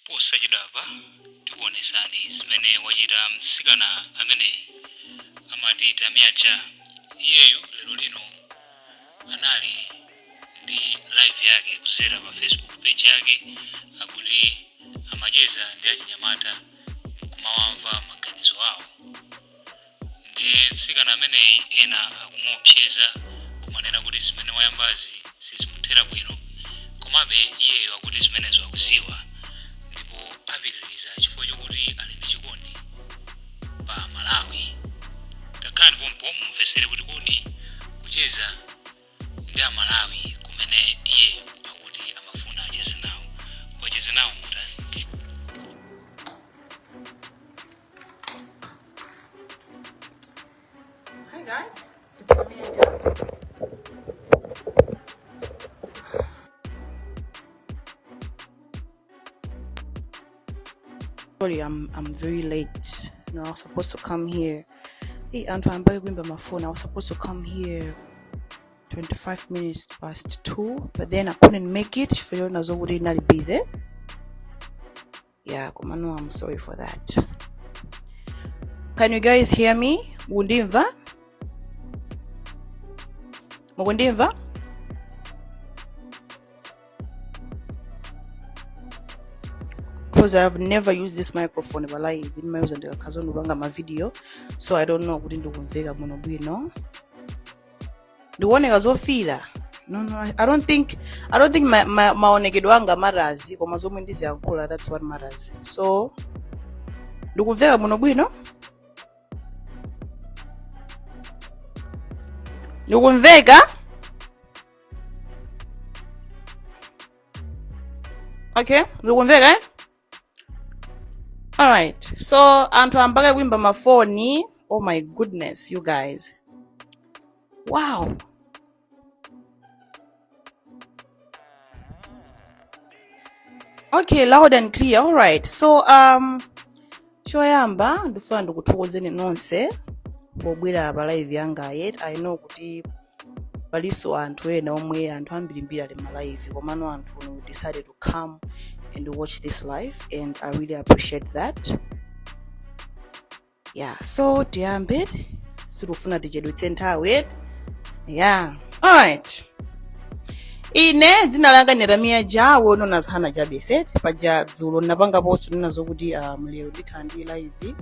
Posachedwapa tikuonesani zimene wachita mtsikana ameneyi amati Tamia Ja. Iyeyu lero lino anali ndi live yake kuzera pa Facebook page yake, akuti amacheza ndi achinyamata kumawamva maganizo awo. Ndiye mtsikana ameneyi ena akumuopseza kumanena kuti zimene wayambazi sizimuthera bwino, komabe iyeyo akuti zimenezo akuziwa ndipo apitiriza chifukwa chokuti ali ndi chikondi pa Malawi. Takhalani pompo mumvesere kuti kodi kucheza ndi Amalawi kumene iyeyo akuti amafuna acheze nawo, wacheze nawo motani? Hi guys, it's Tamia Ja. Sorry, I'm very late. I was supposed to come here. Hey, anthu ayamba kuimba mafoni. I was supposed to come here 25 minutes past 2, but then I couldn't make it. Chifukwa nazo kuti nali busy. Yeah, komano I'm sorry for that. Can you guys hear me? Mukundimva? Mukundimva? Because I've never used this microphone pa live. Ndimayuza ndikakhaza ndikupanga ma video, so I don't know kuti ndikumveka bwino bwino. Ndikuoneka zofira? No, I don't think maonekedwe anga matters, koma zomwe ndiziyankhula, that's what matters. So ndikumveka bwino bwino? Ndikumveka? Okay, ndikumveka, eh? Alright, so anthu ayamba kuimba mafoni. Oh my goodness, you guys. Wow. Okay, loud and clear. Alright. So choyamba ndifuna ndikuthokozeni nonse pobwera pa live yanga yet. I know kuti palinso anthu ena omwe anthu ambirimbiri ali ma live, komano anthu you decided to come and watch this live and I really appreciate that. Yeah, so tiyambe, sitikufuna tichedwetse nthawi. Yeah, alright. Ine dzina langa ni Tamia Ja, well known as Hannah Jabes. Paja dzulo ndinapanga post nena zokuti lero ndikhala ndi live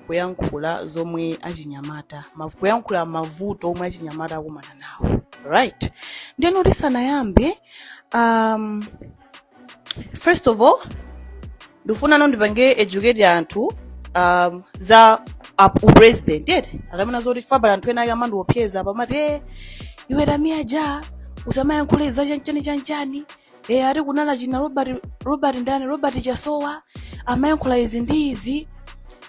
kuyankhula zomwe achinyamata kuyankhula mavuto omwe achinyamata akumana nawo, right? Ndiyeno tisanayambe, first of all ndifuna no ndipange educate anthu za upresident eti. Akamena zoti fabala anthu ena ake amandiopseza pamati, "Eh, iwe Tamia Ja, usamayankhule za chanchani chanchani. Eh, ati kunala china Robert, Robert ndani, Robert Chasowa amayankhula izi ndi izi,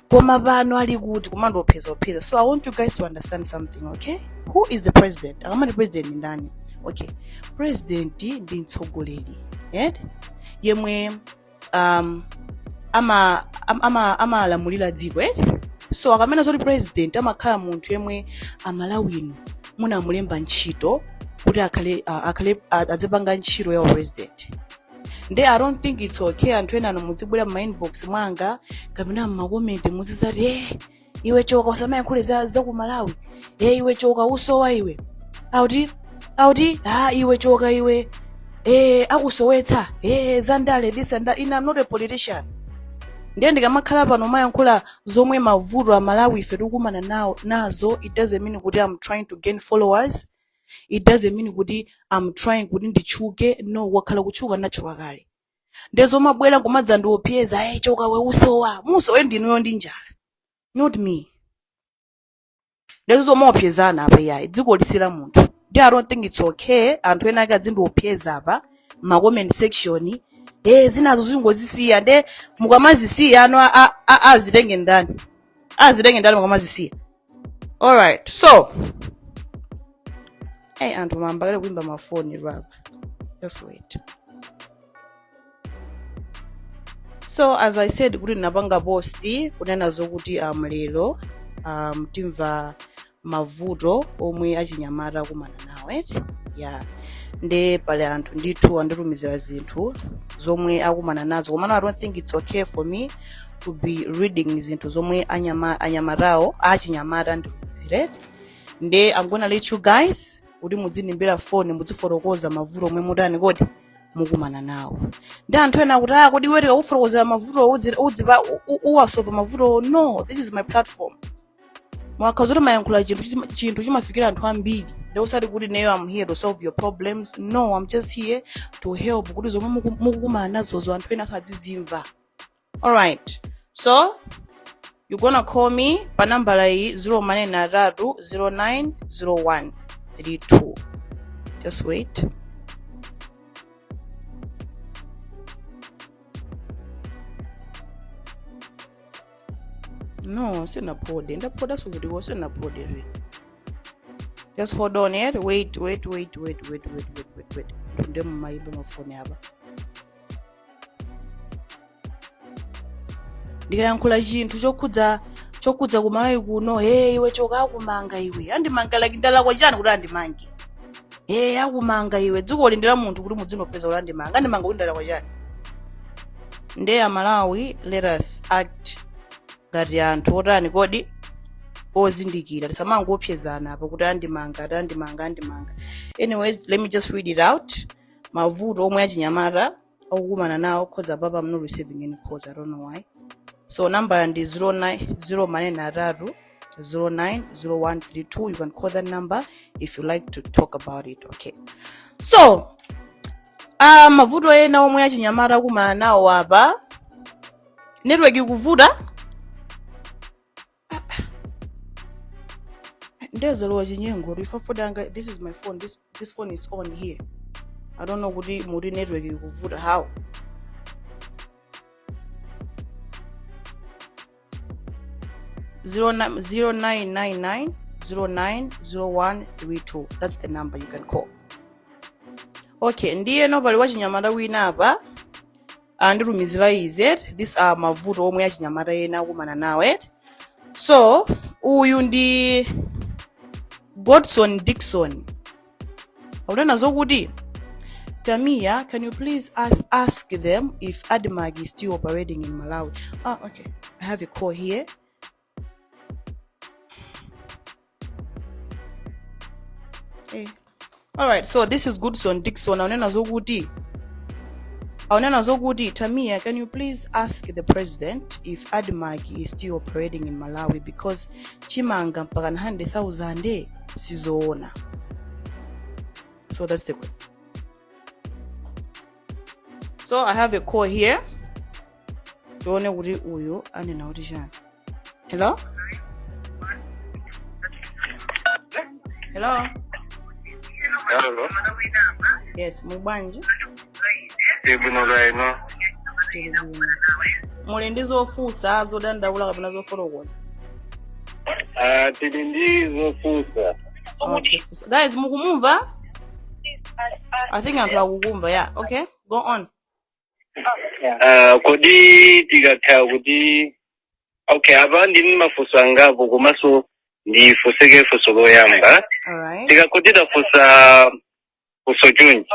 koma pano ali kuti?" Kumandiopseza opseza. So I want you guys to understand something, okay? Who is the president? Akamati president ndi ndani? Okay, president ndi mtsogoleri, right? Yemwe amalamulira dziko, right? So akamena zoti president amakhala munthu yemwe Amalawinu munamulemba ntchito kuti akhale adzipanga ntchito ya president. Nde I don't think it's okay anthu ena ano muzibwera mma inbox mwanga kapena mmakomenti muzizati, "Eh, iwe choka, usamayankhule za ku Malawi. Eh, iwe choka, usowa iwe." Auti, "Ah, iwe choka iwe, eh, akusowetsa, eh, zandale, this and that." Ine I'm not a politician. Ndiye ndikamakhala pano mayankhula zomwe mavuto a Malawi ife tikukumana nawo nazo, it doesn't mean kuti I'm trying to gain followers. It doesn't mean kuti I'm trying kuti nditchuke. No, wakhala kutchuka, natchuka kale. Ndiye zomabwera kumadzandiopseza, "Hey, choka we, usowa," musowe ndinuyo ndi njala, not me. Ndizo zomaopsezana apa yayi, dziko lisila munthu. Ndi I don't think it's okay anthu ena ake adzindiopseza apa ma comment section. Eh, zinazo zingozisiya. Nde mukamazisiya ano azitenge ndani? Azitenge ndani mukamazisiya? Alright, so hey, anthu mambakale kuimba mafoni rap. Just wait. So as I said kuti ndinapanga post kunena zokuti lero timva mavuto omwe achinyamata akumana nawo, right? Yeah, Nde pali anthu ndithu anditumizira zinthu zomwe akumana nazo, komano I don't think it's okay for me to be reading zinthu zomwe anyamatawo achinyamata anditumizire. Nde I'm gonna let you guys kuti muzindiimbira foni, muzifotokoza mavuto omwe mutani kodi mukumana nawo. Ndi anthu ena akuti, "Ah, kodi iwe tikakufotokozera mavuto udzipa uwasova mavuto?" No, this is my platform. Mwakhaza kuti mayankhula chinthu chinthu chimafikira anthu ambiri. Ndi usati kuti neyo I'm here to solve your problems. No, I'm just here to help kuti zomwe mukukumana nazozo anthu ena azidzimva. Alright, so you gonna call me pa nambala iyi, 0 manena 3 0901 32. Just wait. No, sinaphode, ndaphoda sukutiwo, sinaphode rini. Just hold on here. Wait, wait, wait, wait, wait, wait, wait, wait, wait. Ndiye mumayimba mafoni apa. Ndikayankhula chinthu chokhudza kumalawi kuno, "Hey, iwe choka, akumanga iwe." Andimanga like ndalakwa chani kuti andimange? "Hey, akumanga iwe." Dziko lindira munthu kuti mudzinopeza kuti andimanga, andimanga kuti ndalakwa chani? Nde Amalawi, let us act ngati anthu otani kodi, ozindikira. Tisamangopyezana apa kuti andimanga, ati andimanga, andimanga. Anyways, let me just read it out, mavuto omwe achinyamata akukumana nawo. Khoza papa I'm not receiving any calls, I don't know why. So number ndi 09 0 manena 3 090132. You can call that number if you like to talk about it. Okay, so mavuto ena omwe achinyamata akumana nawo apa, network ikuvuta, ndezolowa chinyengo ifafodanga. This is my phone. This phone is on here. I don't know kuti muti network ikuvuta how. 09 0999 090132, that's the number you can call. Okay, ndiyeno pali wachinyamata wina apa anditumizira izi. These are mavuto omwe achinyamata ena akumana nawo. So uyu ndi Godson Dixon, akunena zokuti, "Tamia, can you please ask them if ADMARC is still operating in Malawi?" Ah, okay, I have a call here. Hey. Alright, so this is Goodson Dixon, akunena zokuti, "Tamia, can you please ask the president if ADMARC is still operating in Malawi, because chimanga mpaka 100,000 sizoona." So that's the question. So I have a call here, tione kuti uyu anena kuti chani. Hello, hello. Hello. Yes, muli bwanji? Ibwino kaino. Tili bwino. Muli ndi zofunsa, zodandaula kapena zofotokoza? Ah, tili ndi zofunsa. Okay, funsa. Guys, mukumumva? I think anthu akukumva. Yeah, okay, go on. Ah, kodi tikakhala kuti, okay, apa ndini mafunso angapo, komanso ndifunseke funso loyamba. Alright. Tikakuti tafunsa funso chonchi,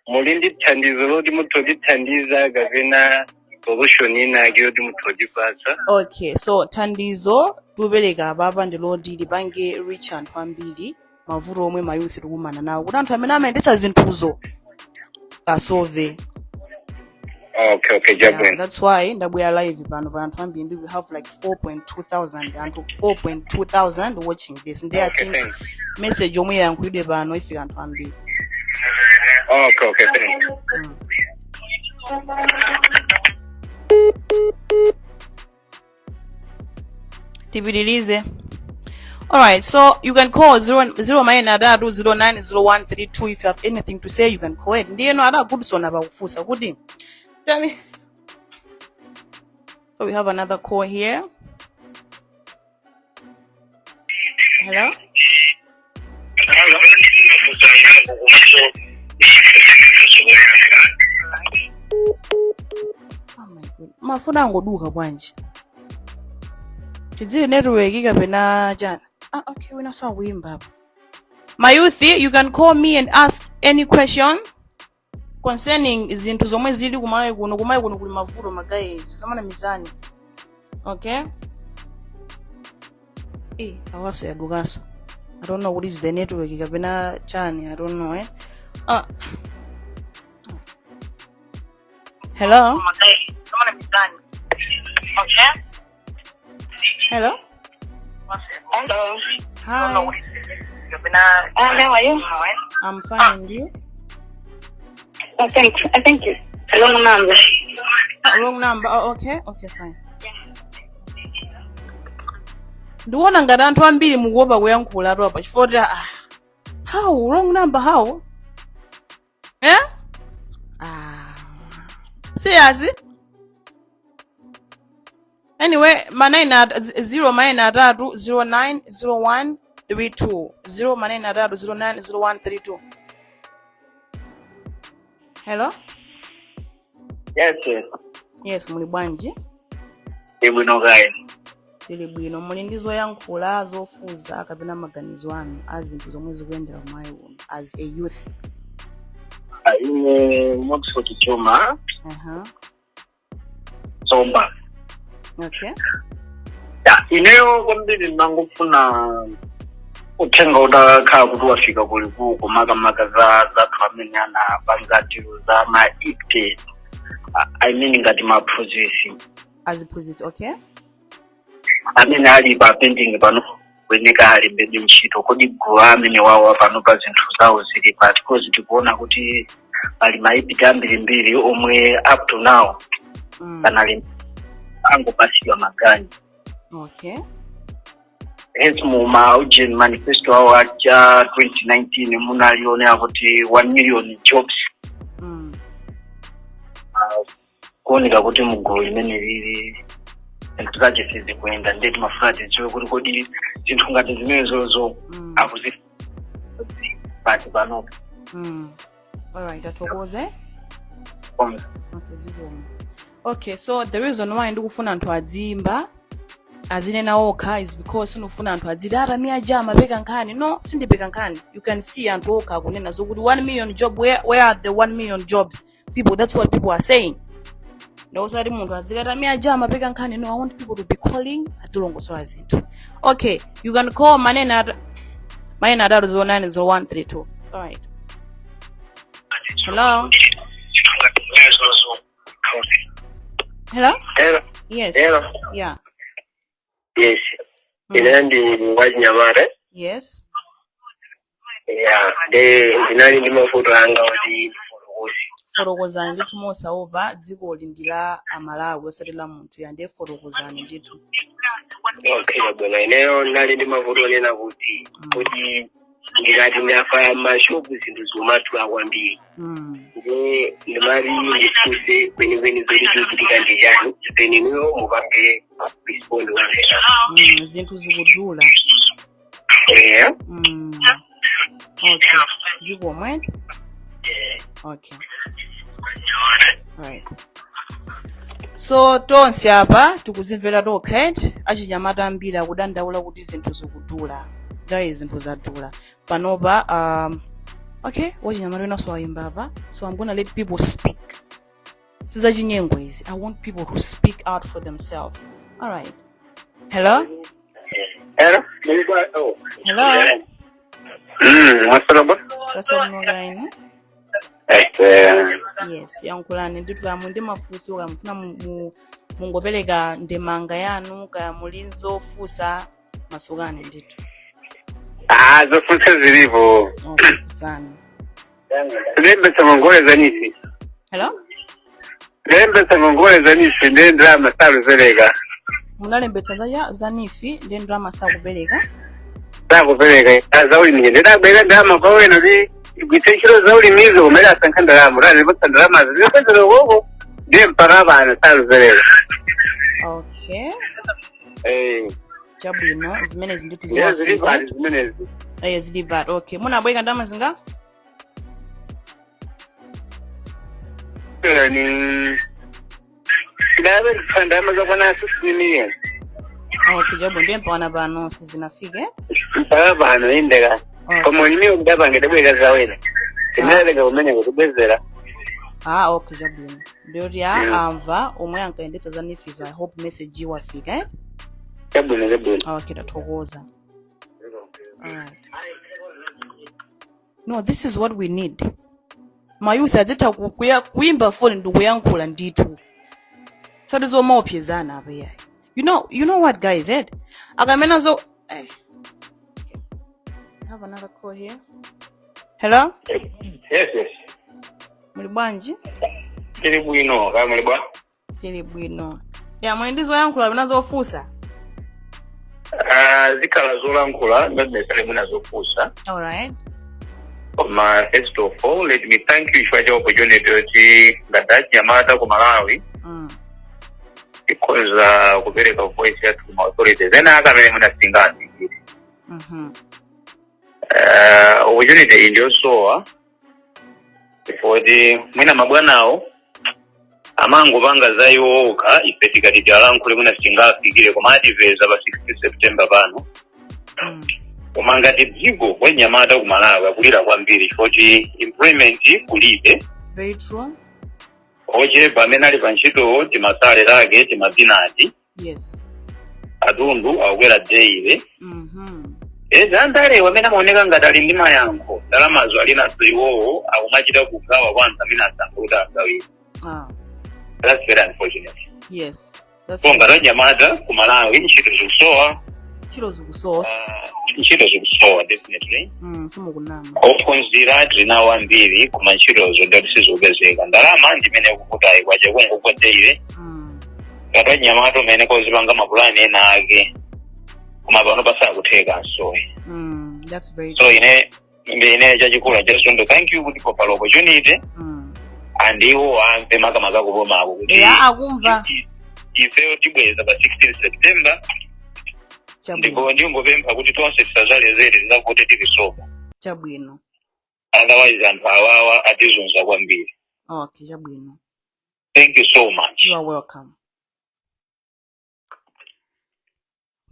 muli ndi thandizo loti mutha kutithandiza kapena solution inake yoti mutha kutipatsa? Okay, so thandizo tikupereka apapa ndi loti lipange reach anthu ambiri mavuto omwe mayouth tikumana nawo, kuti anthu amene amayendetsa zinthuzo asolve. Okay, Yeah, chabwino. that's why ndabwera live pano pa anthu ambiri. We have like 4.2 thousand anthu, 4.2 thousand watching this. Ndi I Okay, think thanks. message yomwe yayankhulidwe pano ifika anthu ambiri. Okay, thanks. Tipitilize. Alright, so you can call 0 0 manena 3 090132. If you have anything to say, you can call it. Ndiyeno ada Goodson apakufunsa kuti tell me. So we have another call here. Hello. Hello. Oh my God. Mafuna angoduka bwanji? Tidzili network kapena chani? Ah, okay, wina sakuimba apa. My youth, you can call me and ask any question concerning zinthu zomwe zili kuMalawi kuno. KuMalawi kuno kuli mavuto, ma guys, samanamizani. Okay, eh, awaso yadukaso. I don't know what is the network kapena chani, I don't know, eh. Hello, hello. Hello. Hi. How are you? I'm fine, and you? Oh, thanks. Thank you. Wrong number. Wrong number. Oh, okay, fine. Ndikuona ngati anthu ambiri mukuopa kuyankhula atu apa chifukwa kuti, ah, how wrong number, how, eh? Ah, serious? Anyway, ma 9 0 ma 9 3 09 01 32, 0 ma 9 3 09 01 32. Hello. Yes. Yes, muli bwanji? Ibwino kaya. Tili bwino. Muli ndi zoyankhula, zofunsa kapena maganizo anu a zinthu zomwe zikuyendera kuMalawi kuno as a youth? Ine Moxford Chuma. Somba. Ya, ineyo kwambiri ndimangofuna uthenga utakhala kuti wafika kulikuko, makamaka za zathu amene anapanga deal za ma IPTE, I mean ngati maphunzitsi. Aziphunzitsi, okay. Amene ali pa pending pano kuyeneka alembedwe ntchito, kodi gulu amene wawa pano pa zinthu zawo zili pati? 'Cause tikuona kuti pali ma IPTE ambirimbiri omwe up to now kanali angopasidwa maganyu. Hence mu ma ujeni manifesto awo acha 2019 munalionera kuti 1 million jobs. Kuoneka kuti mugulu limene lili zinthu zache sizikuyenda, ndiye timafuna tidziwe kuti kodi zinthu ngati zimenezozo akuzi pati panopo? Alright, athokoze. Okay, zikomo. Okay, so the reason why ndikufuna anthu adzimba, azinena okha, is because sindikufuna anthu adziti atamiya ja amapeka nkhani. No, sindipeka nkhani. You can see anthu okha akunena zokuti 1 million job. Where are the 1 million jobs, people? That's what people are saying. Ndosati munthu adzikati amiya ja amapeka nkhani. No, I want people to be calling, adzilongosola zinthu. Okay, you can call ma 9 3 09 0132. Alright, hello. Hello. Hello. Yes. Hello. Yeah. Yes. Ine ndi wachinyamata. Ya, ndi ndinali ndi mavuto anga kuti ndifotokoze. Fotokozani ndithu mosaopa. Dzikoli ndi la Amalawi, osati la munthu ya, ndiye fotokozani ndithu. Okay, bwana, ineyo ndinali ndi mavuto onena kuti kuti ndikati ndafa mashopu zinthu zikumadula kwambiri. Nde ndimati ndifunse kwenikweni zoti zikuchitika ndi chani, then inuyo mupange respond wamvera. Zinthu zikudula. Eya. Okay, zikomo. Okay, alright, so tonse apa tikuzimvera tokha, eti? Achinyamata ambiri akudandaula kuti zinthu zikudula. Guys, zinthu zadula panopa. Okay, wachinyamata winanso wayimba apa, so I'm gonna let people speak. Sizachinyengo izi. I want people to speak out for themselves. Alright, hello. Hello. Hello. Mwasolobo. Tasomunoka inu. Eh. Yes, yankhulani ndithu. Kaya muli ndi mafunso, kaya mufuna mungopereka ndemanga yanu, kaya muli zofunsa, masukani ndithu. Ah, zofunsa zilipo. Okay, funsani. Lembesa ngongole za NEEF. Hello. Lembesa ngongole za NEEF, ndiye ndalama salupereka. Munalembetsa za NEEF, ndiye ndalama sakupereka? Sakupereka za ulimi. Ndidabwera ndalama kwa wena kuti igwitse ntchito za ulimizo, kumene asankha ndalama utalipotsa ndalama zilipezera ukoko, ndiye mpaka pano salupereka. Okay. Eh. Chabwino, zimenezi ndithu Ndiye zili ziwafika. pali zimenezi. Eh, zili bad. Okay, munabweka ndalama zinga? Ni ndabe ndalama zakwana 60 million. Okay, chabwino, ndiye mpaka pano sizinafike? Mpaka pano indeka. Okay. Koma ulimiwo kudapange dabweka zawena tinalenga kumeneko kubwezera. Ah, okay, chabwino. Ndiyoti a amva omwe ankayendetsa za NEEF izo. I hope message iwafika, eh? Chabwino, chabwino. Okay, tathokoza. Alright. No, this is what we need. Mayouth adzitha kuimba foni ndikuyankhula ndithu, sati zomaopsezana apa yayi. You know what, guys, eh? Akamena zo, eh. Okay. I have another call here. Hello? Yes. Muli bwanji? Tili bwino, kaya muli bwa? Tili bwino. Ya, muli ndi zoyankhula kapena zofunsa? Ah, zikhala zolankhula, not necessarily mwina zofunsa. Alright. Koma first of all, let me thank you chifukwa cha opportunity yoti ngati achinyamata ku Malawi tikhoza kupereka voice yathu kuma authorities ena ake amene mwina sitingafikire. Opportunity iyi ndiyosowa chifukwa mwina mabwanawo amangopanga za iwo okha. Ife tikati tialankhule mwina sitingafikire, koma atipeza pa 16 September pano. Koma ngati dziko, wanyamata ku Malawi akulira kwambiri chifukwa employment kulibe. Very true. Ochepa amene ali pa ntchitowo timasalary take timapeanuts. Katundu akukwera daily. Ezi andalewa amene amaoneka ngati ali ndi mayankho, ndalamazo ali nazo iwowo, akumachita kugawa kwa anthu amene asankha kuti agawire. That's very unfortunate. Yes, that's So ngati anyamata ku Malawi, ntchito zikusowa. Ntchito zikusowa. Ah, ntchito zikusowa definitely. Simukunama. Ophunzira tili nawo ambiri, koma ntchitozo ndati sizikupezeka. Ndalama ndimene ikuvutayi, kwacha kungogwa daily. Ngati anyamata umene kozipanga mapulani ena ake, koma pano pasakuthekanso. That's very So true. ine ndi ine chachikulu, I just want to thank you kuti popala opportunity and iwo amve, makamaka kubomako, kuti Eya, akumva. Ifeyo tibweza pa 16 September. Chabwino. Ndipo ndingopempha kuti tonse tisazalezere, tizavote tili sober. Chabwino. Otherwise anthu awawa atizunza kwambiri. Okay, chabwino. Thank you so much. You are welcome.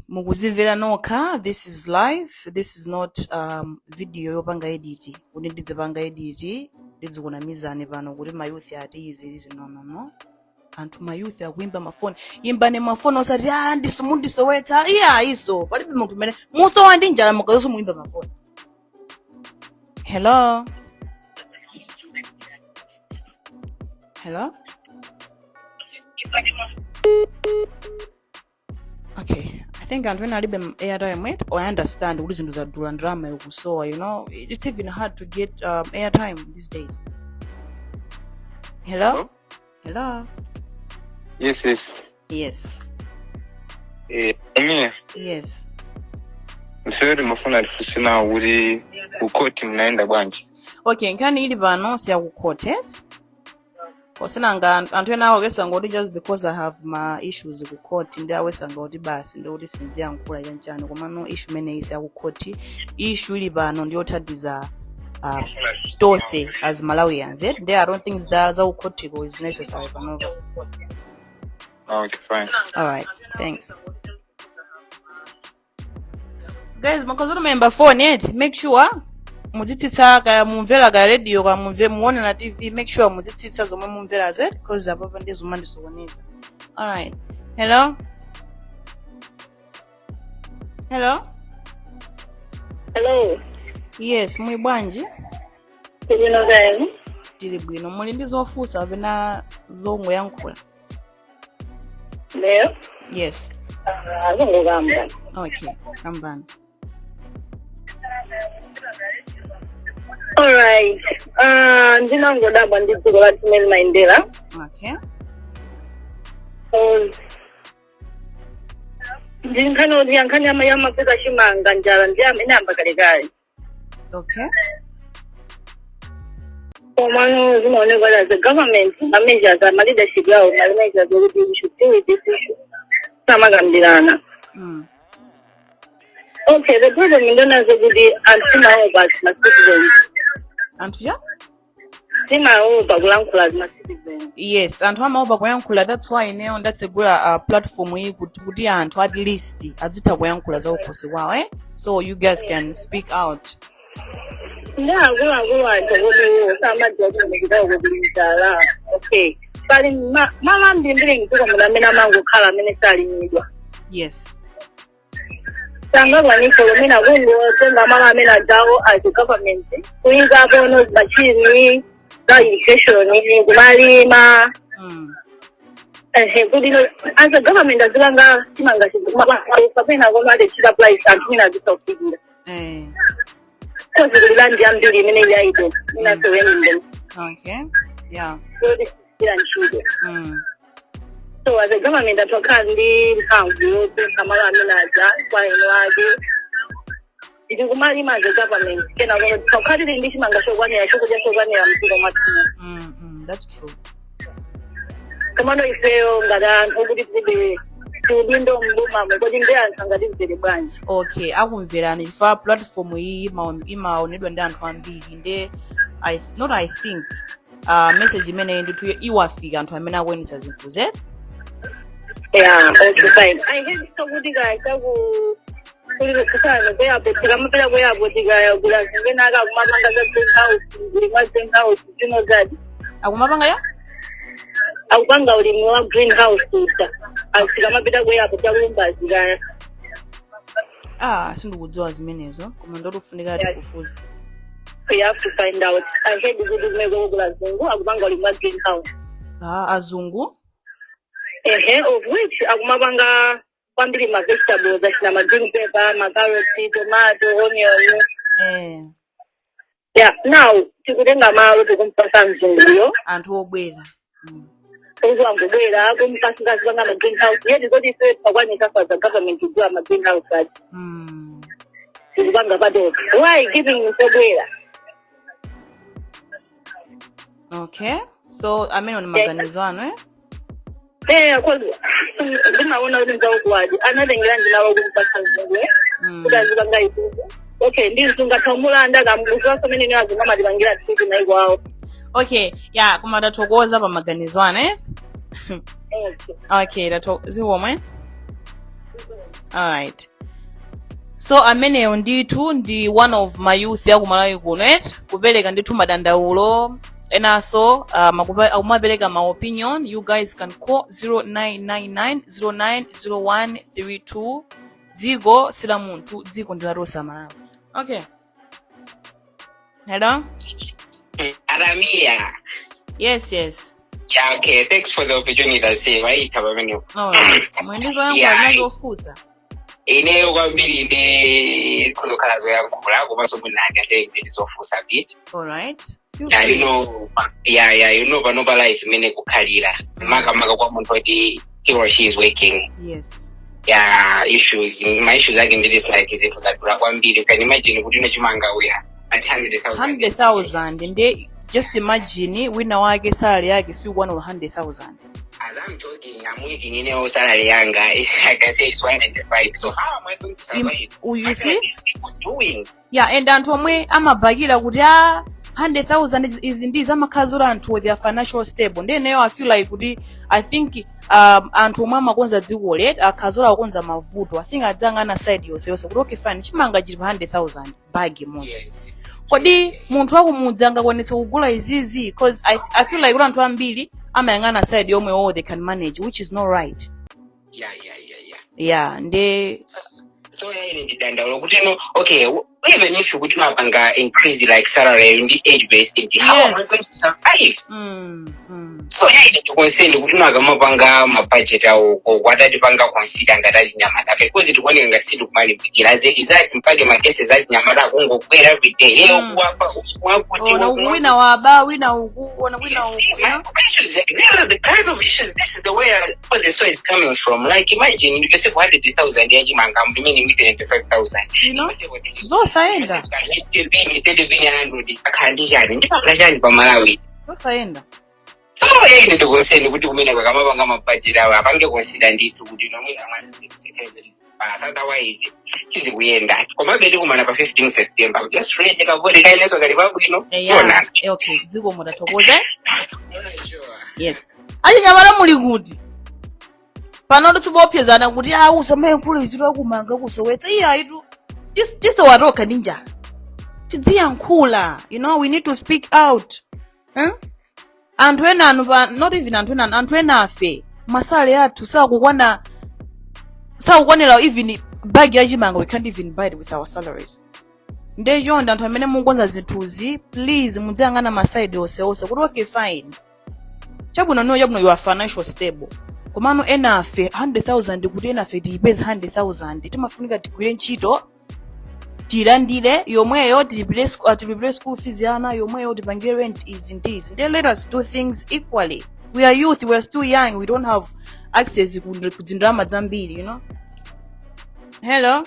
Mukuzimvera nokha. This is live, this is not video yopanga edit kuti ndidzipanga edit ndidzikunamizani pano kuti mayouth ati izi izi. No, no, no. Anthu mayouth akuimba mafoni. Imbani mafoni, osati ah, mundisowetsa. Iya, iso palibe munthu mmene musowa ndi njala mukazonso muimba mafoni. Hello, hello. Okay, I think anthu ena alibe airtime, right? Or I understand kuti zinthu zadula, ndalama ikusowa. It's even hard to get airtime these days. Hello? Hello? Hello? Yes. Yes. Mie Yes. mferi mafuna alifusi nawo kuti ku court mnaenda bwanji? Okay, nkhani ili pano siyakukhoti kosinanga anthu ena awakesanga kuti just because I have ma issues ku court ndi awesanga kuti basi ndikuti sindiyankhula chanchani. Komano issue imeneyi siyakukhoti. Issue ili pano ndiyothandiza tonse as Malawians, eh? Ndi I don't think that zakukhotiko is necessary panopa. Okay, fine. Alright, thanks guys. Mukazoti mayimba phone eti, make sure muzitsitsa kaya mumvera kaya radio, kaya mumve muone na TV, make sure muzitsitsa zomwe mumverazo, eti, because apapa ndi zomwe ndisokoneza. Alright, hello, hello. Hello. Yes, muli bwanji? Tili kaya. Tili bwino. Muli ndi zofunsa kapena zongoyankhula? Leo? Yes. Ah, zongokamba. Okay, kambani. Alright. Ndinangodabwa ndi dziko la timene mayendera. Ndi nkhani oti yankhani yama yamapeza chimanga, njala ndi inayamba kalekale. Komano zimaoneka kuti as a government, ma measures ama leadership yawo, ma measures okuti we should deal with this issue, samakambirana. Okay, the problem ndonazo kuti anthu timaopa as ma citizens. Anthu cha? Timaopa kulankhula as ma citizens. Yes, anthu amaopa kuyankhula. That's why ineyo ndatsegula platform iyi kuti anthu at least azitha kuyankhula za ukhosi kwawo, eh? So you guys can speak out. Ndi akuluakulu aja, kodi iwo samadziwa kuti muchitawo kuli njala? Okay, pali malo ambirimbiri mdziko muno amene amangokhala, amene salimidwa. Sangakwanise lumene akungotenga malo amene ajawo as a government, kuyikapo no machini za irrigation, kumalima. Ehe, kuti no as a government azilanga chimanga kapena koma at cheaper price, anthu mwina azisaufikira. 'Cause kuli land yambiri imene ili idle, inaseweninde. Kuti ira ntchito. So as a government anthu akhala ndi mphamvu yopempha malo amene aja kwa eno ake, tili kumalima as a government, kena kono tikakhala tili ndi chimanga chokwanira, chokudya chokwanira mdziko mwathu. That's true. Komano ifeyo ngati anthu okuti tilibe tiudindo mbomamo, kodi ndi anthu angatimvere bwanji? Okay, akumverani chifukwa platform iyi imaonedwa ndi anthu ambiri. Nde I, not I think message imeneyi ndithu iwafika anthu amene akuyendetsa zinthu ze. Yeah, okay, fine. I heard sokuti kaya chaku kuli kusana ku airport, tikamapita ku airport kaya kula zingena akakumapanga za greenhouse, ulimi wa greenhouse, you know that? Akumapanga ya? Akupanga ulimi wa greenhouse uja tikamapita ku airport yakulumbazi kaya. Ah, sindikudziwa zimenezo, koma ndotifunika tifufuze. We have to find out. I heard kuti kumeko kula zungu akupanga ulimi wa greenhouse. Ah, azungu? Ehe, of which akumapanga kwambiri ma vegetables achina ma green pepper, ma carrots, tomato, onion. Yeah, now tikutenga malo, tikumpasa mzunguyo. Anthu obwera. Uzangobwera kumpasa kazipanga ma greenhouse, yet kodi ife pakwanisa as a government kugula ma greenhouse aja? Tikupanga patokha. Why giving mtobwera? Okay, so amene ni maganizo anu, eh? Eh, 'cause ndimaona kuti nzaukuwaji anatengera ndinawo kumpasa mzungu kuti azipanga ituzo. Okay, ndi mzungu athamulanda kambuziwaso mene ni azungu amatipangira tsiki maiko awo. Okay, yeah, koma tathokoza pa maganizo anu, eh? Okay. Okay, zikomo. Alright, so ameneyo ndithu ndi one of my youth yakumalawi kuno, eh? Kupereka ndithu madandaulo, enanso akumapereka ma opinion. You guys can call 0999 090132. Dziko sila munthu, dziko ndi la Malawi. Okay, hello. Aramia. Yes. Yeah, okay. Thanks for the opportunity. I say, waita pamene. Alright, mwendizo yangu alinazofusa. Ineyo kwambiri ndi kuzokhala zoyankhula, komanso mwina ase ndizofusa bit. Alright. Feel Yeah, free. You know pano pa life imene kukhalira. Maka kwa munthu oti he or she is working. Yeah, issues, my issues ake nditi is like zinthu zadula kwambiri. You can imagine kuti ino chimanga we are at 100,000. 100,000. Nde just imagine wina wake salary yake sikwana 100,000. As I'm talking, I'm working in a salary yanga. I can say it's 195. So how am I going to survive? You What see? are these people doing? Yeah, and anthu omwe amabakira kuti a 100,000 izi ndi amakhala zoti anthu they are financial stable. Ndi ineyo I feel like kuti I think anthu omwe amakonza dziko le akhala zoti akukonza mavuto, I think adzang'ana side yonse yonse kuti okay, fine, chimanga chili pa 100,000 bag imodzi. Kodi munthu wakumudzi angakwanitse kugula izizi? 'Cause I feel like kuti anthu ambiri amayang'ana side yomwe, oh, they can manage, which is not right. Yeah, nde So yeah, ine ndidandaulo kuti no, okay, even if kuti mapanga increase like salary ndi age based, ndi how am I going to survive? So yeah, ine ndiconcern kuti no, akamapanga mabudget awo kwatatipanga consider ngati achinyamata, because tikuoneka ngati sitikumalimbikira izati mpake ma cases achinyamata akungokwera every day ye ukuwafa mwakuti. Ona uku wina waba, wina uku, ona wina uku, you know? Issues, these are the kind of issues, this is the way all the story is coming from. Like imagine ndipese ku 100,000 yachimanga mlimene ndi 75,000. You know, zosayenda. 30 akhala ndi chani, ndipanga chani pa Malawi? Zosayenda. So ine ndiconcern kuti kumene kwakamapanga mabudget awo apange consider ndithu kuti nomwina mwana, otherwise tizikuyenda. Komabe tikumana pa 15 September, just ready kavoti kaineso kali pabwino. Yeah. Okay, zikomo, tathokoza. Yes, achinyamata muli kuti? Pano tikuopsezana kuti ausa mayankhula izitu akumanga kusowetsa. Iye ayitu tisowatoka ndi njala. Tidziyankhula, we need to speak out, eh? Anthu ena anu pa, not even anthu ena anu, anthu ena afe ma salary athu sakukwana, sakukwanira even bag ya chimanga. We can't even buy it with our salaries. Nde chonde, anthu amene mukukonza zinthuzi, please mudziyang'ana ma side onseonse kuti okay, fine, chabwino, no, chabwino, you are financial stable, komano ena afe 100,000, kuti ena afe tiyipeze 100,000, timafunika tigwire ntchito, tilandire yomweyo, tilipire school fees yana yomweyo, tipangire rent, izi ndi izi. Then let us do things equally. We are youth, we are still young, we don't have access ku zindalama zambiri. Hello,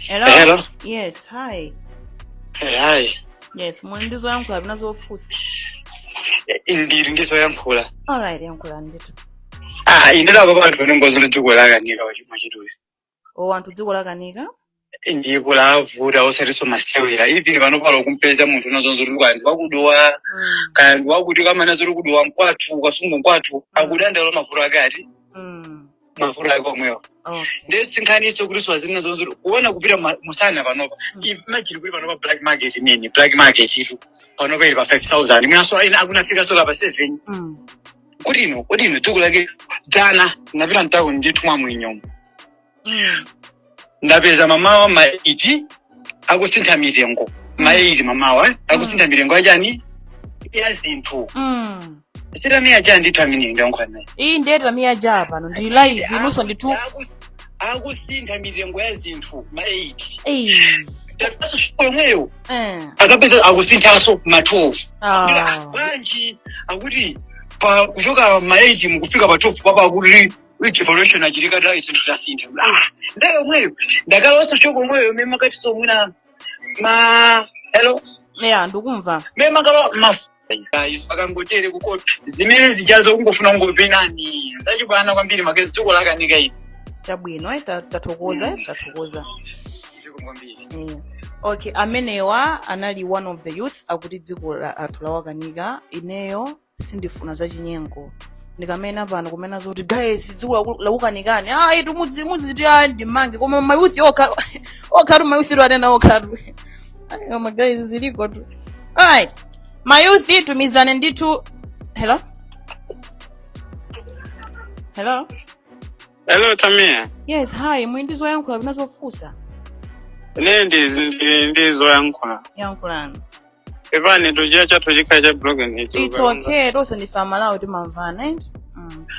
hello. Hello. Yes, hi. Hey, hi. Yes, muli ndi zoyankhula kapena zofunsa? Ndili ndizoyankhula. Alright, yankhulani ndithu. Ah, ine lako panthu nengozo dziko lakanika mwachidule. O, anthu dziko lakanika. Ndipo lavuta, osatinso masewera. Even pano palo kumpeza munthu unazonzo kuti kaya ndiwakudowa, kaya ndiwakuti kamana zoti kudowa nkwathu, kasungu nkwathu, akudandaula mavuto ake ati mavuto ake omwewa. Ndiye sinkhaniso kuti swazina zonzo kuona kupita musana panopa. Imagine kuti panopa black market nini, black market itu panopa ili pa 5000, mwinaso ina akunafika soka pa 7. Kuti ino, kuti ino dziko lake dzana ndapita mtawuni ndithu mwa mwinyomo, ndapeza mamawa ma 8 akusintha mitengo, ma 8 mamawa, eh, akusintha mitengo achani ya zinthu. Sitamiya chani ndithu amene ndayankhula naye. Iyi ndiye Tamiya ja pano ndi live inunso ndithu. Akusintha mitengo ya zinthu ma 8. Eyi. Ndapitanso shop yomweyo, akapeza akusinthasonso ma 12. Bwanji? Akuti pa kuchoka ma 8 mukufika pa 12 papa akuti devaluation achitika, ta zinthu tasintha. Ah, ndayo yomweyo ndakalowanso shop yomweyo meme makatiso mwina ma, hello? Yeah, ndikumva. Meme makalo ma akangotere kukota zimene zijazo kungofuna kungopinani zachibwana kwambiri magezi, dziko lakanika ili. Chabwino, eh, tathokoza, eh, tathokoza. Ziko kwambiri. Yeah. Okay, amenewa anali one of the youth akuti dziko la athu lawakanika. Ineyo sindifuna zachinyengo. Ndikamena pano kumena zoti guys, dziko lakukanikani, ah, itu mudzi mudzi ti ah, ndimange, koma ma youth okha okhatu, ma youth anena okhatu. Ayo ma guys ziliko tu. Alright, ma youth, tumizane ndithu. Hello, hello. Hello, Tamia. Yes, hi, muli ndi zoyankhula kapena zofunsa? Ine ndizoyankhula. Yankhulani. Ipani tuchiya chathu chikhala cha broken. It's okay, tonse ndife Amalawi, timamvana, eh?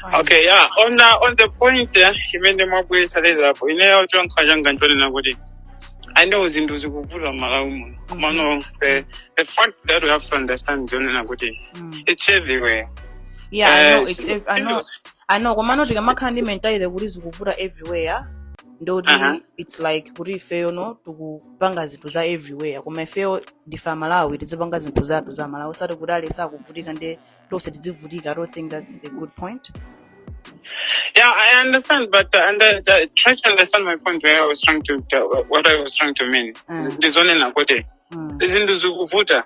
Fine. Okay, yeah. On the point, imene mwabwisa lezapo, ineyo choyankhula changa nchonena kuti I know zinthu zikuvuta m'Malawi muno. Komano the fact that we have to understand nchonena kuti it's everywhere. Yeah, I know. I know. I know, komano tikamakhala ndi mentality kuti zikuvuta everywhere, ndoti it's like kuti ifeyo no tikupanga zinthu za everywhere, koma ifeyo ndife Amalawi, tizipanga zinthu zathu za Malawi, osati kuti ale sakuvutika ndi tonse tidzivutika. I don't think that's a good point. Yeah, I understand, but and try to understand my point where I was trying to, what I was trying to mean. Ndizonena kuti zinthu zikuvuta,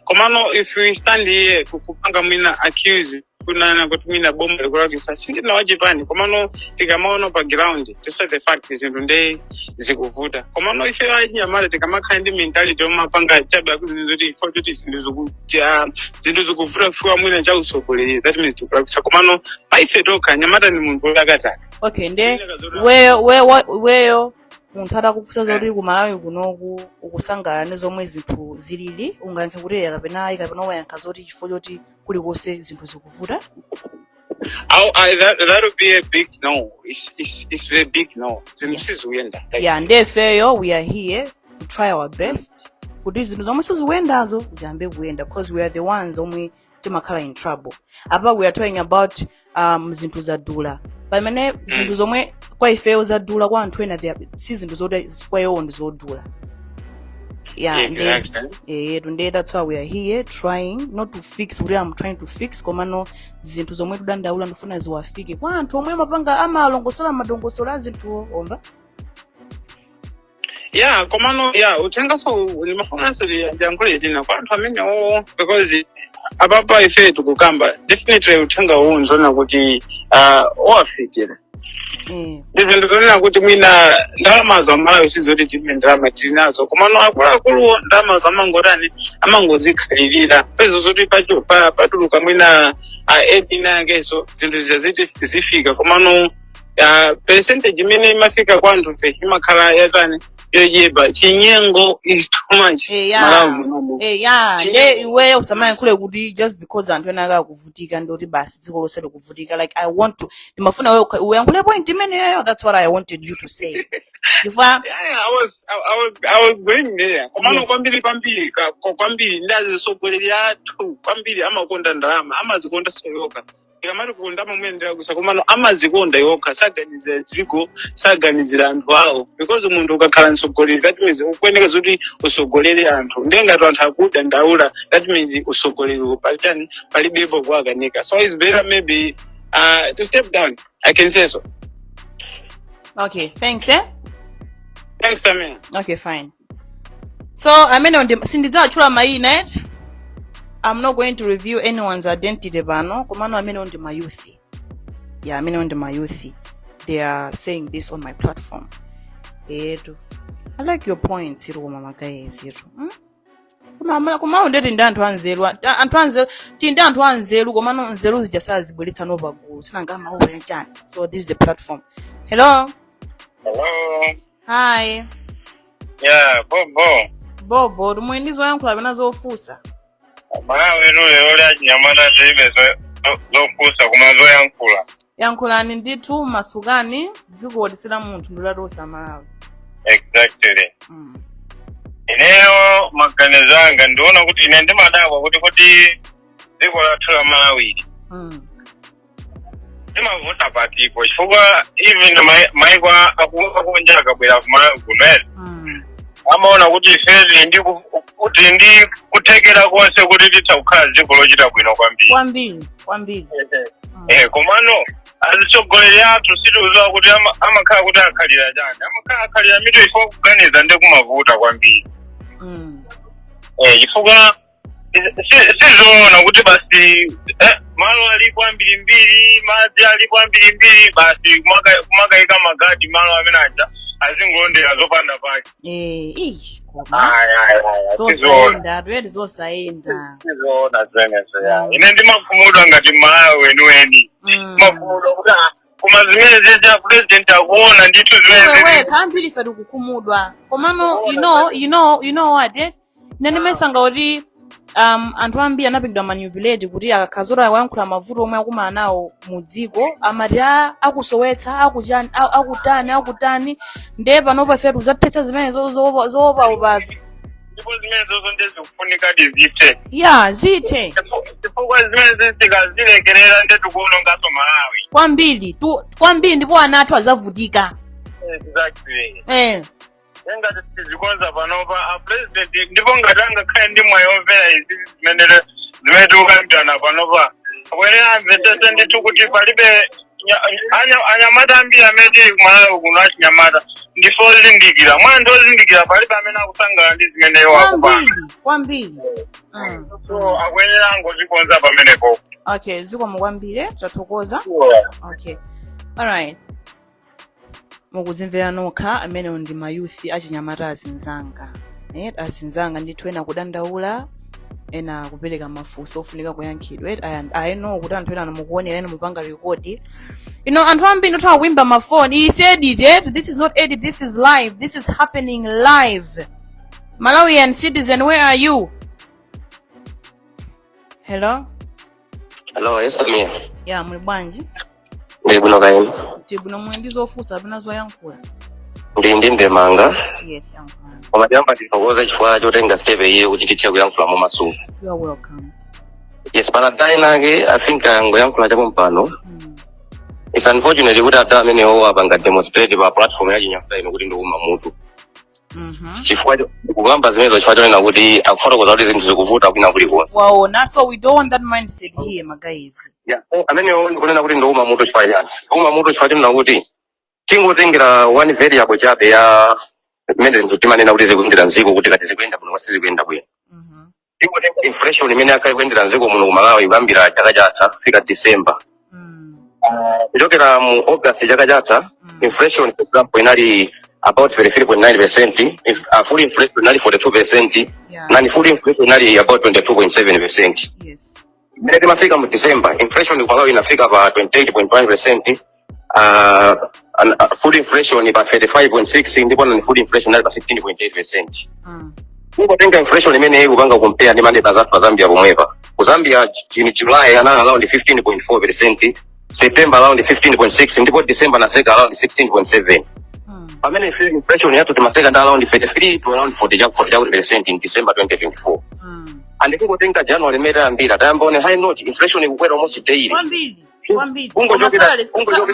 komano if we stand here kukupanga mwina accuse kunana kuti mwina boma likulakwisa, sindina wachipani, komano tikamaona pa ground, to say the fact, zinthu nde zikuvuta. Komano ife achinyamata tikamakhala ndi mentality yomapanga chabe kuti ifo kuti zinthu zikuvuta fuwa mwina cha usogoleri, that means tikulakwisa. Komano paife tokha, nyamata ni munthu wolakataka. Okay, nde weyo weyo weyo munthu atakufunsa zoti ku Malawi kunoku ukusangalala ndi zomwe zinthu zilili, ungayankhe kuti eya kapena ayi, kapena umayankha zoti chifukwa choti kulikonse zinthu zikuvuta? That would be a big no. It's a big no. Zinthu sizikuyenda. Like, Yeah, ndefeyo we are here to try our best kuti zinthu zomwe sizikuyendazo ziyambe kuyenda, because we are the ones omwe timakhala in trouble. Apa we are talking about zinthu zadula, pamene zinthu zomwe kwa ifeyo zadula, kwa anthu ena si zinthu zoti kwa iwo ndi zodula. Yeah, nde yetu nde that's why we are here, trying not to fix kuti I'm trying to fix, komano zinthu zomwe tudandaula ndifuna ziwafike kwa anthu omwe amapanga, amalongosola madongosolo a zinthuwo, omva? Yeah, komano yeah, uthengaso ndimafunanso ndiyankhule zina kwa anthu amenewo, because apapa ife tikukamba, definitely uthenga uwu nzona kuti owafikira. Ndi zinthu zonena kuti mwina ndalamazo Amalawi sizoti tilibe ndalama, tili nazo, komano akuluakuluwo ndalamazo amangotani, amangozikhalirira. Pezo zoti patuluka mwina aid inayakenso, zinthu zija ziti zifika, komano percentage imene imafika kwa anthufe imakhala yatani, yochepa. Chinyengo is too much Malawi munomu. Eya, nde Chinyengo. Iweyo usamayankhule kuti just because anthu ena akakuvutika ndoti basi dziko lonse likuvutika. Like, I want to, ndimafuna wewe uyankhule point imeneyo. That's what I wanted you to say, chifukwa Yeah, I was going there. Komano kwambiri kwambiri kwambiri ndi azitsogoleri athu, kwambiri amakonda ndalama, amazikonda soyoka. Ikamati kukonda amamuyendera kusa, komano amazikonda yokha, saganizira dziko, saganizira anthu awo, because munthu ukakhala mtsogoleri, that means ukuyeneka kuti usogolere anthu. Ndiye ngati anthu akudandaula, that means usogoleri palichani, palibepo, kuwakanika. So it's better maybe to step down, I can say so. Okay, thanks, eh. Thanks, Samia. Okay, fine. So amene sindidzatchula mayina eti, I'm not going to reveal anyone's identity pano, komano amene ndi mayouth, yeah, amene ndi mayouth, they are saying this on my platform etu. I like your points iri, koma maguys iru, Koma ndeti ndi anthu anzeru, anthu anzeru, tili ndi anthu anzeru, komano nzeru zija sazibweretsa no pagulu, sinanga amaopa yanchani. So this is the platform. Hello. Hello. Hi. Yeah, Bobo. Bobo, tumwe ndi zoyankhula pena zofunsa? Malawi lero lya chinyamata tilibe zofunsa koma zoyankhula. Yankhulani ndithu, masukani, dziko lisila munthu, ndilatosa Malawi. Exactly. Ineyo maganizo anga ndiona kuti ine ndimadabwa kuti dziko lathu la Malawi limavuta patipo, chifukwa even maiko akunja akabwera ku Malawi kumene amaona kuti ife tili ndi kuthekera konse kuti titha kukhala dziko lochita bwino kwambiri. Kwambiri kwambiri. Eh, komano atsogoleri athu sitikudziwa kuti amakhala kuti akhalira chani, amakhala akhalira mitu ifo kuganiza ndi kumavuta kwambiri. Eh, chifukwa sizoona kuti basi malo alipo ambirimbiri, madzi alipo ambirimbiri, basi kumakayika magadi malo amene aja azingolondera zopanda pake. Eh, ih, koma Ayi, ayi, ayi, sizoona. Zosayenda tuyedi, zosayenda. Sizoona zimenezo ya. Ine ndimakhumudwa ngati Malawi weniweni. Makhumudwa kuti ah, koma zimene zija president akuona ndithu zimene Iwe zili. Wekha, ambiri ife tikukhumudwa, komano you know what, eh? Ine ndimesanga kuti anthu ambiri anapangidwa manipulate kuti akakhazora akuyankhula mavuto omwe akumana nawo mu dziko, amati a akusowetsa, akuchani, akutani, akutani. Ndiye panopa ife tuzathetsa zimene zowopawopazo. Ndipo zimene zozo ndiye zikufunikadi zithe. Ya, zithe. Chifukwa zimene zitikazilekerera ndiye tikuwononganso Malawi. Kwambiri tu, kwambiri, ndipo ana athu azavutika. Exactly. Ngati tizikonza panopa a president, ndipo ngati angakhale ndi mwayi omvera izi zimene tikukambirana panopa, akuyenera amvetsetse ndithu kuti palibe anyamata ambiri amene tili kumalawi kuno, achinyamata ndife ozindikira, mwa anthu ozindikira palibe amene akusangalala ndi zimene iwo akupanga. Kwambiri kwambiri. So akuyenera angozikonza pamenepo. Okay, zikomo kwambiri, tathokoza. Okay, alright, mukuzimvera nokha, amene ndi mayouth achinyamata azinzanga, eh, azinzanga ndithu, ena kudandaula, ena kupereka mafunso ofunika kuyankhidwa. Eh, I know kuti anthu ena mukuonera, ena mupanga record. Anthu ambiri ndithu akuimba mafoni. Is edited, this is not edit, this is live, this is happening live. Malawian citizen, where are you? Hello. Hello, yes, Amir. Ya, muli bwanji? Ndili bwino kaini. Tibwino, mwe ndi zofunsa apena zoyankhula? Ndili ndi ndemanga. Yes, yankhulani. Koma tiyamba tithokoze chifukwa chotenga step iyo kuti tithe kuyankhula momasuka. You are welcome. Yes, pana nake, I think angoyankhula chapompano. It's unfortunate kuti ata amenewo apanga demonstrate pa platform ya chinyamata ino kuti ndikuuma mutu. Chifukwa kukamba zimenezo chifukwa chonena kuti akufotokoza kuti zinthu zikuvuta kwina kulikonse. Waona, so we don't want that mindset here, my guys. Yeah, so amenewo ndikunena kuti ndikuuma mutu chifukwa chani? Ndikuuma mutu chifukwa chonena kuti tingotengera one variable chabe ya mmene zinthu timanena kuti zikuyendera mdziko, kuti kati zikuyenda bwino, sizikuyenda bwino. Tingotenga inflation imene akali kuyendera mdziko muno ku Malawi kuyambira chaka chatha kufika December. Kuchokera mu August chaka chatha, inflation, for example, inali about 33.9%. Food inflation inali 42%, non food inflation inali about 22.7%. Mmene timafika mu December, inflation ku Malawi inafika pa 28.1%, and food inflation pa 35.6, ndipo non food inflation inali pa 16.8%. Kungotenga inflation imene ikupanga compare ndi maneba zathu pa Zambia pomwepa, ku Zambia in July anali around 15.4%, September around 15.6, ndipo December naseka around 16.7, pamene ife inflation yathu timaseka ndi around 33 to around 40 chaku 40 chakuti percent in December 2024. And kungotenga January imene tayambira, tayamba on a high note, inflation ikukwera almost daily. Kwambiri, kwambiri.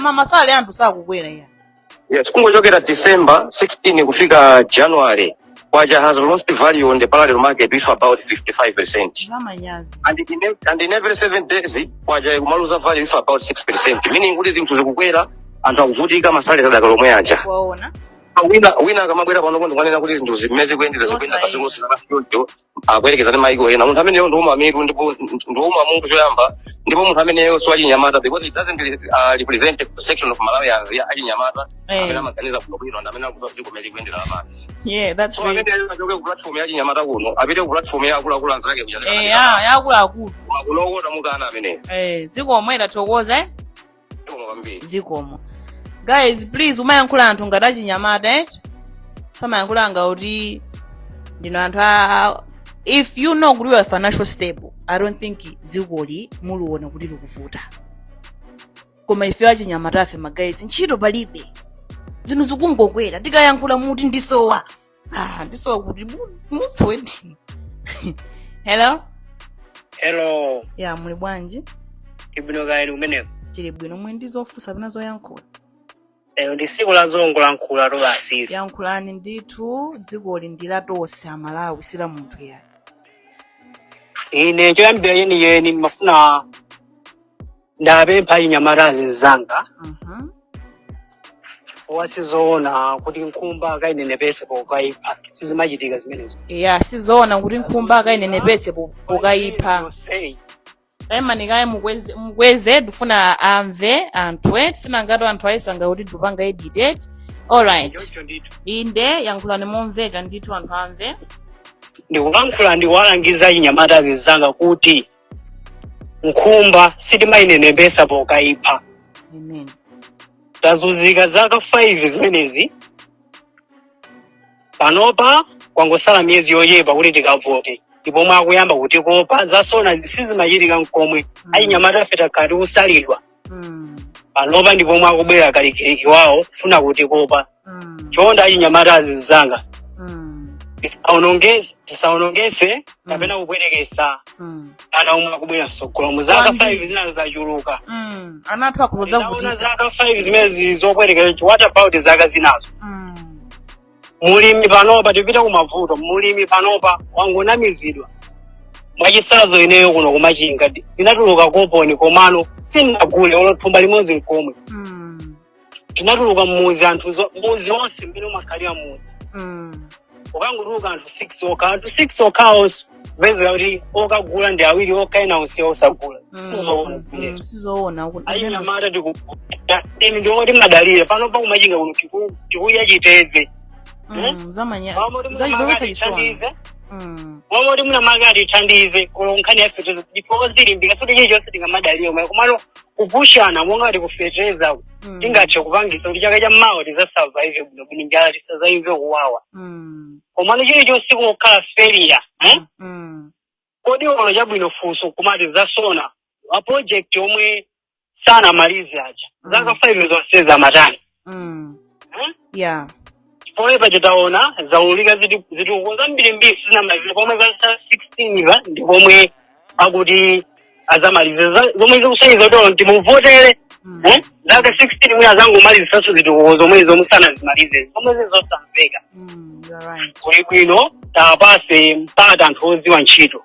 Ma salary anthu sakukwera ya. Yes, kungochokera December 16 kufika January, kwacha has lost value on the parallel market with about 55%. Zamanyazi. And in every 7 days kwacha ikumaluza value with about 6%, meaning kuti zinthu zikukwera, anthu akuvutika, ma salary sadaka lomwe aja. Waona. Wina akamabwera pano ndikunena kuti zinthu zimene zikuyendera zikuyenda pa dziko lonse, akuyerekeza ndi maiko ena, munthu ameneyo ndiwoma mitu ndipo ndiwoma mutu choyamba, ndipo munthu ameneyo si wachinyamata because it doesn't represent a section of Malawians ya achinyamata amene amaganiza bwino bwino and amene akudziwa dziko mmene likuyendera lapansi. Yeah, that's So right. amene achoke ku platform ya achinyamata kuno, apite ku platform ya akuluakulu anzake kuja. Ah, yakuluakulu. Kunokota mukana ameneyo. Zikomo, tathokoza, eh. Zikomo kwambiri. Zikomo. Guys, please, umayankhula anthu ngati achinyamata, eh, samayankhula ngati ndino anthu a if you know kuti you are financial stable, I don't think dzikoli muliona kuti likuvuta. Koma ife achinyamata afe, ma guys, ntchito palibe, zinthu zikungokwera, tikayankhula muti ndisowa, ah, ndisowa kuti musowe ndinu. Hello. Hello. Ya, muli bwanji? Ibwino, kaeni kumeneko? Tili bwino. Mwe ndi zofunsa kapena zoyankhula? Lero ndi tsiku la zongolankhula to basi. Yankhulani ndithu, dzikoli ndi la tonse Amalawi, si la munthu yayi. Ine choyambira yeniyeni ndimafuna ndapempha achinyamata azinzanga, chifukwa sizoona kuti nkhumba akayinenepese pokayipha, sizimachitika zimenezo. Ya, sizoona kuti nkhumba akayinenepetse pokayipha. Yonseyi. Tayimani kaye, mukweze, mukweze, ndifuna amve anthu, eh, sinangati anthu ayisanga kuti ndipanga edit. Alright. Choncho ndithu. Inde, yankhulani momveka ndithu, anthu amve. Ndikulankhula, ndikuwalangiza achinyamata azinzanga kuti nkhumba sitimayinenepesa pokayipha. Amen. Tazunzika zaka 5 zimenezi, panopa kwangosala miyezi yochepa kuti tikavote, ndipo mwe akuyamba kutikopa zasona, sizimachitika nkomwe. Achinyamata afe takhala tikusalidwa. Panopa ndipo mwe akubwera kalikiliki wawo kufuna kutikopa. Chonde achinyamata azinzanga, tisaonongese kapena kupwerekesa ana omwe akubwera msogolo mu zaka Kwambiri. 5 zinazo zachuluka. Ana athu akhoza Tinaona kuvutika. zaka 5 zimene zopwerekera, what about zaka zinazo? Mulimi panopa tipita kumavuto, mulimi panopa wangonamizidwa. Mwachisazo ineyo kuno kumachinga inatuluka koponi, komano sindinagule olo thumba limodzi nkomwe. Tinatuluka mmuzi anthu muzi wonse mmene umakhalira mudzi, ukangotuluka anthu 6 okha, anthu 6 okhaonso kupezeka kuti okagula ndi awiri okha, ena onse osagula. Sizoona zimenezo. Sizoona. Achinyamata tiku imi ndiomwe timadalira panopa kumachinga kuno, tikudya chitedze. Zamanya Pamwe zachizowetsa chisoni. tithandize, momwe kuti muna make atithandize kulo nkhani ya fetereza, chifukwa zilimbika soti chilichonse tingamadalira omwe, komano kupushana monga tikufetereza, tingathe kupangisa kuti chaka cha mmawa tiza survive bwino bwino, njala tisazayimve kuwawa. Komano chilichonse kungokhala failure, eh? Kodi olo chabwino funso kumati zasona a project omwe sanamalize aja, zaka 5 zonse zamatani? Eh? Yeah. Poyepa chitaona zaulika zitukuko zambirimbiri sizinamalize, pomwe za 16 pa ndi pomwe akuti azamalize, zomwe zikusonyeza kuti olo timuvotere, eh? Zaka 16 mwina azangomalizisanso zitukuko zomwe zomwe sanazimalize, zomwe zizosamveka. You are right. Kuli bwino tapase mpata anthu oziwa ntchito.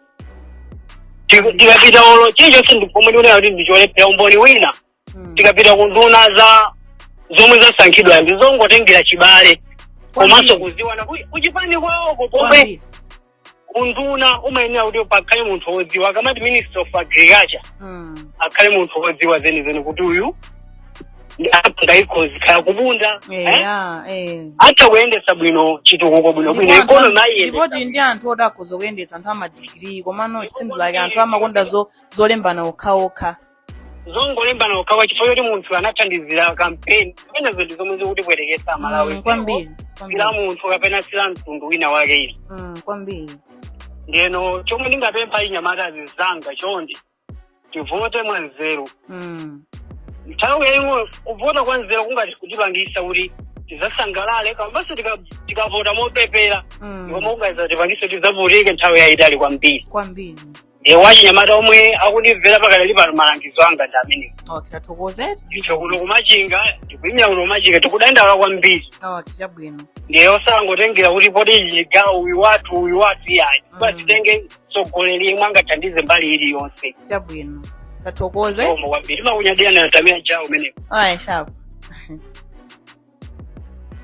Tikapita olo chilichonse ndi pomwe ndikuonera kuti ndicholephera, umboni wina, tikapita ku nduna za zomwe zasankhidwa ndi zongotengera chibale komanso kuziwana kuchipani kwawoko, pomwe unduna umayenera kuti pakhale munthu wodziwa. Akamati Minister of Agriculture, akhale munthu wodziwa zenizeni kuti uyu Apanga ikhozi kaya kubunda, eh? Eya, eh. Atha kuyendesa bwino chitukuko bwino bwino, Ndipo anthu economy ndipo ayiyendesa. tili ndi anthu oti akhoza kuyendetsa, anthu amadigiri, komano it seems like anthu amakonda zolembana okhaokha. Zongolembana okhaokha chifukwa choti munthu anathandizira kampeni. Zimenezo ndi zomwe zikutipwetekesa Malawi. Kwambiri. Sila Kwambiri. munthu kapena sila mtundu wina wake ili. Kwambiri. Ndiyeno chomwe ndingapempha achinyamata azinzanga, chonde tivote mwanzeru. Nthawi yaying'ono kuvota kwa nzeru kungati kutipangisa kuti tizasangalale, komanso tikavota mopepera, ndikomwe kungazatipangise tizavutike nthawi yayitali kwambiri. Kwambiri. Ndiye wachinyamata omwe akundimvera pakadali pano, malangizo anga ndi amenewo. Okay, tathokoze. Ife kuno kumachinga, ndikuyimira kuno kumachinga, tikudandaula kwambiri. Okay, chabwino. Ndiye osangotengera kuti poti chigawo uyu wathu, uyu wathu, iyayi. Titenge mtsogoleri yemwe angathandize mbali iliyonse. Chabwino, tathokoze. Koma kwambiri timakunyadira na Tamia Ja umenewo. Alright, sharp.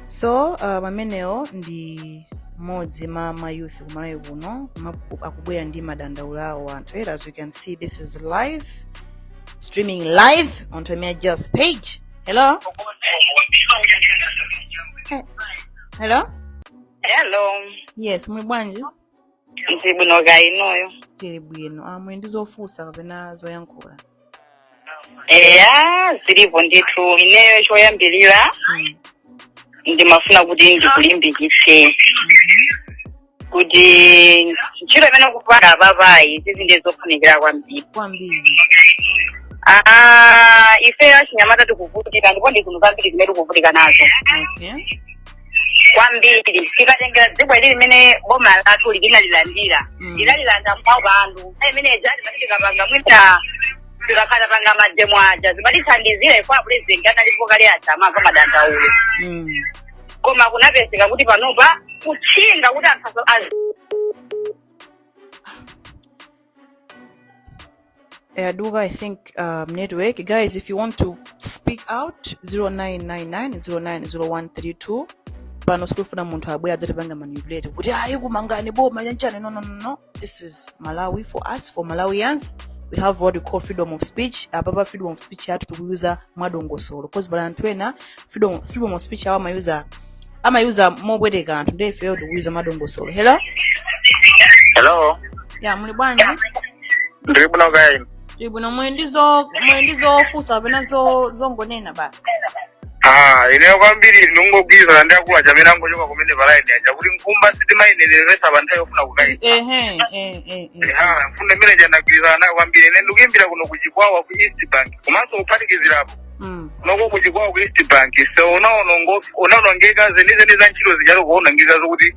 So pamenewo ndi mmodzi mwa ma youth kumalawi kuno akubwera ndi madandaulo awo anthu era. As you can see, this is live streaming, live on Tamia Ja's page. Hello? Hello? Hello. Yes, muli bwanji? Ndili bwino, kaya inuyo? Tili bwino. Muli ndi zofunsa kapena zoyankhula? Eya, zilipo ndithu. Ineyo choyambirira ndimafuna kuti ndikulimbikitse kuti ntchito imene ukupanga apapayi, izizi ndi zofunikira kwambiri. Kwambiri. Ah, ife achinyamata tikuvutika, ndipo ndi zinthu zambiri zimene tikuvutika nazo kwambiri. Tikatengera dziko ili limene boma lathu linalilandira, linalilanda mwawo anthu. Nthawi imene ija timati tikapanga mwina tikakhala panga mademo aja, zimatithandizira ifo a president analipo kale aja amamva madandaulo. Koma kunapezeka kuti panopa kutchinga kuti anthu Aduka, I think network. Guys, if you want to speak out, 0999 090132. Pano sikufuna munthu abwera adzatipanga manipulate kuti ayi, kumangani boma chanchani. No, no, no, no. This is Malawi for us, for Malawians. We have what we call freedom of speech. Apapa freedom of speech yathu tikuyuza mwadongosolo, because pali anthu ena freedom of speech awo amayuza mopweteka anthu, ndiye ifeyo tikuyuza mwadongosolo. Hello? Hello. Ya, muli bwanji? Ndili bwino, kaya inu? Tili bwino. Muli ndi zofunsa kapena zongonena basi? Ah, ineyo kwambiri ndingogwirizana ndi akulu aja amene angochoka kumene pa line aja kuti nkhumba sitimayinereresa pa nthawi yofuna kukayipha. Ehe, eh, eh, eh. Ha, mfundo imene chandagwirizana nayo kwambiri. Ine ndikuyimbira kuno ku Chikwawa ku East Bank, komanso kuphatikizirapo kunoko ku Chikwawa ku East Bank, so unaonongeka zenizeni za ntchito zijalo kuonongeka, zokuti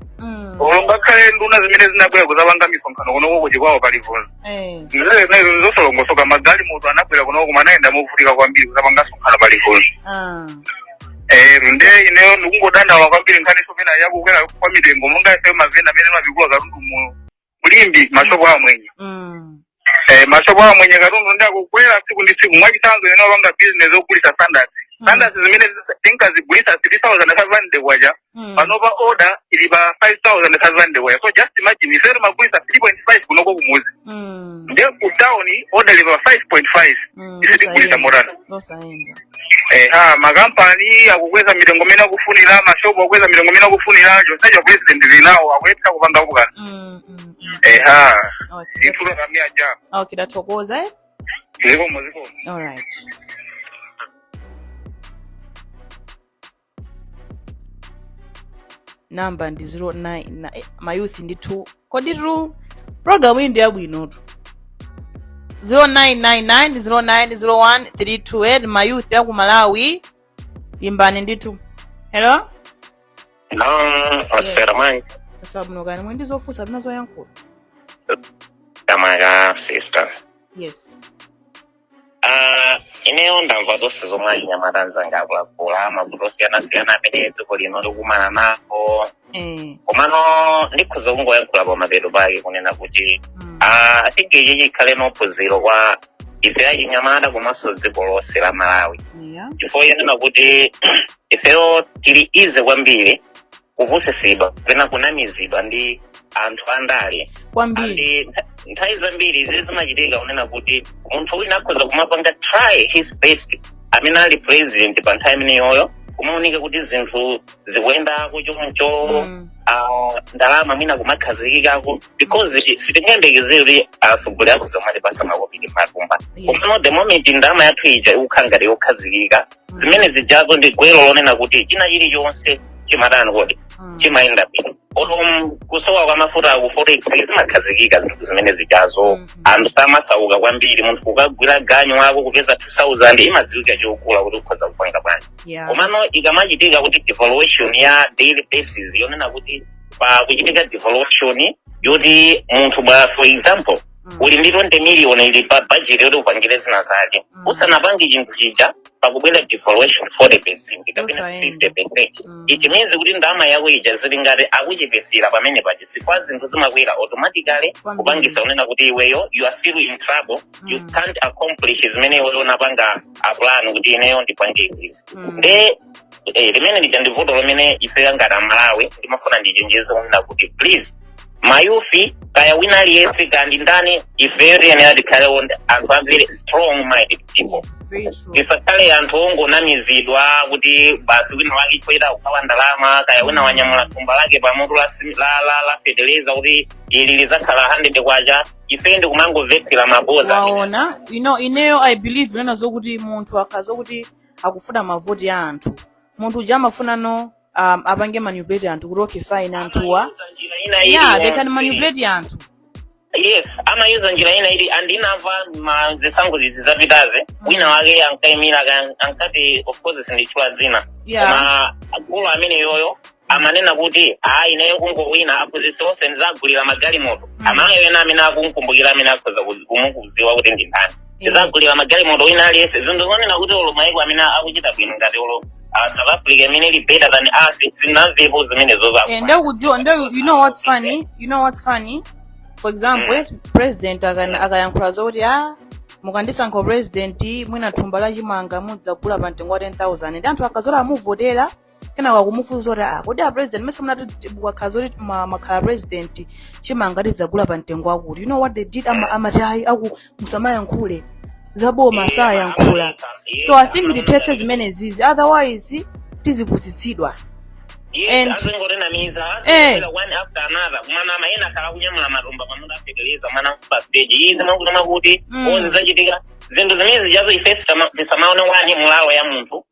olo ngakhale nduna zimene zinabwera kuzapanga misonkhano kunoko ku Chikwawa palivonse zimene zosolongosoka. Magalimoto anabwera kunoko koma anayenda movutika kwambiri kuzapanga sonkhano palivonse. Eh, nde ineyo ndikungodandaula kwambiri nkhaniso pena yakukwera kwa mitengo, monga ife mavenda amene mapikula katundu mu kulimbi mashopo amwenye. Eh, mashopo amwenye katundu ndi akukwera tsiku ndi tsiku. Mwachitsanzo, ine wapanga business yogulisa sandasi. Sandasi zimene tinkazigulisa 3500 kwacha, panopa order ili pa 5500 kwacha. So just imagine, ife timagulisa 3.5 kunoko kumuzi, ndiye ku town order ili pa 5.5. Ife tigulisa motani? Losayenda. Eh, ha, makampani akukweza mitengo imene akufunira, mashopo akukweza mitengo imene akufunira, chonsecho president linawo akuyetsa kupanga kukana. Eh, ha. Ndithu Tamia Ja. Okay, tathokoza, eh? Zikomo, zikomo. All right. Namba ndi 09 na mayouth ndithu. Kodi tu program iyi ndi yabwinotu. 0999 0901 328. Mayouth aku Malawi, imbani ndithu. Hello? Hello, maswera bwanji? Sabwino kani. Mwe ndi zofunsa kapena zoyankhula? Tamaka sister. Yes. Ah, ineyo ndamva zonse zomwe achinyamata anzanga akuluakulu, mavuto osiyanasiyana amene dziko lino likumana nawo. Komano ndikhoza kungoyankhula pa mapeto pake kunena kuti ah, I think ichi chikhale phunziro kwa ife achinyamata komanso dziko lonse la Malawi, chifukwa chonena kuti ifeyo tili easy kwambiri kupusitsidwa kapena kunamizidwa ndi anthu andale. Kwambiri. And nthawi zambiri izi zimachitika kunena kuti munthu wina akhoza kumapanga try his best Amene ali president pa nthawi imeneyoyo, kumaoneka kuti zinthu zikuyendako choncho, ndalama mwina kumakhazikikako, because sitingayembekezere kuti atsogoleri akhoza kumatipasa makobiri matumba. Komano the moment ndalama yathu ija ikukhala ngati yokhazikika, zimene zijazo ndi gwero lonena kuti china chilichonse chimatani kodi? Chimayenda bwino. Olo kusowa kwa mafuta ku forex, zimakhazikika zinthu zimene zijazo. Anthu samasauka kwambiri. Munthu kukagwira ganyu wako kupeza 2000, imadziwika chokula kuti ukhoza kupanga bwanji. Komano ikamachitika kuti devaluation ya daily basis, yonena kuti pa kuchitika devaluation yoti munthu bwa, for example, uli ndi 20 million ili pa budget yoti upangire zina zake, usanapange chinthu chija pakubwera devaluation 40% kapena Zosayenda. 50%, it means kuti ndalama yako ija zili ngati akuchepesera pamene paja, chifukwa zinthu zimakwera automatically, kupangisa kunena kuti iweyo you are still in trouble, you can't accomplish zimene iweyo unapanga a plan kuti ineyo ndipange izizi. Nde limene lija ndi vuto limene ife ngati Amalawi ndimafuna ndichenjeze kunena kuti please, ma youth, kaya wina aliyense, kaya ndi ndani, ifeyo tiyenera tikhale anthu a very strong minded people. Yes, very true. Tisakhale anthu ongonamizidwa kuti basi wina wake choita kugawa ndalama, kaya wina wanyamula thumba lake pamutu la feteleza kuti ili lizakhala 100 kwacha, ife ndikumangomvetsera maboza amene. Waona, ineyo I believe nena zokuti munthu akhaza kuti akufuna mavoti a anthu, munthu uja amafuna no apange manipulate anthu kuti okay, fine, anthuwa Amayuza njira ina yeah, they can iliyonse. manipulate anthu. Yes, amayuza njira ina ili. Andinamva ma zisankho zizi zapitazi, wina wake ankayimira, ankati, of course sinditchula dzina, koma akulu amene yoyo amanena kuti ayi, ineyo kungowina aphunzitsi onse ndizagulira magalimoto. Amayi ena amene akunkumbukira, amene akhoza kumukuziwa kuti ndi ndani, ndizagulira magalimoto wina aliyense. Zinthu zonena kuti olo maiko amene akuchita bwino ngati olo South Africa imene ili better than us, sinamvepo zimenezo. Ndekudziwa nde, you know what's funny? You know what's funny? For example, president akayankhula zokuti ah, mukandisankha president, mwina thumba la chimanga mudzagula pa mtengo wa 10,000, ndi anthu akazora amuvotera, kenaka akumufunsa kuti ah, kodi a president, mese munati mukakhala zoti makhala president chimanga tidzagula pa mtengo wakuti? You know what they did? Amati ayi, aku musamayankhule zaboma, sayankhula. So I think tithetse zimene zizi, otherwise tizipusitsidwa. Yes, azingotinamiza, azingokwera one after another, kumanama. Ena akhala kunyamula matumba pamutu afeteleza mwana pa stage izi, mwakuti mwakuti ozi zachitika zinthu zimene zijazo. Ife tisamaone wani mulawo ya munthu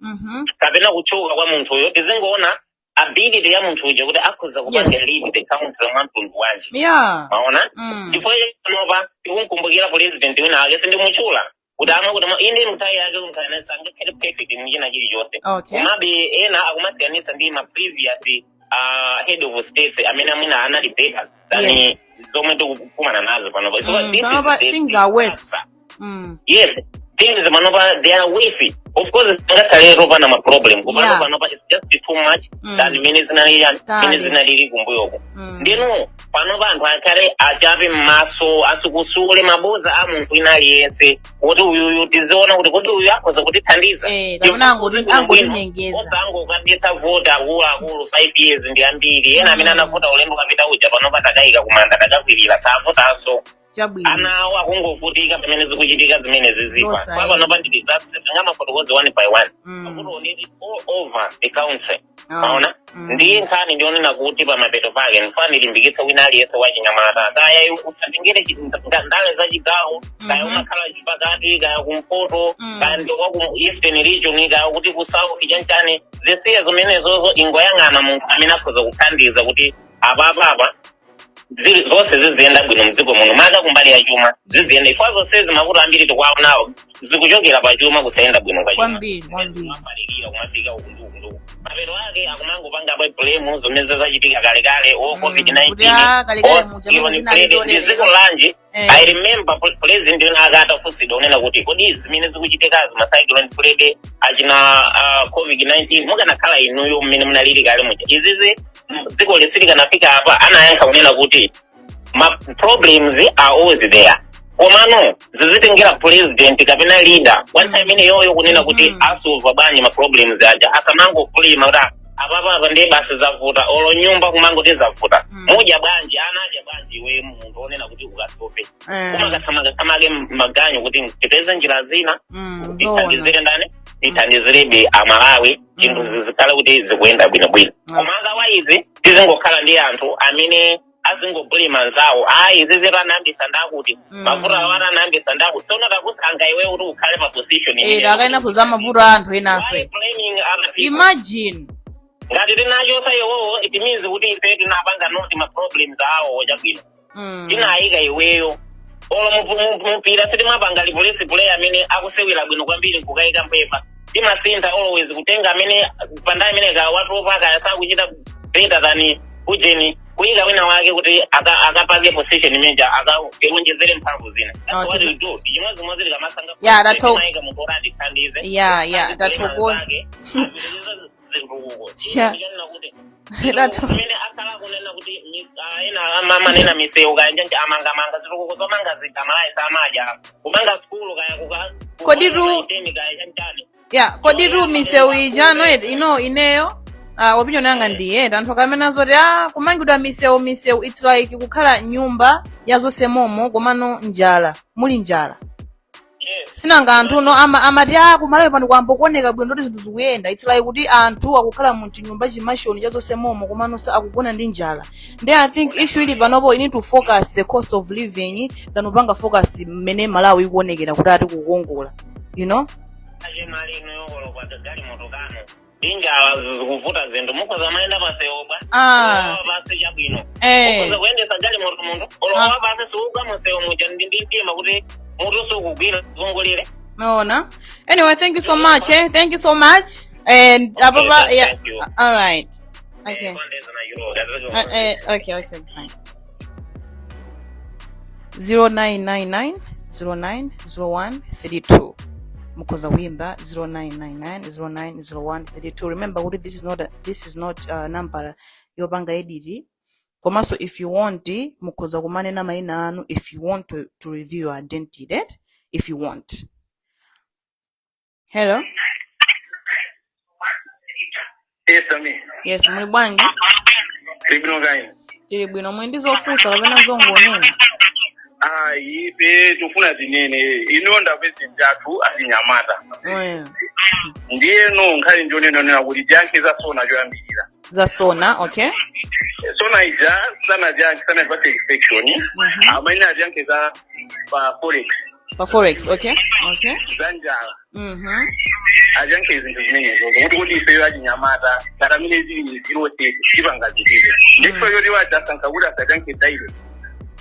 kapena kutchuka kwa munthuyo, tizingoona ability ya munthu uja kuti akhoza kupanga lead the country mwa mtundu wanji. Maona? Chifukwa panopa tikunkumbukira president wina ake, sindimutchula, kuti amwe kuti inde nthawi yake kumkhala sangakhale perfect muchina chilichonse. Komabe ena akumasiyanisa ndi ma previous head of states amene amwina anali better than zomwe tikukumana nazo panopa. So this is Panopa the things are worse. disaster. Yes, things panopa they are worse. Of course ngakhale pana ma problem, komano panopa it's just too much than mene zinalili Kale. mene zinalili kumbuyoko. Ndinu panopa anthu akhale achape m'maso, asukusule maboza a munthu wina aliyense kuti uyuyu tiziona kuti kuti uyu akhoza kutithandiza. Kapena angotinyengeza. Osangokadetsa vota akuluakulu, 5 years ndi ambiri. Ena amene anavota ulendo kapita uja, panopa takayika kumanda, takakwirira, savotanso. Ana awo akungovutika pamene zikuchitika zimene zizipa. Zosayenda. Kwa panopa ndi disaster, singamafotokoze one by one. Mavuto ndi all over the country. Maona? Ndiye nkhani ndionena kuti pamapeto pake ndifuna ndilimbikitse wina aliyense wachinyamata, kaya iwe usatengere ndale za chigawo, kaya umakhala chipakati, kaya kumpoto, kaya ndi wa ku Eastern Region, kaya kuti ku South, chanchani, zisiye zimenezozo. Ingoyang'ana munthu amene akhoza kuthandiza kuti apapapa zili zonse ziziyenda bwino mdziko muno, maka kumbali ya chuma ziziyenda. Ifwa zonsezi mavuto ambiri tikuwaonawo zikuchokera pa chuma, kusayenda bwino kwa chuma. Kwambiri, kwambiri. Kumafalikira, kumafika uku ndi uku ndi uku, mapeto ake akumangopanga blame zomwe zachitika kalekale o COVID-19. Kuti ah, kalekale o muja mene even zinali ndi dziko zolerera. lanji. I remember president wina akatafunsidwa unena kuti kodi zimene zikuchitikazi, ma cyclone Freddy, achina COVID-19, mukanakhala inuyo mmene munalili kale muja, izizi dziko lisilikanafika apa? Anayankha kunena kuti ma problems are always there, komano zizitengera president kapena leader wa nthawi imeneyoyo kunena kuti asolva bwanji ma problems aja. Asamangoblame kuti "Ah, apapapa ndiye basi zavuta," olo nyumba kumangoti zavuta, mudya bwanji, ana adya bwanji? Iwe munthu onena kuti ukasolve, kumakathamangathamake maganyu kuti tipeze njira zina tithandizire ndani? Tithandizirebe Amalawi, zinthu zizikhale kuti zikuyenda bwinobwino. Koma otherwise tizingokhala ndi anthu amene azingobulima anzawo, ayi, izizi anayambisa ndakuti, mavuto awo anayambisa ndakuti. Tsono takusankha iwe kuti ukhale pa position Eh, akanenaso za mavuto a anthu enanso. Why blaming other people? Imagine. Ngati tinachosa iwowo, it means kuti ife tinapanga note ma problems awo chabwino. Tinayika iweyo. Olo mupira sitimapanga replace player amene akusewera bwino kwambiri nkukayika mpwepa. Timasintha always, kutenga amene pandayi imene ka watopa, kaya sakuchita better than ujeni, kuyika wina wake kuti akapange position imeja, akaonjezere mphamvu zina. That's what we do. Chimodzimodzi tikamasanga timayika munthu oti atithandize. Yeah, tathokoza. Zitukuko chanena kuti zimene akhala kunena kuti ena amanena misewu kaya njanji amangamanga, zitukuko zomanga zija Amalawi samadya, kumanga sukulu kaya kuka kaya chanchani. Yeah, koditu misewu ija no ino ineyo opinion yanga ndiyenda anthu akamena zoti kumangidwa misewu misewu, it's like kukhala nyumba ya zonse momo, komano njala, muli njala. Sinanga anthu no amati kumalawi pano kwamba kuoneka bwino, ndoti zinthu zikuyenda. It's like kuti anthu akukhala mu chinyumba chimansion cha zonse momo, komano akugona ndi njala. Ndi I think issue ili panopo, you need to focus the cost of living than upanga focus mmene Malawi ikuonekera kuti ati kukongola. Achemali ino yokolopa galimoto kano ndi njala zikuvuta zinthu, mukhoza mayenda pasewu bwa pasi chabwino, ukhoza kuyendesa galimoto munthu olowa pasi siuga munsewu muja ndi mtima kuti mutu sukugwira zungulire. Naona. Anyway, thank you so much. Eh? Thank you so much. And Okay, Papa, yeah. thank you. All right. Okay. Okay, fine. 0999 090132, mukhoza kuimba 0999 090132. Remember kuti this is not number yopanga edit. Komanso if you want, mukhoza kumanena mayina anu if you want to review your identity, eh? If you want. Hello. Yes, Ami. Yes, muli bwanji? Tili kaya. Tili bwino. Muli ndi zofunsa kapena zongonena? Ayi, ife tufuna tinene ino nda president athu achinyamata. Ndiyeno nkhali ndionenonena kuti tiyankhe za SONA choyambirira. Za SONA, okay. SONA ija sanatiyankhe, sanatipatse reflection. Amene atiyankhe za pa forex. Pa forex, okay. Za njala. Atiyankhe zinthu zimenezo kuti kuti ifeyo achinyamata ngati amene zili ziloseti tipanga zitizo. Ndifo yoti wadzasankha kuti asatiyankhe direct,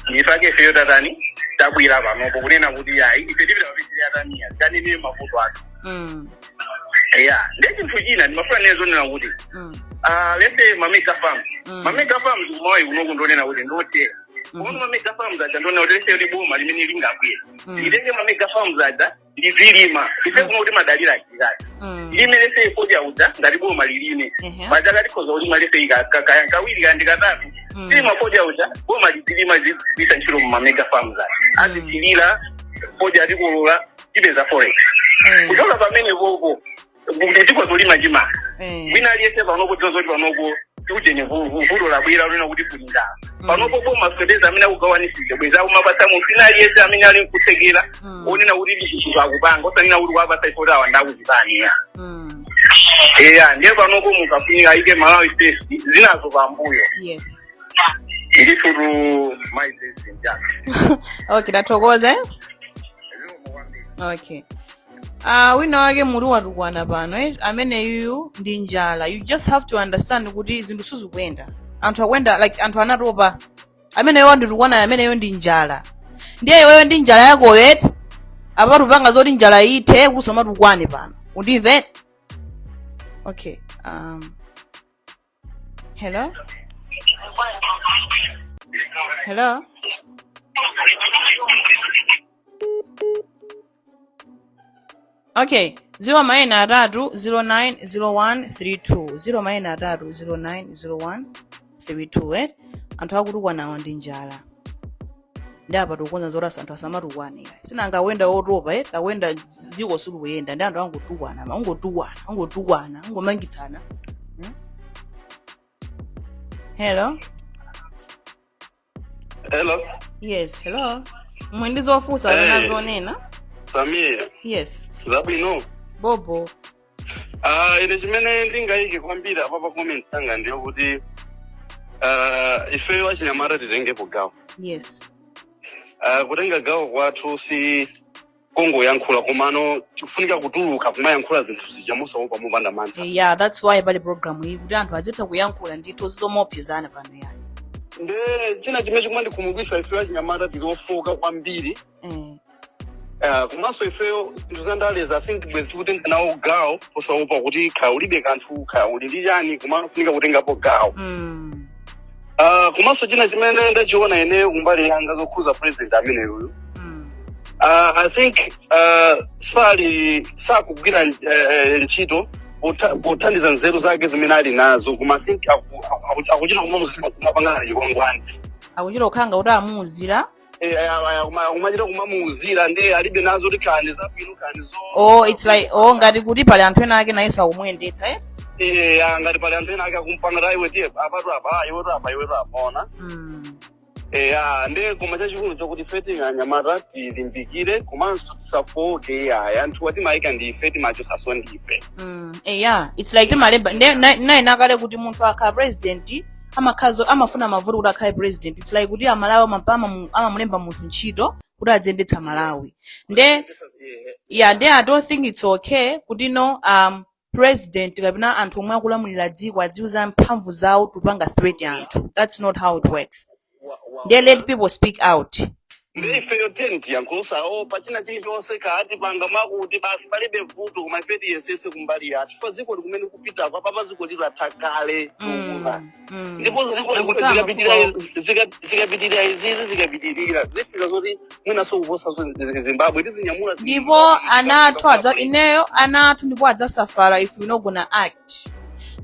ndifake ifeyo tatani, tabwera panopo kunena kuti ayi, ife tipita papitiri ataniya tanene mavuto athu. Ya, ndi chinthu china ndimafuna nene zonena kuti let's say ma mega farms, ma mega farms kumawayi kunoku ndonena kuti ndotheka. Komano ma mega farms aja ndonena kuti let's say kuti boma limene lingabwera litenge ma mega farms aja lizilima. Ife kuno kuti madalira achikati lime, let's say fodya uja ngati boma lilime pachaka tikhoza kulima let's say kawiri kandi katatu. Tilima fodya uja, boma lizilima, zigwisa ntchito mu ma mega farms aja, azithirira fodya, tikolola, tipeza forex. Kuchoka pamene popo tikhoza kulima chimanga. Wina aliyense panopo dziwa zoti panopo tikujenye vuto labwera lina kuti kuli njala. Panopo boma feteleza amene akugawanisise bweza kumapatsa munthu wina aliyense amene ali nkuthekera onena kuti ndi akupanga, osanena kuti kuwapatsa ifo kuti awa ndakuzipani. Eya, ndiye panopo mukafunika ayike Malawi first, zinazo pambuyo. Ndithutu my president yathu. Okay, tathokoza, eh? Okay. Wina wake muri watukwana pano, eh? Amene yuyu ndi njala. You just have to understand kuti zinthu sizikuyenda, anthu akuyenda like anthu anatopa. Ameneyo wanditukwana ameneyo ndi njala. Ndiye iweyo ndi njala yakoyo eti apa tupanga zoti njala ithe kusomatukwane pano, undimve? Okay, hello, hello. Okay, 0 maina atatu 090132, 0 maina atatu 090132, eh? Anthu akutukwanawa ndi njala. Ndi apa tikukonza zoti anthu asamatukwane ya sinanga awenda otopa, eh? Awenda ziko silikuyenda, ndi anthu angotukwana, angotukwana, angotukwana, angomangitsana, Hello. Hello. Yes, hello. Mwe ndi zofunsa kapena Hey. zonena? Samia. Yes. Zabwino. Bobo. Ah, ine chimene ndingayike kwambiri apa pa comment yanga ndiyo kuti ifeyo achinyamata titengepo gawo. Kutenga gawo kwathu si kongoyankhula, komano tikufunika kutuluka kumayankhula zinthu zija mosaopa, mopanda mantha. Yeah, that's why pali program iyi, kuti anthu azitha kuyankhula ndithu, zizomaopsezana pano yani. Nde china chimene chikumandikhumudwitsa, ifeyo achinyamata tili ofoka kwambiri. Komanso ifeyo zinthu za ndalezi, I think bwezi tikutenga nawo gawo posaopa kuti kaya ulibe kanthu, kaya uli ndi chani, komano funika kutengapo gawo. Komanso china chimene ndachiona ineyo kumbali yanga zokhuza president ameneyoyo, I think sali sakugwira ntchito pothandiza nzeru zake zimene ali nazo, koma I think akuchita kumamuzira, kumapangana chikwangwani. Akuchita kukhala kuti amuuzira. Kumachita kumamuuzira, ndi alibe nazo kuti khani zabwino, khani zo Oh, it's like, oh, ngati kuti pali anthu ena ake nayenso akumuyendetsa, eh? Ngati pali anthu ena ake akumpanga kuti iwe tiye apatu apa, iwetu apa, iwetu apa, ona. Nde koma chachikulu chokuti ife tili anyamata tilimbikire, komanso tisafoke iyaya. Anthu atimayika ndi ife, timachosaso ndife. Yeah, it's like timalemba naye nakale kuti munthu akhala president amakhazo amafuna mavuto kuti akhale president. It's like kuti Amalawi amamulemba munthu ntchito kuti adziyendetsa Malawi. Nde yeah, nde I don't think it's okay kuti no president kapena anthu omwe akulamulira dziko adziuza mphamvu zawo tupanga threat anthu. That's not how it works. Nde let people speak out. Ndi ifeyo tenti yankhulosaopa china chilichonse, kati panga mwakuti basi palibe vuto, koma ife tiyesese kumbali yathu fa dziko likumene kupitako apapa, dziko lilatha kale. Ndipo dziko Akutsama zikapitirira izizi, zikapitirira zifika zoti mwinaso kuposa Zimbabwe tizinyamula. Ndipo ana athu adza, ineyo ana athu ndipo adzasafara if we not gonna act,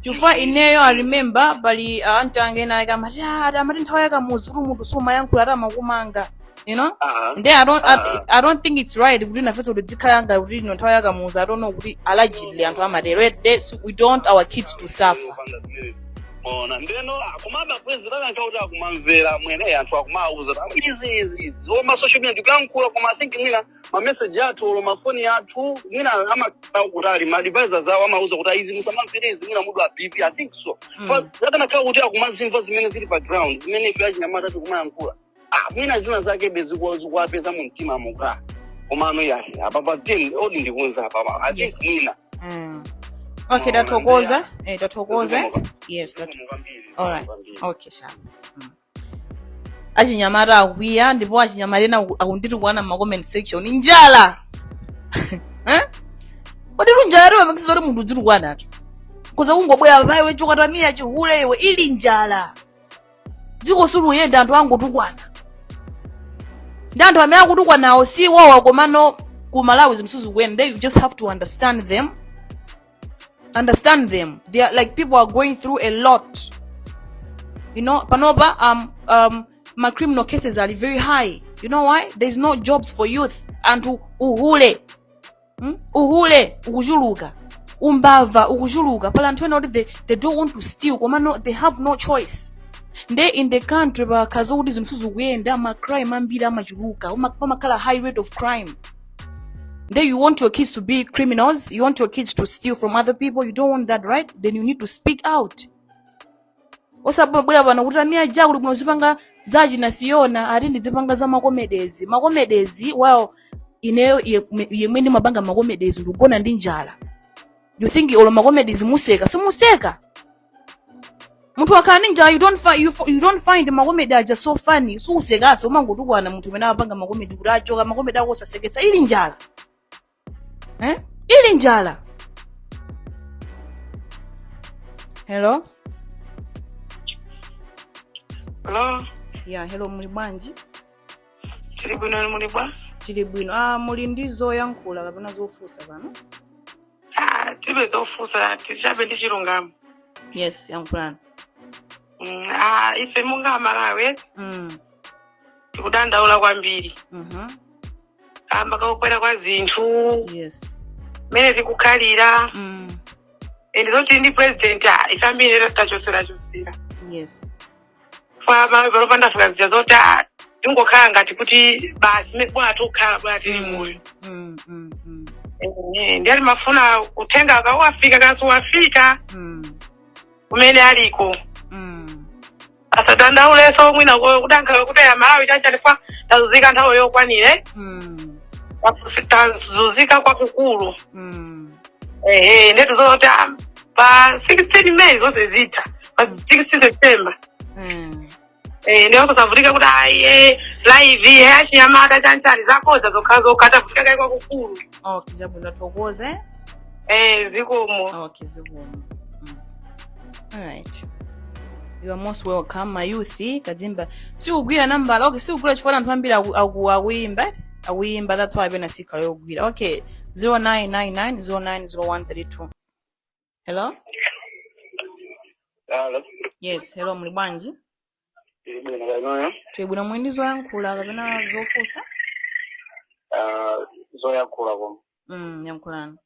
chifukwa ineyo I remember pali anti anga ena ake amati, amati nthawi yakamuzu kuti munthu sumayankhula ati amakumanga. Nde I don't think it's right kuti nafenso kuti dzikhala ngati kuti ino nthawi yakamuzu. I don't know kuti allegedly anthu amatero. So we don't want our kids to suffer. Ona, ndeno akumaba president akanka kuti akumamvera mwene anthu akumauza kuti izi, izi, izi oma social media tikuyankhula, koma I think mwina ma message athu olo mafoni athu mwina amakhala kuti ali ma advisors awo amauza kuti izi musamamvere izi, mwina mudu a BP, I think so. Zakanakhala kuti akumazimva zimene zili pa ground, zimene ife achinyamata tikumayankhula, mwina zina zake bezikuwapeza mu mtima muka, komano yayi, apa pa 10 odi ndikunza apa, I think mwina. Okay, tathokoza, tathokoza. Yes, all right, okay, sharp. Achinyamata akwiya, ndipo achinyamata ena akunditukwana mu comment section. Njala, eh? Kodi lunjala tiwapangisa kuti munthu udzitukwana tu koza kungobwera pa iwe chokatamia chihule iwe, ili njala, dziko siluyenda, anthu angotukwana. Ndi anthu amene akutukwanawo si iwowa, komano ku Malawi zinthu sizikuyenda. You just have to understand them, understand them. They are like, people are going through a lot. Panopa my criminal cases are very high. You know why? There's no jobs for youth. Anthu uhule, Uhule ukuchuluka, umbava ukuchuluka. Pala anthu ena kuti they don't want to steal, koma no, they have no choice. Nde in the country pakhaza kuti zinthu sizikuyenda, ma crime ambiri amachuluka, pamakhala high rate of crime. Nde you want your kids to be criminals? You want your kids to steal from other people? You don't want that, right? Then you need to speak out. Osabwera pano kuti amiya jakuti kuno zipanga zachina Fiona ati ndizipanga za ma comedies, ma comedies. Well, ineyo yemwe ndimapanga ma comedies ndikugona ndi njala. You think olo ma comedies museka? Simuseka. Munthu akhala ndi njala, you don't find ma comedy aja so funny. Sukusekaso, umangotukwana munthu umene amapanga ma comedy kuti achoka, ma comedy ako osaseketsa. Ili njala, eh? Ili njala. Hello. Hello. Yeah, hello, muli bwanji? Tili bwino, muli bwa? Tili bwino. Muli ndi zoyankhula kapena zofunsa pano? Ah, tilibe zofunsa, tichabe ndi chilungamo. Yes, yankhulani. Ife monga Amalawi tikudandaula kwambiri kamba kakukwera kwa zinthu mmene tikukhalira and zoti ndi president, ife ambiri tachosera chosera. Fa pano ndafika zija zoti tingokhala ngati kuti basi bwana tikukhala, bwana tili moyo. Ndiye ndimafuna uthenga akawafika kasi wafika kumene aliko, asadandauleso mwina kudankhala kuti Amalawi chachalifa tazunzika nthawi yokwanire, tazunzika kwakukulu. Ehe, ndetu zoti pa 16 May zonse zitha, pa 16 September. Ndiyo kusavutika kuti ayi, live achinyamata chanchani zakoza zokha zokha, tavutika kayi kwakukulu. Okay, chabwino, tathokoze. Zikomo. Okay, zikomo. Alright, you are most welcome. Mayouth kadzimba sikugwira nambala. Okay, sikugwira chifukwa anthu ambiri akuyimba, akuyimba, that's why apena sikhala yogwira. Okay, 0999 090132. Hello? Hello. Yes, hello, muli bwanji? Tili bwino, kaya? Tili bwino. Muli ndi zoyankhula kapena zofunsa? Ah, zoyankhula koma. Yankhulani.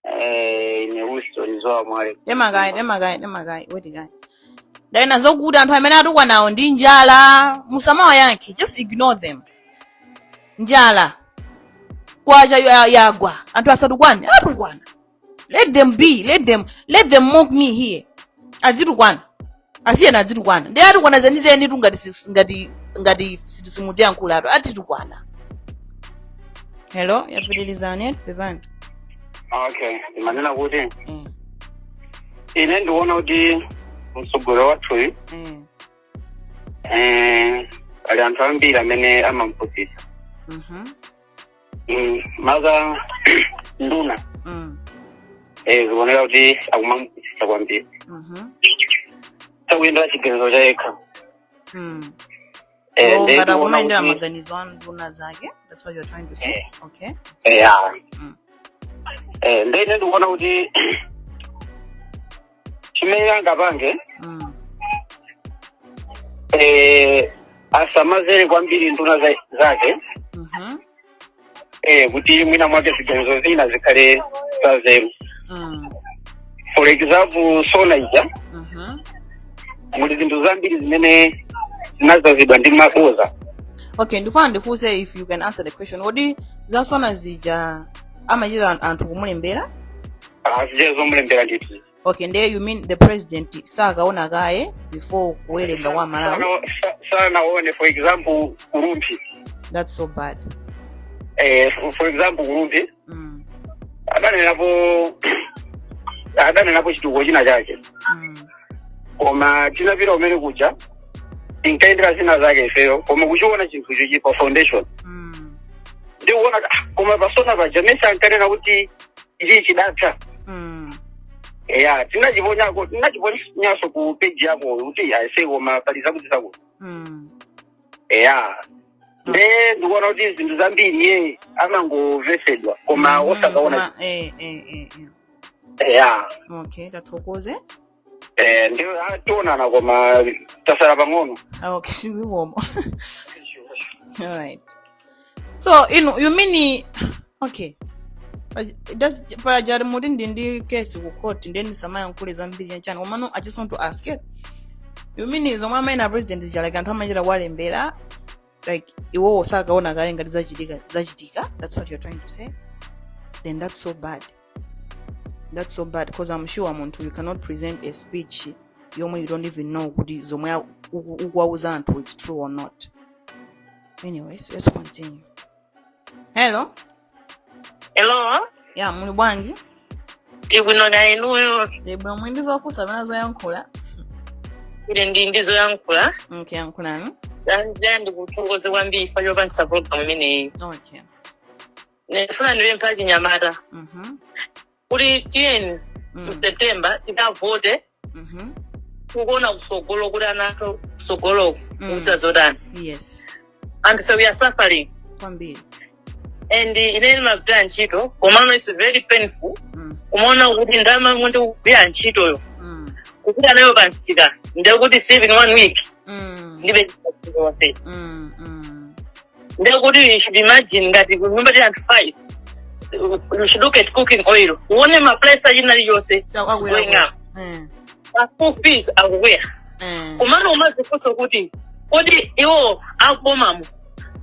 Ine Winston Zowa Mwale. Emakayi, emakayi, emakayi, wait kayi. Ndaina zokuti anthu amene atukwanawo ndi njala, musamawayankhe, just ignore them. Njala, kwacha yagwa, anthu asatukwane, atukwana. Let them be, let them mock me here. Adzitukwana. Asiyena adzitukwana. Ndi atukwana zenizeni tu ngati ngati simudziyankhula atu atitukwana. Hello, yapitirizani, pepani. Okay, ndimanena kuti ine ndikuona kuti mtsogoleri wathuyu ali anthu ambiri amene amamphunzitsa. Maka nduna zikuoneka kuti akumamphunzitsa kwambiri. Sakuyendera chiganizo cha yekha. Oh, Ndiye ngati ndikuona akumayendera kuti maganizo a nduna zake. That's what you're trying to say. Okay. Ya. Ndiye ine ndikuona kuti chimene angapange asamazere kwambiri nduna zake kuti mwina mwake ziganizo zina zikhale zazeru. For example, SONA ija muli zinthu zambiri zimene zinazazidwa ndi maboza. Okay, ndifuna ndifunse, if you can answer the question. Kodi za SONA zija amachita anthu kumulembera? Zija zomulembera ndithu. Okay, ndiye you mean the president sakaona kaye before kuwerenga kwa Malawi? Sanaone. For example, ku Rumphi. That's so bad. For example, ku Rumphi adanenapo chitukuko china chake, koma tinapita kumene kuja tinkayendera zina zake ifeyo, koma kuchiona chinthucho chi pa foundation ndikuona, ah, koma pa SONA paja mesa ankanena kuti ichi chidatha? Ya, tinachiponyako, tinachiponyanso ku page yako kuti aise, koma pali zakuti zakuti. Ya, nde ndikuona kuti zinthu zambiri ye amangovesedwa koma osakaona. Koma eh. Ya. Okay, tathokoze. Ndi tionana, koma tasala pang'ono. Okay, sizikomo. Alright, so inu, you mean, okay, pajari muti ndi kesi ku court, ndiye ndisamayankhule zambiri chani, komano I just want to ask it, you mean zomwe amayina president zija, like anthu amachita kuwalembera, like iwowo sakaona kale ngati zachitika, zachitika? That's what you're trying to say? Then that's so bad, that's so bad, because I'm sure munthu, you cannot present a speech yomwe you don't even know kuti zomwe ukuwauza anthu it's true or not. Anyways, let's continue. Hello? Hello. Ya, muli bwanji? Ibwino na inuyo? Ibwino. Muli ndi zofunsa kapena zoyankhula? Ine ndi zoyankhula. Okay, yankhulani. Anja, ndikuthokoze kwambiri chifukwa chopangisa program imeneyi. Ndifuna ndipempha achinyamata kuti tiyeni mu September tikavote, kukuona kusogolo kuti ana athu kusogoloku kuza zotani. And so we are suffering kwambiri. And ine ndimagwira ntchito, komano it's very painful kumaona kuti ndalama yomwe ndikugwira ntchitoyo kupita nayo pansika, ndekuti even one week ndibe chonse. Ndekuti you should imagine ngati kunyumba tili anthu 5, you should look at cooking oil, uone ma price achina liyonse Akwera. going up, ma school fees akukwera. Komano umazifunsa kuti kodi iwo akubomamo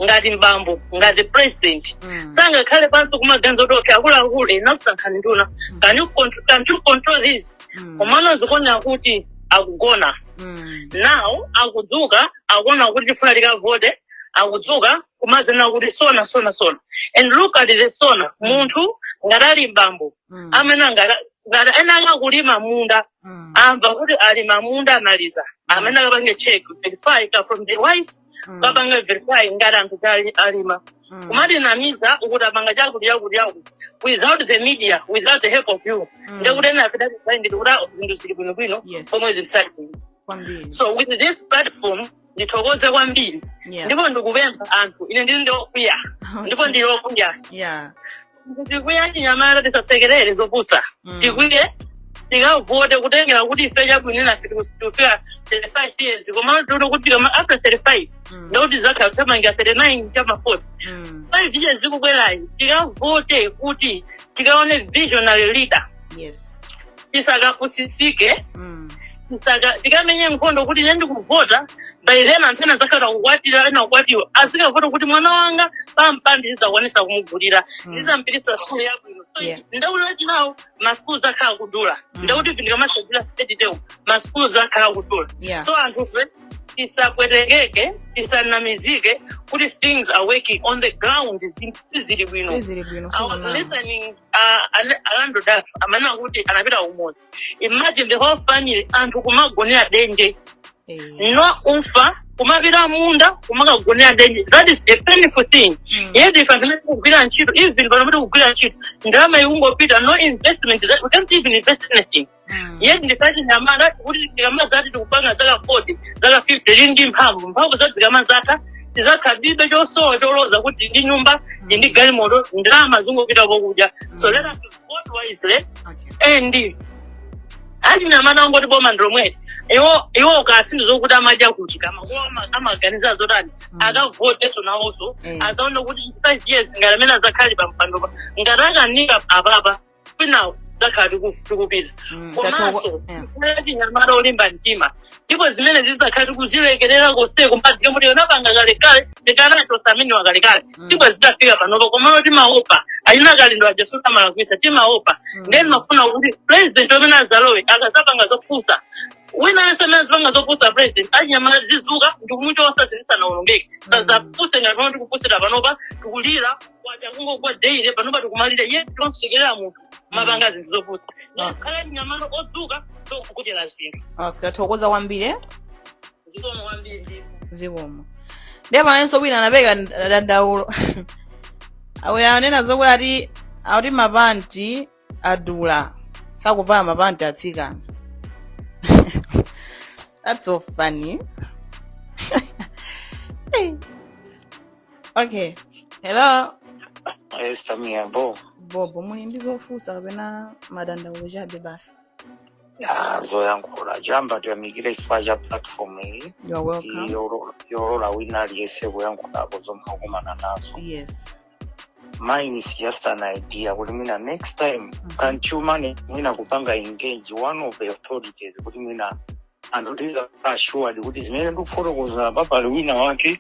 Ngati mbambo, ngati president, sangakhale pansi kumaganiza kuti, "Okay, akuluakulu, ine nakusankhani nduna, can you control this?" Komano zikuoneka kuti akugona. Now akudzuka, akuona kuti tifuna tikavote, akudzuka kumazena kuti SONA, SONA, SONA. And look at the SONA. Munthu ngati ali mbambo amene ngati ena akakulima munda, amva kuti alima munda, amaliza, amene akapange check, verify ka from the wife, kapanga verify ngati anthu alima, kumatinamiza ukuti apanga chakuti, chakuti, chakuti, without the media, without the help of you. Ndekuti ena afika kuti zinthu zili bwinobwino pomwe zili bwino. So with this platform ndithokoze kwambiri. Ndipo ndikupempha anthu, ine ndili ndiokwiya, ndipo ndili okwiya. Tikwiya, chinyamata tisasekerere zopusa. Tikwiye, tikavote, kutengera kuti ife chabwino nafe tikufika 35 years, koma tiona kuti kama after 35 ndekuti zakhala kuthamangira 39 chama 40. 5 years zikubwerayi tikavote kuti tikaone visionary leader. Tisakapusisike. Tisaka tikamenye nkhondo kuti ine ndikuvota, by then anthu ena zakhala kukwatira, ena kukwatiwa, azikavota kuti mwana wanga pampandi ndizakwanisa kumugulira, ndizampitisa sukulu yabwino. So ndekuti nawo masukulu zakhala kudula. Ndekuti ndikamasagula state term, masukulu zakhala kudula. So anthufe tisapwetekeke, tisanamizike kuti things are working on the ground. Sizili bwino. Sizili bwino. I was Sunana. listening Alando Daf amanena kuti anapita kumozi. Imagine the whole family, anthu kumagonera denje. No umfa, kumapita munda kumakagonera denje. That is a painful thing. Yet if anthu amene kugwira ntchito, even pano kuti kugwira ntchito, ndalama ikungopita, no investment, that we can't even invest anything. Yet ndisati nyamata kuti tikamazati tikupanga zaka 40, zaka 50, tili ndi mphamvu, mphamvu zathu zikamazatha tizakhabibe chosowa choloza kuti ndi nyumba, ndi galimoto, ndalama zingopita pokudya. So let us vote wisely. And achinyamata angoti boma ndilomwe, iwo ukasinthu zokuti amadya kuti kama kuwa amaganiza zotani, akavoteso nawonso. Azaone kuti 5 years ngati amene azakhali pampando, ngati akanika apapa, kwinawo zakhala tikupita. Komanso achinyamata olimba mtima, ndipo zimene zizakhala tikuzilekerera koseko mbadzike kuti unapanga kalekale, ndikanachosa amene wakalekale, sibwe zitafika panopo. Komano timaopa achina Kalindo aja, sutamalakwisa, timaopa. Then mafuna kuti president amene azalowe akazapanga zopusa, wina yense amene azipanga zopusa president, achinyamata zizuka ndikumuchosa zisanaonongeke, sazapuse ngati pano tikupusira panopa, tikulira kwacha kungogwa daily panopa, tikumalira ye tonsekerera munthu mapanga zinthu zopusa. Khala achinyamata odzuka tokukuchera zinthu. Okay, tathokoza kwambiri, eh? Zikomo kwambiri ndithu. Zikomo. Ndiye panenso wina anapeka dandaulo, akuti anena zokuti ati akuti mapanti adula, sakuvala mapanti atsikana. That's so funny. Hey. Okay, hello. Esther Miyabo. Bobo, muli ndi zofunsa kapena madandaulo chabe basi? Ya, zoyankhula chamba. Tiyamikire chifukwa cha platform iyi. You are welcome. Yolola wina aliyense kuyankhulako zomwe akumana nazo. Mine is just an idea kuti mwina next time can't you manage mwina kupanga engage one of the authorities, kuti mwina anthu tiza assured kuti zimene ndikufotokoza apa pali wina wake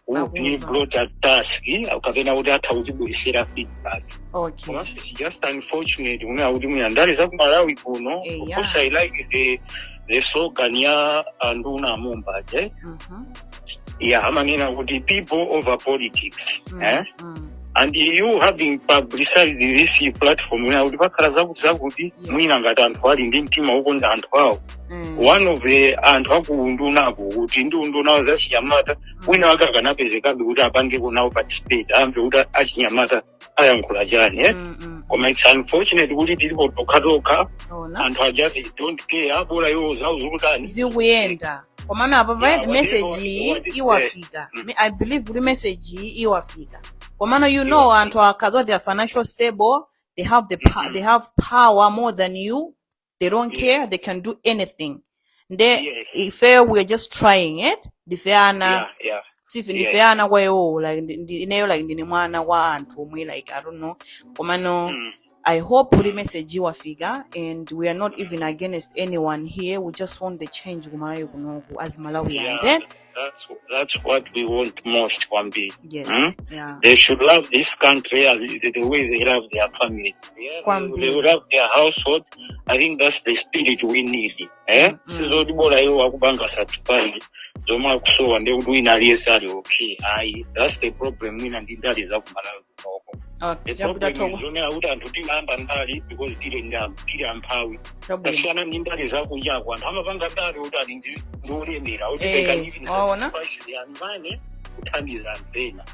will be brought at task, kapena kuti atha kutibweresera feedback. Komanso it's just unfortunate kunena kuti mwina ndale za ku Malawi kuno, of course I like the slogan ya anduna amumba, eh? Yeah, amanena kuti people over politics, eh? And you having publicized this platform, mwina kuti pakhala zakuti zakuti, mwina ngati anthu ali ndi mtima wokonda anthu awo, one of the anthu akuundunako, kuti ndi unduna za chinyamata, wina wake akanapezekabe kuti apangeko nawo participate, amve kuti achinyamata ayankhula chani, eh? Koma it's unfortunate kuti tilipo tokhatokha. Ona. Anthu aja they don't care, bola iwo zawo zikutani. Zikuyenda. Komano apa pa message iyi iwafika. I believe kuti message iyi iwafika. Komano you know anthu akazi, they are financial stable, they have power more than you. They don't care, they can do anything. Nde ife we are just trying it, ndife ana. Sife ndife ana kwa iwo, like ineyo, like ndine mwana kwa anthu omwe, like I don't know, komano I hope kuti message iwafika, and we are not even against anyone here. We just want the change kumalawi kunoku as Malawians. Yeah, that's what we want most kwambiri. Yes. Yeah. They should love this country as the way they love their families. Yeah, Kwambiri. they love their households. I think that's the spirit we need. Eh? Sizoti bola iwo akupanga satisfied zomwe akusowa ndi kuti wina aliyense ali okay. Ayi, that's the problem mwina ndi ndale za kumalawi kunoko. Okay. The problem Chabwino. is zonena kuti anthu timayamba ndale because tili amphawi. Chabwino. Tasiyana ndi ndale zakunjako, anthu amapanga ndale kuti ali ndi olemera, kuti Eh, they can even waona? sacrifice their money kuthandiza anthu ena.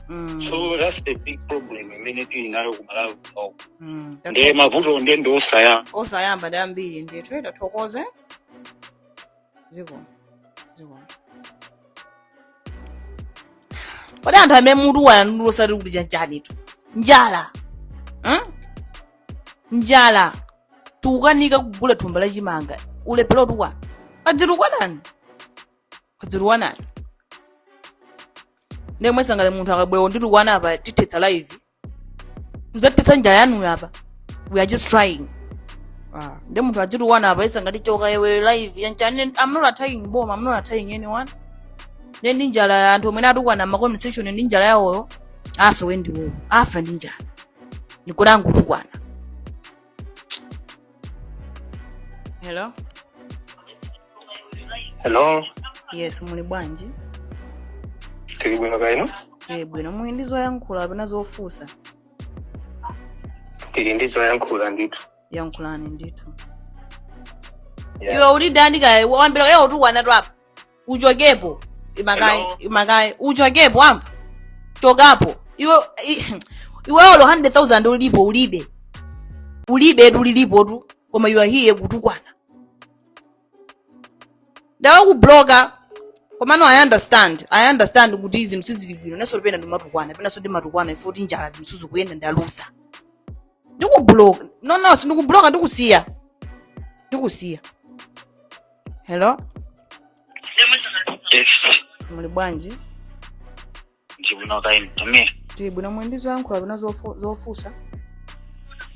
So that's the big problem imene tili nayo kumalawi kunoko. Ndiye mavuto ndiye ndi osayamba. Osayamba, ndi ambiri ndithu. Tathokoze, ziko ziko. Kodi anthu amene mutu wayanulo osati kuti chanchanitu njala, Njala, tikukanika kugula thumba la chimanga, ulephera utukwana, kadzitukwanani, kadzitukwanani. Ndiye mwesangale munthu akabwera nditukwana apa, tithetsa live, tuzathetsa njala yanuyo apa. We are just trying. Ah, ndi munthu adzitukwana apa, isangati choka iwe live yanchani. I'm not attacking boma, I'm not attacking anyone. Ndi ndi njala, anthu omwe atukwana ma comment section ndi njala yawoyo, asowe ndiwowo, afa ndi njala ndikulangutukwana. Hello. Hello. Yes, muli bwanji? Tili bwino, kaya inu? Tili bwino. Muli ndi zoyankhula kapena zofunsa? Tili ndi zoyankhula ndithu. Yankhulani ndithu. Yeah. Iwe uli ndani kaya? Wambira kaya utukwana tu apa, uchokepo imakayi. Hello? Imakayi, uchokepo wamba, chokapo iwe. Iwe olo 100,000 ulipo ulibe, ulibe tu, lilipo tu, koma you are here kutukwana. Ndakubloka. Komano I understand, I understand kuti zinthu sizili bwino, naso pena ndimatukwana, penanso ndimatukwana ifo kuti njala, zinthu sizikuyenda, ndalusa. Ndikubloka? No, sindikubloka, ndikusiya, ndikusiya. Hello. Yes. Muli bwanji? Ndili bwino, kaya inu Tamia? Tili bwino. Muli ndi zoyankhula kapena zofunsa?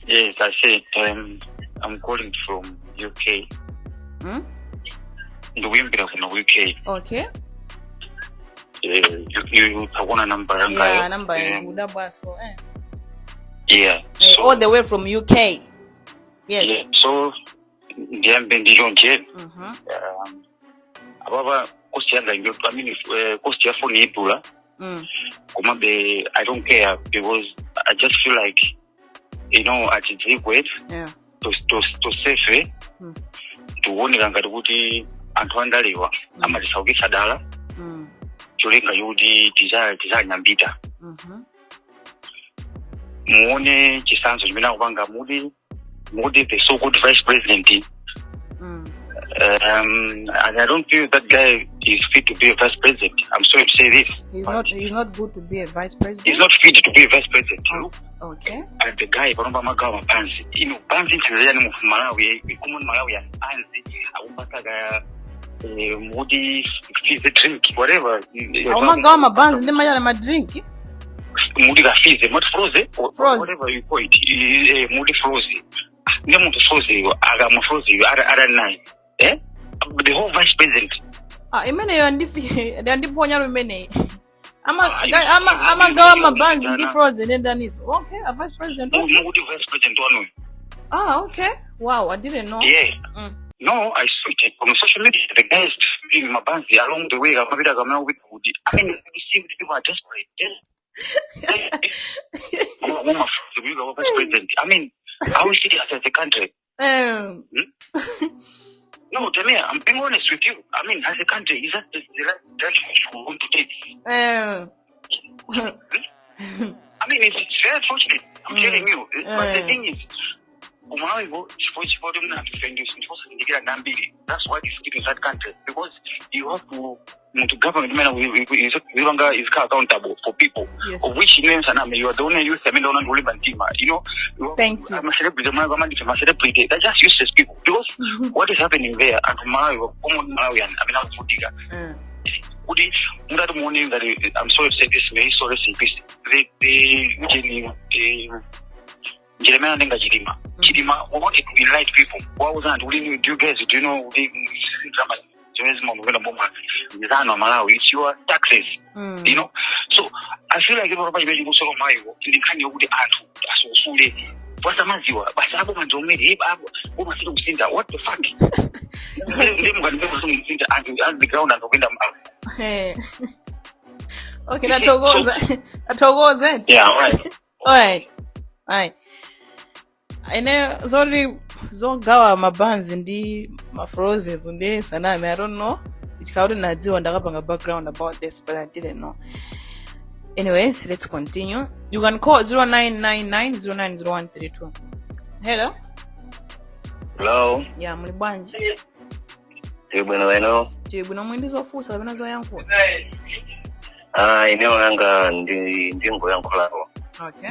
Yes, I said I'm calling from UK. Ndikuyimbira kuno ku UK. Okay. Eh, you utakuona namba yangayo. Yeah, namba ndikudabwaso, eh. Yeah. Eh, all the way from UK, yes. Yeah, so ndiyambe ndichonje. Apapa cost yanga ndio, I mean, cost ya phone idula. Komabe I don't care because I just feel like atidzikwe tosefe tikuoneka ngati kuti anthu andalewa amatisaukitsa dala cholinga chokuti tizanyambita. Muone chitsanzo chimene akupanga muti the so called vice president. And I don't feel that guy is fit to be a vice president. I'm sorry to say this. He's not good to be a vice president. He's not fit to be a vice president. Look Okay. at the guy panopa amagawa mabanzi. Banzi nthanziyani mu Malawi, common Malawi banzi akupasa kaya muti fizzy drink, whatever. Aumagawa mabanzi ndi mayala madrink? Muti ka fizzy, muti froze or Froze. whatever you call it. Muti froze. Ndi munthu froze iyo, akamwa froze iyo ara naye. Eh? The whole vice president. Ah, imeneyo yandiponya imeneyi. Amagawa mabanzi ndi frozen ndendaniso. Okay, a vice president, okay. Mukuti vice president wanuyo. Ah, okay, wow, I didn't know. Yeah. No, I saw it on social media. The guy is doing mabanzi along the way. Akamapita kamena kupita kuti. I mean, you see people are desperate. Muma vice president. I mean, how is it as a country? No, Tamia, I'm being honest with you. I mean, as a country, is that the right direction we want to take? I mean, it's very unfortunate. I'm telling you. But the thing is, Kumalawi chifukwa chifukwa muna ndifendisindikira ndambiri. That's why you in that country, because you have to munthu government imene izipanga izikhala accountable for people, of which ine saname, you are the only youth amene ndaona ndikulimba mtima. Thank you. Ama celebrity mwa amanditha ma celebrity, they're just useless people, because what is happening there, anthu Malawi, common Malawian amene akuvutika, kuti mutati muone ngati, I'm sorry to say this, may he so rest in peace, the Njira imene anatenga Chilima, Chilima wanted to enlighten people, wauza anthu kuti, "Do you guys, do you know kuti ndalama zimene zimaonongedwa mboma zanu Amalawi? It's your taxes." So I feel like pano pachimene chikusowa mayiwo ndi nkhani yokuti anthu asukusule wasamaziwa basi aboma ndiomweri abo boma sili kusintha. What the fuck? Ndi mukati anthu on the ground, anthu akuyenda. Okay, tathokoza, tathokoza. Yeah, right. Alright, alright. Ine zoti zogawa mabanzi ndi mafrozes ndi saname, I don't know. Chikhala kuti nadziwa ndakapanga background about this, but I didn't know. Anyways, let's continue. You can call 0999 090132. Hello. Hello. Yeah, muli bwanji? Tili bwino eno. Tili bwino. Muli ndi zofunsa kapena zoyankhula? Ah, ineyo yanga ndi ndingoyankhulapo. Okay.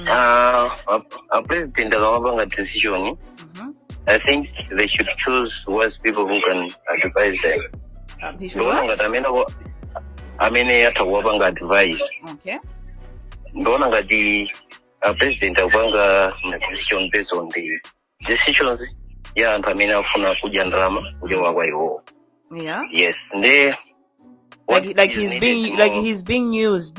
Ah, a president akamapanga decision, I think they should choose wise people who can advise them. He should Ndiona what? ngati amene atha kuwapanga advice. Ndiona ngati a president akupanga ma decision based on the decisions ya anthu amene afuna kudya ndalama kuchoka kwa iwowo. Yes, nde what Like is he's needed being like more he's being used.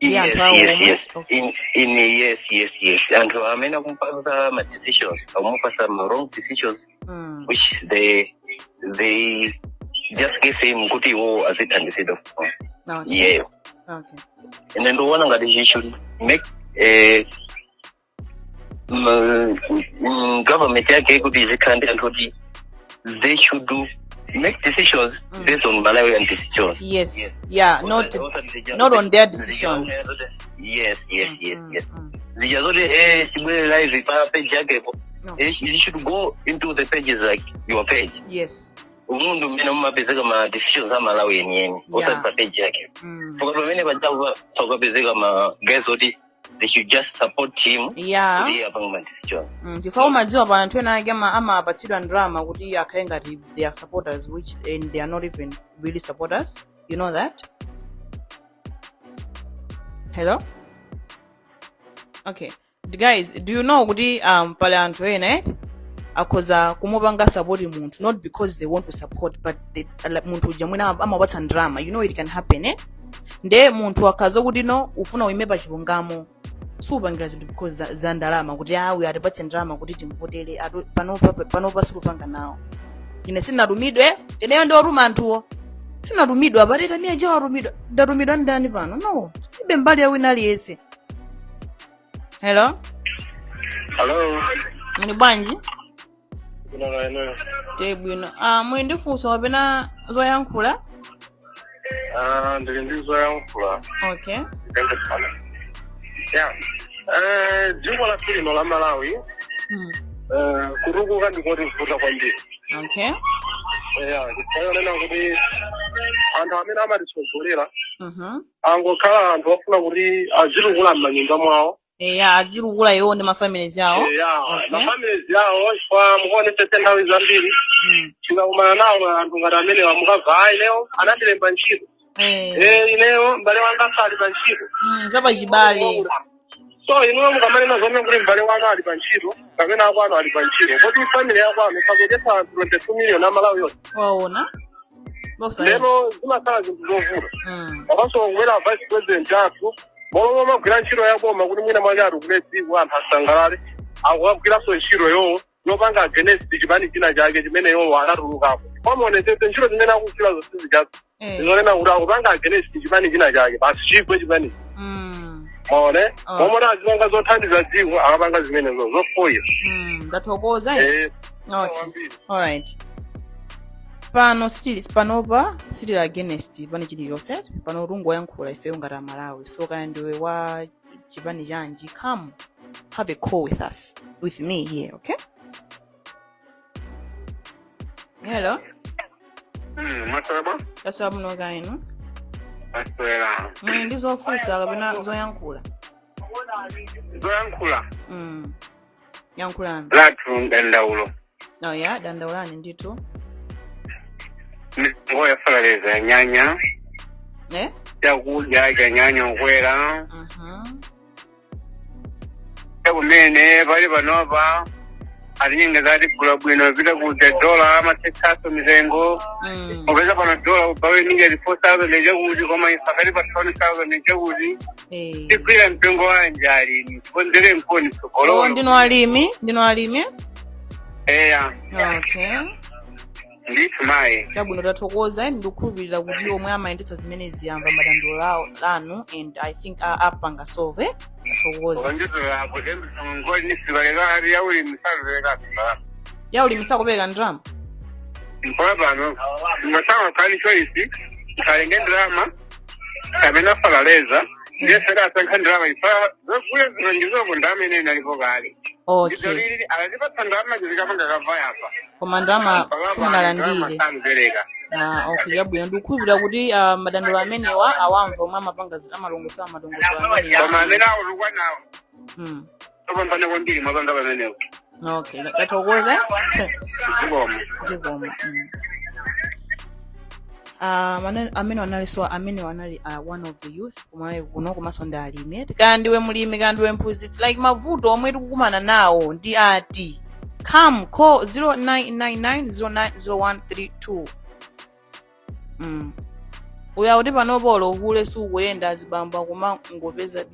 Yeah, Yes. anthu awo Yes. omwe. Yes, in yes, anthu amene akumpasa ma decisions akumupasa ma wrong decisions, which they just give him kuti iwo azithandizidwa iyeyo. Ine ndikuona ngati he should make a government yake kuti izikhala ndi anthu kuti they should do make decisions based on Malawian decisions. Yes. Yeah, not on their decisions. Yes. Zija zoti tibwere live pa page yakepo. You should go into the pages like your page. Umundu mmene mumapezeka ma decisions a Malawi enieni, osati pa page yake. Fuka pamene pachapo pakapezeka ma guys oti they should just support him kuti iye apange ma decisions. Chifukwa umadziwa pa anthu ena ake amapatsidwa ndalama kuti akhale ngati they are supporters, which and they are not even really supporters. You know that? Hello? Okay. Guys, do you know kuti pali anthu ena, eh, akhoza kumupanga support munthu not because they want to support, but they, like, munthu uja mwina amapatsa ndalama. You know it can happen, eh? Nde munthu akhaza kuti no, ufuna uime pa chilungamo, supangira zinthu because za ndalama kuti awi atipatse ndalama kuti timvotere. Panopa sikupanga nawo. Ine sinatumidwe, ineyo ndiotuma anthuwo, sinatumidwa. Apateta miya jawo atumidwa, ndatumidwa ndani pano? No, ibe mbali ya wina aliyense. Hello. Hello. Muli bwanji? Bwino, ino. Tili bwino. Ah, muli ndi funso kapena zoyankhula? Ah, ndili ndi zoyankhula. Okay. Ndikandikhala. Yeah. Dziko lathu lino la Malawi, kutukuka ndikotivuta kwambiri. Yeah, chifukwa chonena kuti anthu amene amatitsogolera angokhala anthu ofuna kuti azitukula m'manyumba mwawo. Eya, azitukula iwo ndi mafamilies yawo. Yeah, mafamilies yawo, chifukwa mukuonetsetse nthawi zambiri tikakumana nawo anthu ngati amenewa, mukabva, "Ayi, ineyo anandilemba ntchito." "Ineyo m'bale wanga sali pa ntchito." Zapachibale. So inuyo mukamanena zomwe kuti m'bale wanu ali pa ntchito kapena akwanu ali pa ntchito, kodi family yakwanu isakudyetsa anthu 22 million amalawi yonse? Waona. Lero zimakhala zinthu zovuta. Komanso kubwera vice president athu, momwe amagwira ntchito yaboma kuti mwina mwake atukule dziko, anthu asangalale, akukagwiranso ntchito yowo yopanga against chipani china chake chimene yowo anatulukapo. Kwamuonetsetse ntchito zimene akugwira zonse zijazo, zizonena kuti akupanga against chipani china chake basi, chigwe chipani. Maone momwe azipanga zothandiza dziko, akapanga zimenezo zofoyera. Ndathokoza. Okay, alright. Pano sitili, panopa sitili against chipani chiliyonse. Pano tungoyankhula ifeyo ngati Amalawi. So kaya ndiwe wa chipani chanji, come have a call with us, with me here. Okay, hello. Masaba. Taswera bwino, kaya inu? Maswera. Muli ndi zofunsa kapena zoyankhula? Zoyankhula. Yankhulani. Lathu dandaulo. Oh yeah, dandaulani ndithu. Mitengo ya feteleza ya nyanya, eh chakudya cha nyanya ukwera. Kumene pali panopa atinyengeza atigula bwino pita kuja dola amathetsaso mitengo. Upeza pano dola ubawe ningeti 4,000 chakuti, koma pakati pa 10,000 chakuti. Tigwira mtengo wanji alimi? Tikonzere mkoni Oh, tsogololo. Ndino alimi, ndino alimi. Eya. Okay. Ndithu mayi. Chabwino, tathokoza. Ndikukhulupirira kuti omwe amayendetsa zimene ziyamva madandaulo lawo lanu and I think apanga solve. Tathokoza. Onjezerapo ngoni sibalekali yaulimi salupereka. Ya ulimi sakupereka ndalama? Mpaka pano ngasawa kali choice kalenge ndalama kapena falaleza, ndiye sera asankha ndalama ifa zogule zipangizopo, ndalama imene inalipo kale. Ndizolili akazipatsa ndalama zikapanga kava yapa. Koma ndalama simunalandire? Salupereka. Ah, okay, chabwino. Ndikukhulupirira kuti madandaulo amenewa awamva omwe amapanga amalongosola madongosolo amenewa. Koma amene aulukwa nawo topambana kwambiri mwapanga pamenepo. Okay, tathokoza. Zikomo. Zikomo. Amene wanali, so amene wanali one of the youth kumalawi kuno, komanso ndi alimi. Kaya ndiwe mulimi, kaya ndiwe mphunzitsi, like mavuto omwe tikukumana nawo ndi ati? Come call 0999 090132. Uya kuti panopo uhule sukuyenda, azibambo akuma ngopeza.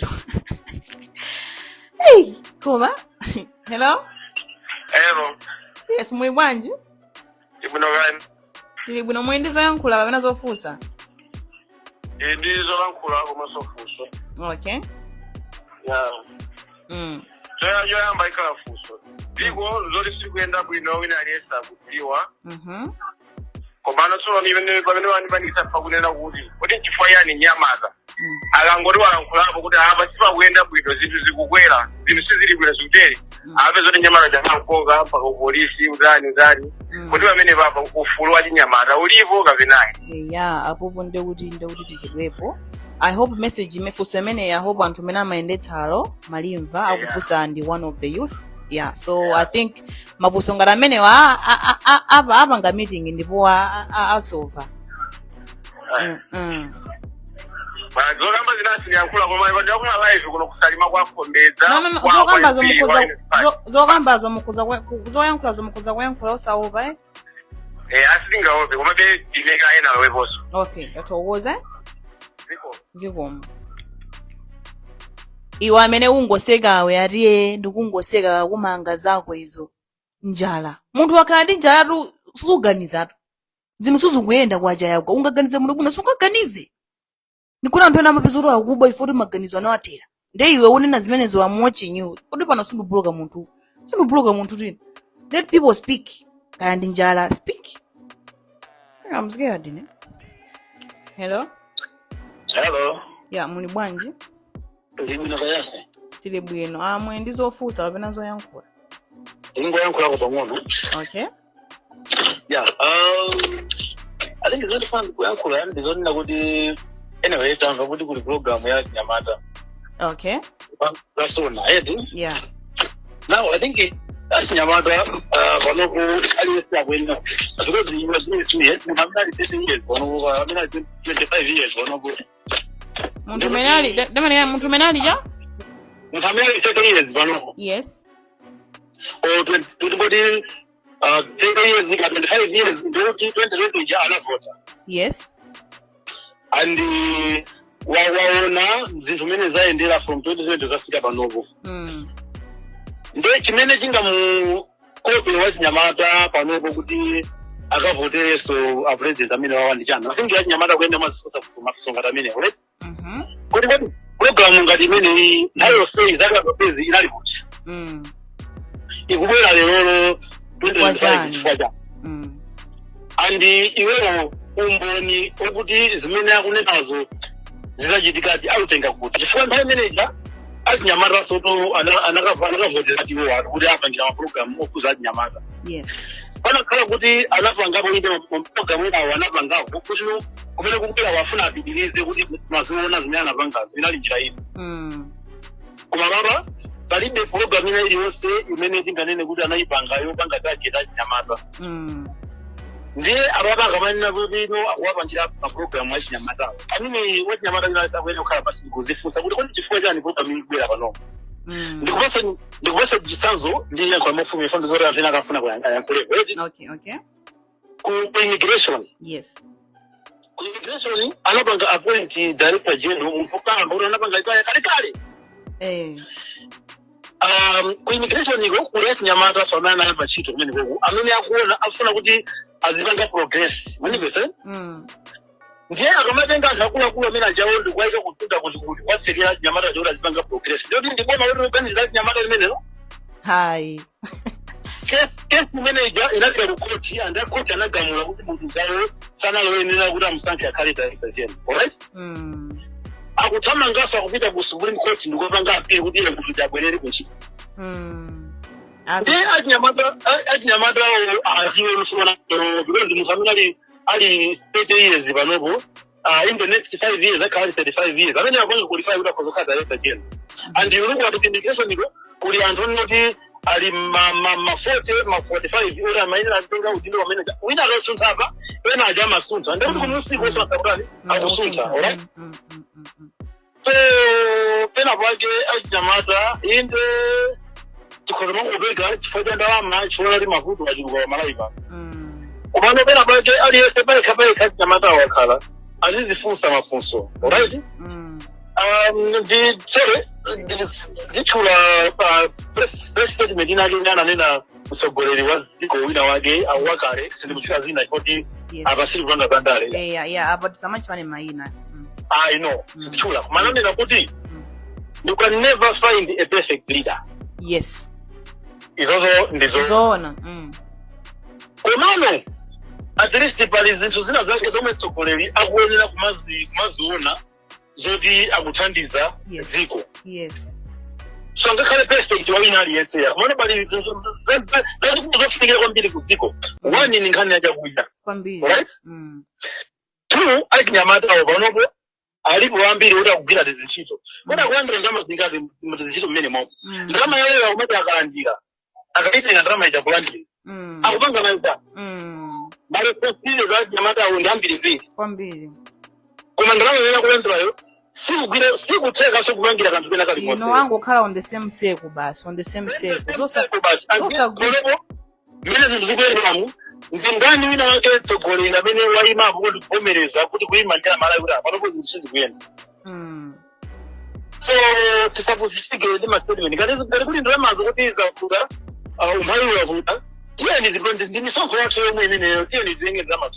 Hey, koma hello. Hello. Yes, muli bwanji? Ibwino kani? Tili bwino. Muli ndi zoyankhula kapena zofunsa? Ndi zolankhula komanso funso. Okay. Ya. Choyamba ikhala funso. Dziko zoti sikuyenda bwino, wina aliyense akudziwa. Komano tsono imene pamene wandipanikisa pakunena kuti kuti nchifukwa yani nyamata akangoti walankhulapo kuti apa sipakuyenda bwino, zinthu zikukwera, zinthu sizili bwino, zikutere, ape zoti nyamata chamankoka mpaka upolisi, utani utani, kuti pamene papa ufulu wa chinyamata ulipo kapenayi? Ya, apopo ndekuti tichedwepo. I hope message imefunsa imene, I hope anthu amene amayendetsalo malimva akufunsa ndi one of the youth. Yeah, so I think mafunso ngati amenewa apa apanga meeting ndipo asolva. Zokamba zinasi ndiyankhula, koma ndiyankhula live kuno kusalima kwakhombedza. No, zokambazo mukhuza zokambazo mukhuza zoyankhula zomukhuza kuyankhula osaopa, eh? Eh, asitingaope, komabe ndineka ena loweponso. Okay, tathokoza. Zikomo. Iwe amene ungosekawe, atiye ndikungoseka kumanga zako izo. Njala, munthu wakhala ndi njalatu, sukuganizatu, zinthu sizikuyenda kwacha yagwa, ungaganize muno bwino? Sungaganize. Ndikuti anthu ena amapeza kuti akuba ifo kuti maganizo anawathera. Nde iwe unena zimenezo, I'm watching you. Kuti pano sindibloka munthu, sindibloka munthu tini. Let people speak. Kaya ndi njala, speak. I'm scared ne. Hello. Hello. Ya, muli bwanji? Ndili bwino kayase. Tili bwino. Amwe ndi zofunsa kapena zoyankhula? Ndingoyankhulako pang'ono. Okay. Yeah, I think zondifana kuyankhula ndizonena kuti anyway tamva kuti kuli program ya chinyamata zasona eti? Yeah. Now I think achinyamata panopo aliyense akuyenera, because you are doing it, munthu amene ali 30 years panopo, amene ali 25 years panopo. Munthu umene ali damene, munthu umene ali cha Munthu amene ali 30 years panopo or 20, kuti 30 years ka 25 years, ndikuti 2020 ja anavota and waona zinthu zimene zayendera from 2020 zafika panopo. Nde chimene chingamukope wachinyamata panopo kuti akavotereso a president amene wawa ndi chani? I think achinyamata kuyenda mazifunsa mafunso ngati amenewo, right? Kuti program ngati imeneyi nthawi yonseyi, zaka zonsezi inali kuti? Ikubwera lerolo 2025 chani? Chifukwa chani? And iwewo umboni okuti zimene akunenazo zizachitikadi autenga kuti? Chifukwa nthawi imeneja achinyamata soto anakavotera tiwo anthu kuti apangira mapulogalamu okhuza achinyamata. Panakhala kuti anapangapo inde mapulogalamu enawo, anapangapo kuti kumene kubwera wafuna apitirize kuti maziona zimene anapangazo, inali njira ina. Koma papa palibe pulogalamu ina iliyonse imene tinganene kuti anayipanga yopanga target achinyamata. Ndiye apapa akamanena kuti ino akuwapangira mapulogalamu achinyamatawo, amene wachinyamata ina akuyenera kukhala pasi kuzifunsa kuti kodi chifukwa chani pulogalamu ikubwera panopo? Ndikupatse chitsanzo, ndiyankhula mofulumira chifukwa ndizoti anthu ena akafuna ayankhuleko, eti? Okay. Ku immigration. Ku immigration anapanga appoint director general munthu okalamba kuti anapanga retire kalekale. Ku immigration iko kuli achinyamata so amene anayamba ntchito kumene koko, amene akuona afuna kuti azipanga progress, mwandimvetsa? Mm. Ndiye akamatenga anthu akuluakulu amene ajawo ndikuwaika kutunda kuti kuwatsekera achinyamata aja kuti azipanga progress, ndiyoti ndi boma loti loganizira achinyamata limenelo? Hayi. Case imene ija inapita ku court, and a court anagamula kuti munthu ujayo sanaloyenera kuti amusankhe akhale director general, alright? Akuthamangaso akupita ku Supreme Court ndikupanga appeal kuti iye munthu uja abwerere ku ntchito. Ndiye achinyamata awo aziwe msona, because munthu amene ali 30 years panopo, in the next 5 years akhala ali 35 years, amene akupanga qualify kuti akhoza kukhala director general. And you look at immigration iko kuli anthu onoti ali ma 40, ma 45, oti amayenera atenga udindo pamene wina akasuntha apa, ena aja amasuntha, ndekuti kuni usiku wonse akutani, akusuntha, alright? So pena pake achinyamata inde tikhoza mangopeka chifukwa cha ndalama, chifukwa choti mavuto achuluka pamalawi pano. Komano pena pake aliyense payekha payekha achinyamata wakhala azizifunsa mafunso, alright? Ndi sorry, nditchula press statement ina ake imene ananena mtsogoleri wa dziko wina wake wakale, sindikutchula zina choti apa sitikupanga zandale. Yeah, apa tisamachwane mayina. I know, sinditchula, koma ananena kuti you can never find a perfect leader. Izozo ndizo Zoona. Komano at least pali zinthu zina zake zomwe mtsogoleri akuyenera kumaziona zoti akuthandiza dziko. So angakhale perfect wa wina aliyense ya, komano pali zinthu zazikulu zofunikira kwambiri ku dziko. One ni nkhani ya chakudya. Kwambiri. Right? Two, achinyamatawo panopo alipo ambiri kuti akugwira tizintchito, kuti akulandira ndalama zingati mutizintchito mmene momo? Ndalama yayo akumati akalandira, akaitenga ndalama ija kulandira, akupanga nayo ma responsibility za achinyamatawo ndi ambirimbiri. Kwambiri. Koma ndalama imene akulandirayo sikugwira, sikutheka kupangira kanthu kena kalikonse. Ino angokhala on the same circle basi, on the same circle. Basi. Zosagwira. Panopo mmene zinthu zikuyenderamu, ndi ndani wina wake mtsogoleri amene wayimapo kuti kuvomereza kuti kuyima ndi Amalawi kuti panopo zinthu sizikuyenda? So tisapusisike ndi ma statement ngati kuti ndalamazo kuti zavuta, umphawi wavuta, tiyeni ndi misonkho yathu yomwe imeneyo, tiyeni ziyenge ndalama.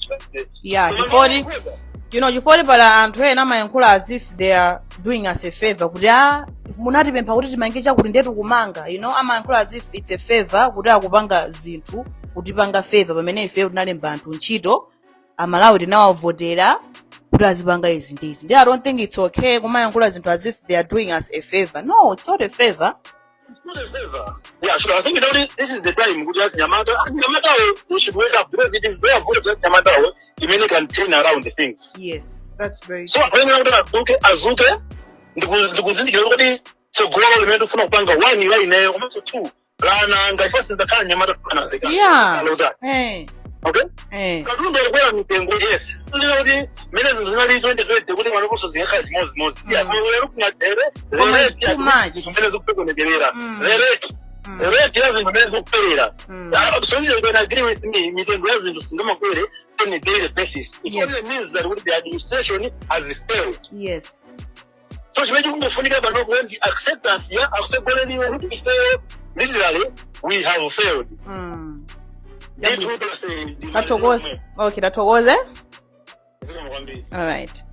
Yeah, chifukwa pala anthu ena amayankhula as if they are doing us a favor, kuti a munatipempha kuti timange chakuti, ndiye tikumanga. Amayankhula as if it's a favor, kuti akupanga zinthu kutipanga favor, pamene ife tinalemba anthu ntchito, Amalawi tinawavotera kuti azipanga izi ndi izi. Ndi I don't think it's okay kumayankhula zinthu as if they are doing us a favor. No, it's not a favor. It's not a favor. Yeah, so I think that this is the time kuti achinyamata we should wake up, because it is their voice, achinyamata imene can turn around the things. Yes, that's very So akuyenera kuti azuke ndikuzindikira kuti tsogolo limene tikufuna kupanga, one, la ineyo, komanso two, la ana anga, ifo sindzakhala nyamata. Okay, katundu akukwera mitengo, yes. Sindina kuti mmene zinthu zinali 2020 kuti panoponso zingakhala chimodzimodzi. Yeah, we are looking at the Koma rate it's too ya much. zinthu zimene zikusokonekerera, the rate ya zinthu zimene zikukwerera. So you can agree with me, mitengo ya zinthu singamakwere on a daily basis. It only means that the administration has failed. So chimene chikungofunika panopo ndi acceptance ya atsogoleri kuti ifeyo literally we have failed. Ndithu basi. Tathokoza. Okay, tathokoze. Zikomo kwambiri. Alright.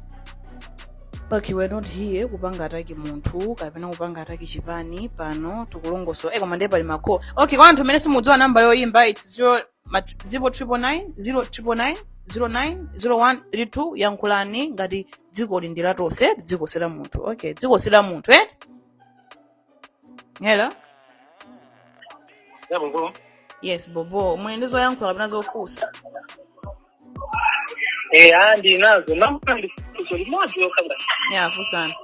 Okay, we're not here kupanga attack munthu kapena kupanga attack chipani. Pano tikulongosola. Koma ndiye pali mako. Okay, kwa anthu amene simudziwa namba yoyimba, it's 0 0999 0999 09 0132. Yankhulani ngati dziko li ndi la tonse, dziko si la munthu. Okay, dziko si la munthu, eh? Hello? Yabo. Yes, bobo. Muli ndi zoyankhula kapena zofunsa? Eh, ah, ndinazo. Namba ndifunso limodzi lokha basi. Yeah, funsani.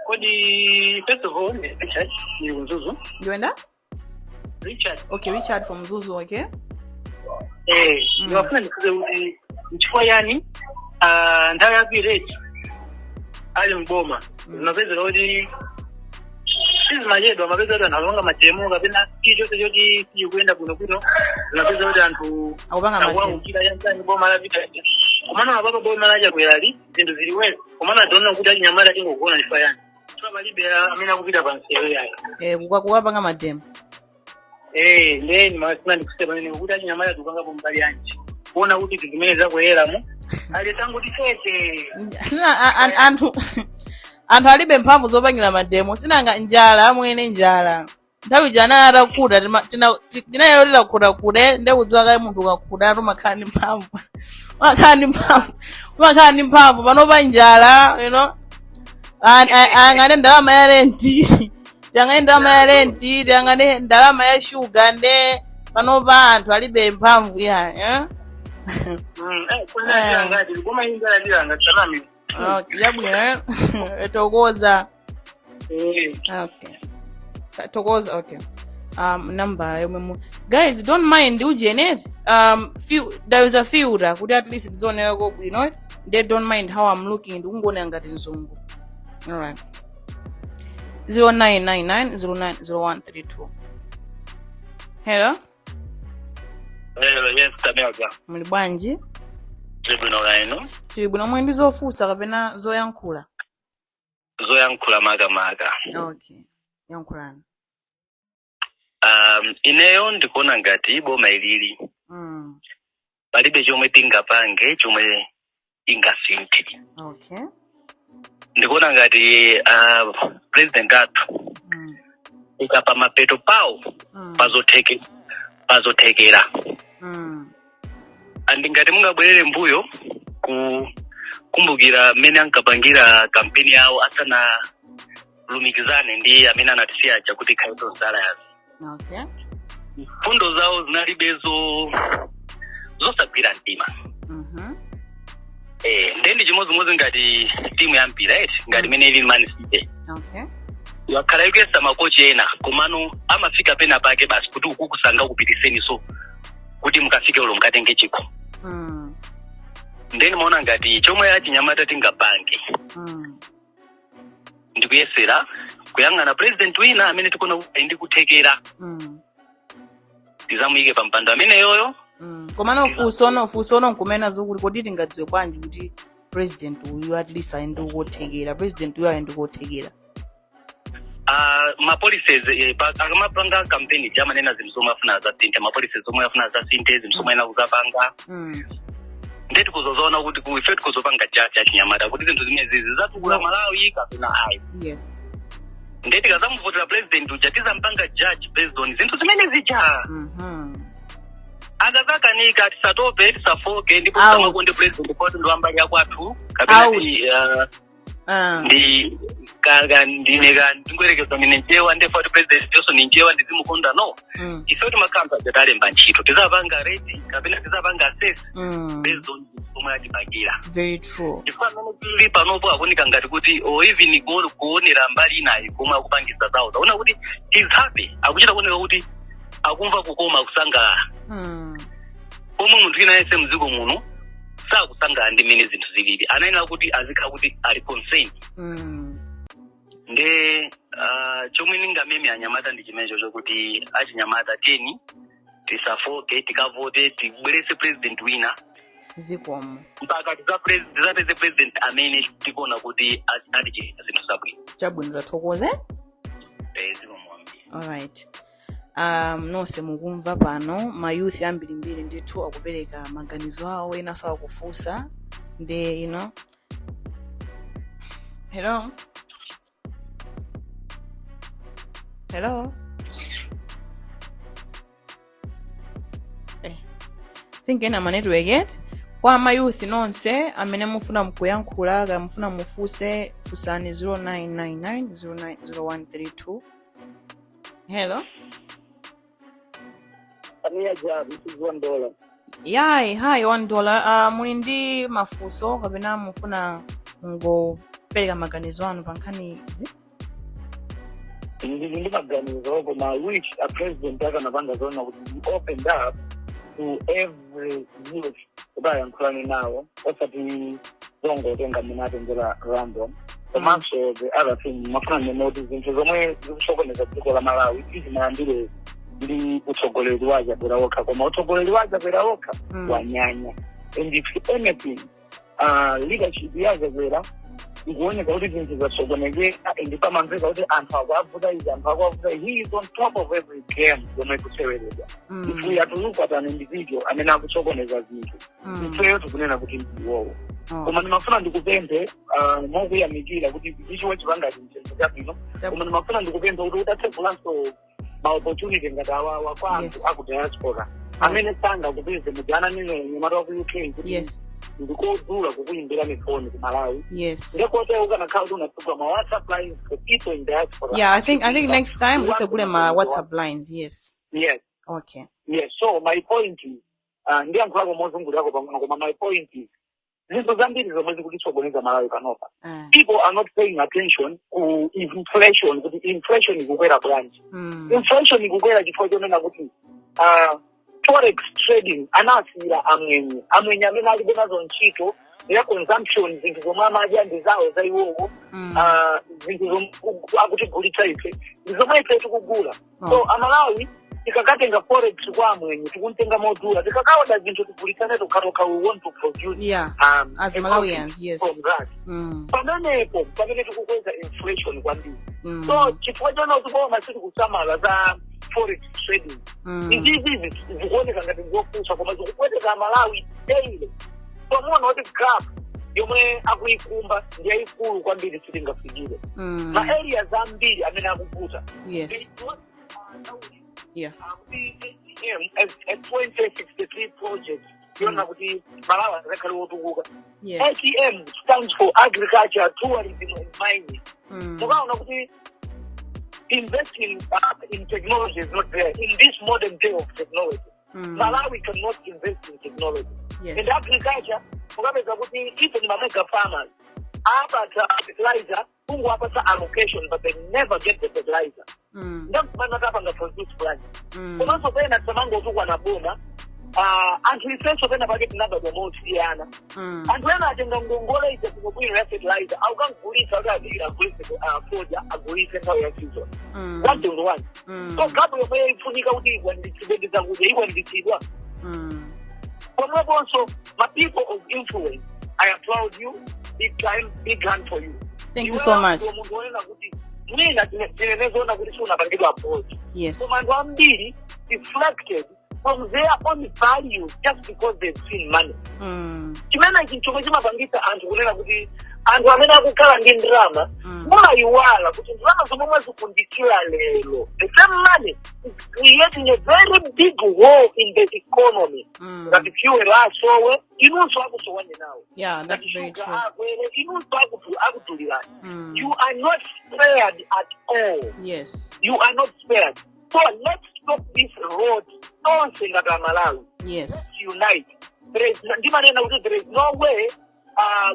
Kodi first of all, ndi Richard, ndili ku Mzuzu. Ndiwenda? Richard. Okay, Richard from Mzuzu, okay. Eh, ndimafuna ndifunse kuti nchifukwa yani ah, nthawi ya Peter ali mboma zinapezeka kuti Sizimachedwa, mapeza kuti anthu akupanga mademo kapena chilichonse choti sichikuyenda bwinobwino, zimapeza kuti anthu akupanga mademo. Akuwukira yanjani boma lapita. Komano apapa boma laChakwerali zinthu zili worse, komano adaona kuti achinyamata tingogona chifukwa yani, chifukwa palibe amene akupita pa msewu yayi. Eh, kukapanga mademo. Eh, nde ndimafuna ndifunse pamene kuti achinyamata tikupangapo mbali yanji kuona kuti zinthu zimene zakwereramo ali tanguti chete. Anthu alibe mphamvu zopangira mademo, sinanga njala amwene, njala. Nthawi ija anali atakhuta, tinayero titakhutakhuta, nde kudziwa kale munthu ukakhuta umakhala ndi mphamvu, umakhala ndi mphamvu. Panopa njala, ayang'ane ndalama ya renti, tiyang'ane ndalama ya renti, tiyang'ane ndalama ya shuga, nde panopa anthu alibe mphamvu ya, eh? Ngati koma injala tilanga tsanami. Okay, yabwino, eh? Tokoza. Okay, tokoza. Okay, number yomwe mu, guys, don't mind ujenet, there is a filter kuti at least tizionerako bwino. They don't mind how I'm looking, ndikungoonera ngati mzungu. Alright, 0999 090132. Hello. Hello, yes, Tamia. Muli bwanji? Tili bwino, kaino? Tili bwino. Mwe ndi zofunsa kapena zoyankhula? Zoyankhula makamaka. Okay, yankhulani. Ineyo ndikuona ngati boma ilili palibe chomwe tingapange chomwe ingasinthe. Ndikuona ngati president athu ikapa mapeto pawo pazothekera. And ngati mungabwerere mbuyo kukumbukira mmene ankapangira kampeni yawo asanalumikizane ndi amene anatisiya aja kuti ikhale Tonse Alliance, mfundo zawo zinalibezo zosagwira mtima. Eh, ndendi chimodzimodzi ngati timu ya mpira eti, ngati imene ili Man City, yakhala ikuyesa makochi ena, komano amafika pena pake basi kuti ukukusanga kupitiseni, so kuti mukafike ulo mukatenge chikho. Ndeni maona ngati chomwe achinyamata tingapange ndikuyesera kuyang'ana president wina amene tikuona kuti ali ndi kuthekera, tizamuyike pa mpando ameneyoyo. Komano funso nkumena zokuti kodi tingadziwe bwanji kuti president uyu at least ali ndi kuthekera, president uyu ali ndi kuthekera? Ma policies, akamapanga campaign jamanena zinthu zomwe afuna azasinthe, ma policies omwe afuna azasinthe, zinthu zomwe ena kuzapanga. Nde tikuzozaona kuti ife tikuzopanga judge achinyamata kuti zinthu zimenezi zizatukula Malawi kapena ayi. Nde tikazamuvotera president uja, tizampanga judge based on zinthu zimene zija. Akazakanika, tisatope, tisafoke, ndipo Out. tisamakonde president poti ndi wambali yakwathu kapena Out. ndi ndi ka ndine ka ndingoyerekeza ndine Nchewa, ndefa kuti president yonso ni Nchewa ndizimukonda, no. Ife timakamba talemba ntchito, tizapanga rate kapena tizapanga assess based on zomwe atipangira. Very true. Chifukwa amene tili panopo akuoneka ngati kuti or even kuonera mbali inayi komwe akupangisa zawo, zaona kuti he's happy, akuchita kuoneka kuti akumva kukoma, kusangalala, pomwe munthu wina yense mdziko muno sakusangalala ndi mmene zinthu zilili, anayenera kuti azikhala kuti ali concerned. Nde chomwe ndingameme anyamata ndi chimenecho, chokuti achinyamata teni tisafoke, tikavote, tibweretse president wina. Zikomo. Mpaka tizapeze president amene tikuona kuti atichitira zinthu zabwino. Chabwino, tathokoze. Eh, zikomo kwambiri. Alright, nonse mukumva pano ma youth ambirimbiri ndithu akupereka maganizo awo, enanso akufunsa nde hello, hello. Think ena ma network eti. Kwa ma youth nonse amene mufuna mkuyankhula kaya mufuna mufunse, funsani 0999 090132. Hello. Amiya Jabu, this is $1. Yayi, hi $1. Muli ndi mafunso kapena mufuna mungopereka maganizo anu pa nkhani izi? Ndili ndi maganizo, koma I wish a president akanapanga zona kuti he opened up to every youth kuti ayankhulane nawo, osati zongotenga mmene atengera random. Komanso the other thing ndimafuna ndinene kuti zinthu zomwe zikusokoneza dziko la Malawi sizinayambire ndi utsogoleri wa Chakwera wokha, koma utsogoleri wa Chakwera wokha wanyanya. And if anything, leadership ya Chakwera ikuoneka kuti zinthu zasokonekera and pamamveka kuti anthu akuavuta izi, anthu akuavuta. He is on top of every game yomwe ikuseweredwa. If we are to look at an individual amene akusokoneza zinthu, ifeyo tikunena kuti ndi iwowo. Koma ndimafuna ndikupemphe, mokuyamikira kuti ichi wachipanga chinthu chabwino, koma ndimafuna ndikupemphe kuti utatsegulanso ma opportunity ngati awawa kwa anthu aku diaspora amene sangakupeze muja ananena mnyamata wa ku UK kuti ndikodula kukuyimbira mifoni ku Malawi. Ndekotero ukanakhala kuti unatsegula ma WhatsApp lines for people in diaspora. Yeah, I think next time We want tisegule ma to WhatsApp lines, yes. Yes. Okay. Yes, so my point is, ndiyankhulako mozungulirako pang'ono, koma my point is zinthu zambiri zomwe zikutisokoneza Malawi panopa, people are not paying attention ku inflation, kuti inflation ikukwera bwanji. Inflation ikukwera chifukwa chonena kuti forex trading anasiyira amwenye, amwenye amene alibe nazo ntchito ya consumption, zinthu zomwe amadya ndi zawo za iwowo. Zinthu zomwe akutigulitsa ife ndi zomwe ife tikugula. So Amalawi tikakatenga forex kwa amwenye tikumtenga modula, tikakaoda zinthu tigulitsane tokhatokha. We want to produce As a Malawians, profit yes. from that. Pamenepo pamene tikukweza inflation kwambiri. So chifukwa chona kuti boma silikusamala za forex trading, izizi zikuoneka ngati nzopusa koma zikupweteka Malawi daily. Pamuona kuti gap yomwe akuikumba ndi yayikulu kwambiri, sitingafikire ma areas ambiri amene akuvuta. Akuti ATM as a 2063 project yona kuti Malawi azakhale wotukuka. ATM stands for agriculture, tourism and mining. Mukaona kuti investing in technology is not there in this modern day of technology. Malawi cannot invest in technology. And agriculture, mukapeza kuti even ma mega farmers apata fertilizer, kungowapatsa allocation, but they never get the fertilizer. Ndakupana tapanga produce bwanji? Komanso pena tisamangotukwana boma. Anthu ifenso pena pake tinabadwa mosiyana. Anthu ena atenga ngongole ija bwinobwino ya fertilizer, akukagulitsa kuti adikira agulitse fodya, agulitse nthawi ya season. Wamtundu wanji? So gap yomwe ifunika kuti ikwaniritsidwe ndi zakudya ikwaniritsidwa pomweponso. Ma people of influence, I applaud you big time, big hand for you. Thank you so much. Iweyo munthu wonena kuti mwina tinenezoona kuti sunapangidwa approach, koma anthu ambiri deflected from their own values just because they've seen money. Chimene chomwe chimapangitsa anthu kunena kuti anthu amene akukhala ndi ndalama, mumayiwala kuti ndalama zomwe mwazikundikira lero, the same money is creating a very big hole in the economy. Ngati fuel asowe, inunso akusowani nawo. Yeah, that's very Sugar true. akwere, inunso akudulirani. You are not spared at all. You are not spared. So let's stop this road tonse ngati Amalawi. Let's unite. Ndimanena kuti there is no way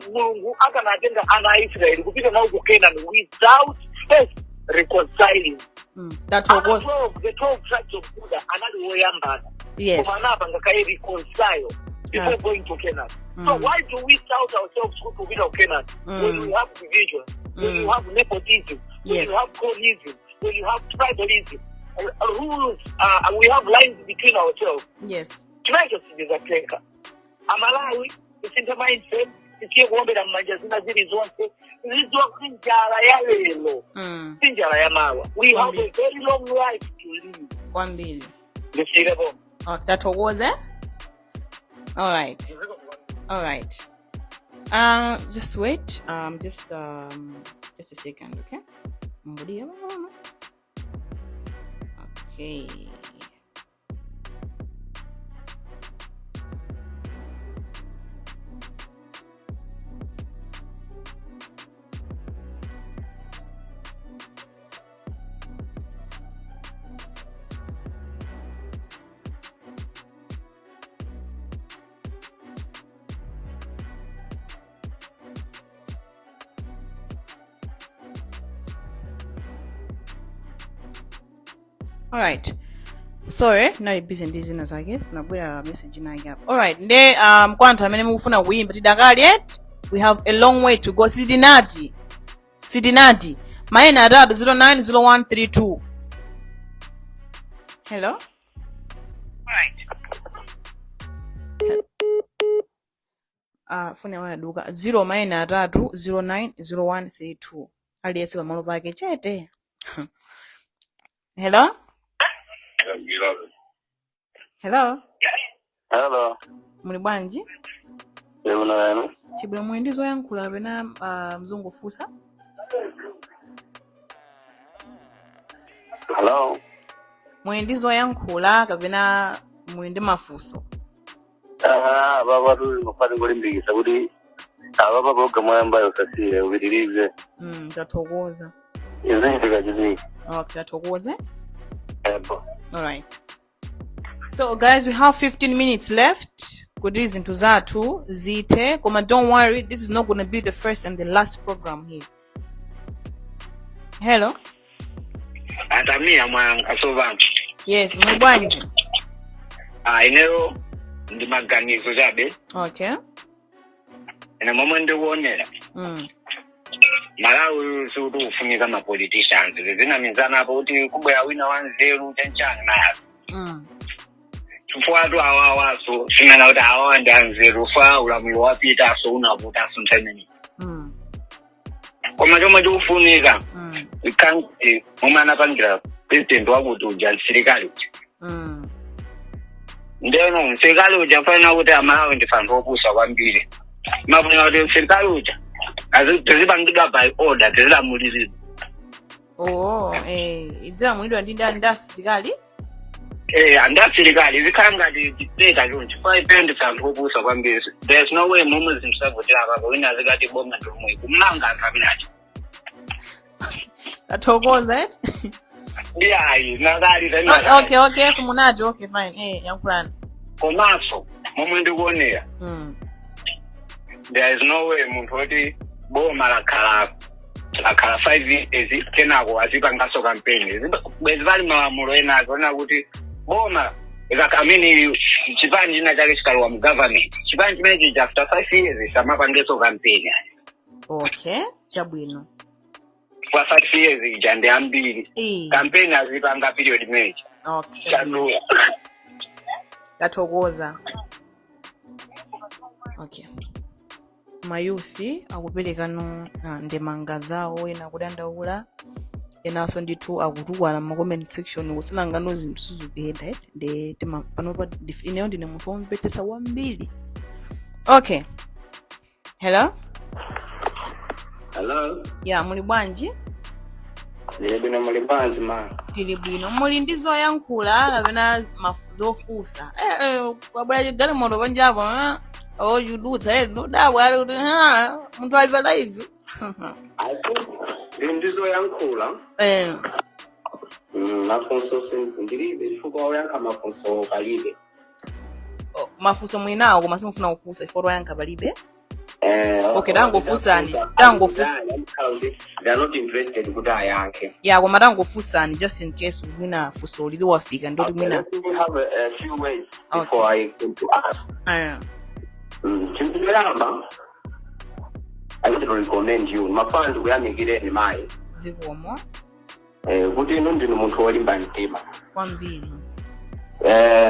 Mulungu akanatenga ana a Israeli kupita nawo ku Canaan without first reconciling. Tathokoza. Ana 12, the 12 tribes of Judah anali woyambana, koma anapanga kaye reconcile before going to Canaan. So why do we doubt ourselves kuti kupita ku Canaan when we have division, when you have nepotism, when you have cronyism, when you have tribalism, rules, we have lines between ourselves? Chimenecho sichizatheka. Amalawi tisinthe mindset, tisiye kuombera mmanja zina zilizonse. Tizidziwa kuti njala ya lero si njala ya mawa. We have a very long life to live. Kwambiri. Ndisiyirepo. Okay, tathokoza. All right. Just wait. Just a second, okay? Ngodiya pang'ono. Okay. Alright. Sorry, nali busy ndi zina zake. Nabwera message inake apa. Alright, nde kwa anthu amene mukufuna kuyimba tidakali, eh? We have a long way to go. Sitinati. Sitinati 9 3 09 0132. Hello, ah, foni yawo yaduka. 0 9 3 09 0132. Aliyense pamalo pake chete. Hello, hello. Hello. Muli bwanji? Ndibwino, inu? Chibwino. Muli ndi zoyankhula kapena mzungufunsa? Hello. Muli ndi zoyankhula kapena muli ndi mafunso? Ah, baba tu mafati ngolimbikisa kuti apapa program yambayo usasiye, upitirize. Tathokoza. Izichitika chitika. Okay, tathokoza. Ebo. All right. So guys, we have 15 minutes left kuti zinthu zathu zithe, koma don't worry, this is not going to be the first and the last program here. Hello. Atamiya mwanga sovanthu. Yes, muli bwanji? Ah, ineyo ndi maganizo chabe. Ine momwe ndikuonera, Malawi sikuti ufunika ma politicians zinamizana apo kuti kubwera wina wanzeru chanchani mayazo, chifukwa atu awawaso simena kuti awawa ndi anzeru fa ulamuliro wapitaso unavutaso nthawi imeneyi. Koma chomwe chikufunika ikanti momwe anapangira president wakuti uja msilikali uja, ndeno msilikali uja fanira kuti Amalawi ndife anthu opusa kwambiri, mafunira kuti msilikali uja tizipangidwa by order, tizilamuliridwa. Oh, idzilamulidwa ndi ndani? Ndi asilikali? Eh, ndi asilikali, zikhala ngati dictator choncho, chifukwa ife ndife anthu opusa kwambiri. There's no way momwe zinthu zavutira apapo wina azikati boma ndilomwe kumlanga anthu amene acho. Tathokoza, eti? Ndi ayi nakali. Okay, simunati. Okay, fine, yankhulani. Komanso momwe ndikuonera, there is no way munthu woti boma lakhala 5 years kenako azipanganso campaign. Bwezi pali malamulo ena akuona kuti boma amene chipani china chake chikalowa mu government, chipani chimene chija after 5 years samapangenso campaign. Okay, chabwino. Kwa 5 years ija ndi ambiri. Campaign azipanga period imeneyi. Okay, chabwino. Chanduya. Tathokoza. Okay, ma youth akuperekano ndemanga zawo, ena akudandaula, enanso ndithu akutukwana mu comment section kusinangano zinthu sizikuyenda, eti? Ndi panopa ineyo ndine munthu womvetsetsa kwambiri. Okay, hello. Hello. Ya, muli bwanji? Ndili bwino, muli bwanji ma? Tili bwino. Muli ndi zoyankhula kapena zofunsa? Kwabwera chigalimoto panjapo, oh, chudutsa, ndodabwa ali kuti munthu ali pa live. I think ndili ndi zoyankhula. Mafunso ndilibe chifukwa oyankha mafunso palibe. Oh, mafunso muli nawo koma simufuna kufunsa ifo oyankha palibe? Eh. Okay, tangofunsani, tangofunsa. They are not interested kuti ayankhe. Ya, koma tangofunsani just in case mwina funso lili wafika ndoti Okay, mwina. let me have a few words before I come to ask. Chinthu choyamba, I want to recommend you. Mafana ndikuyamikireni mayi. Zikomo. Kuti inu ndinu munthu wolimba mtima. Kwambiri.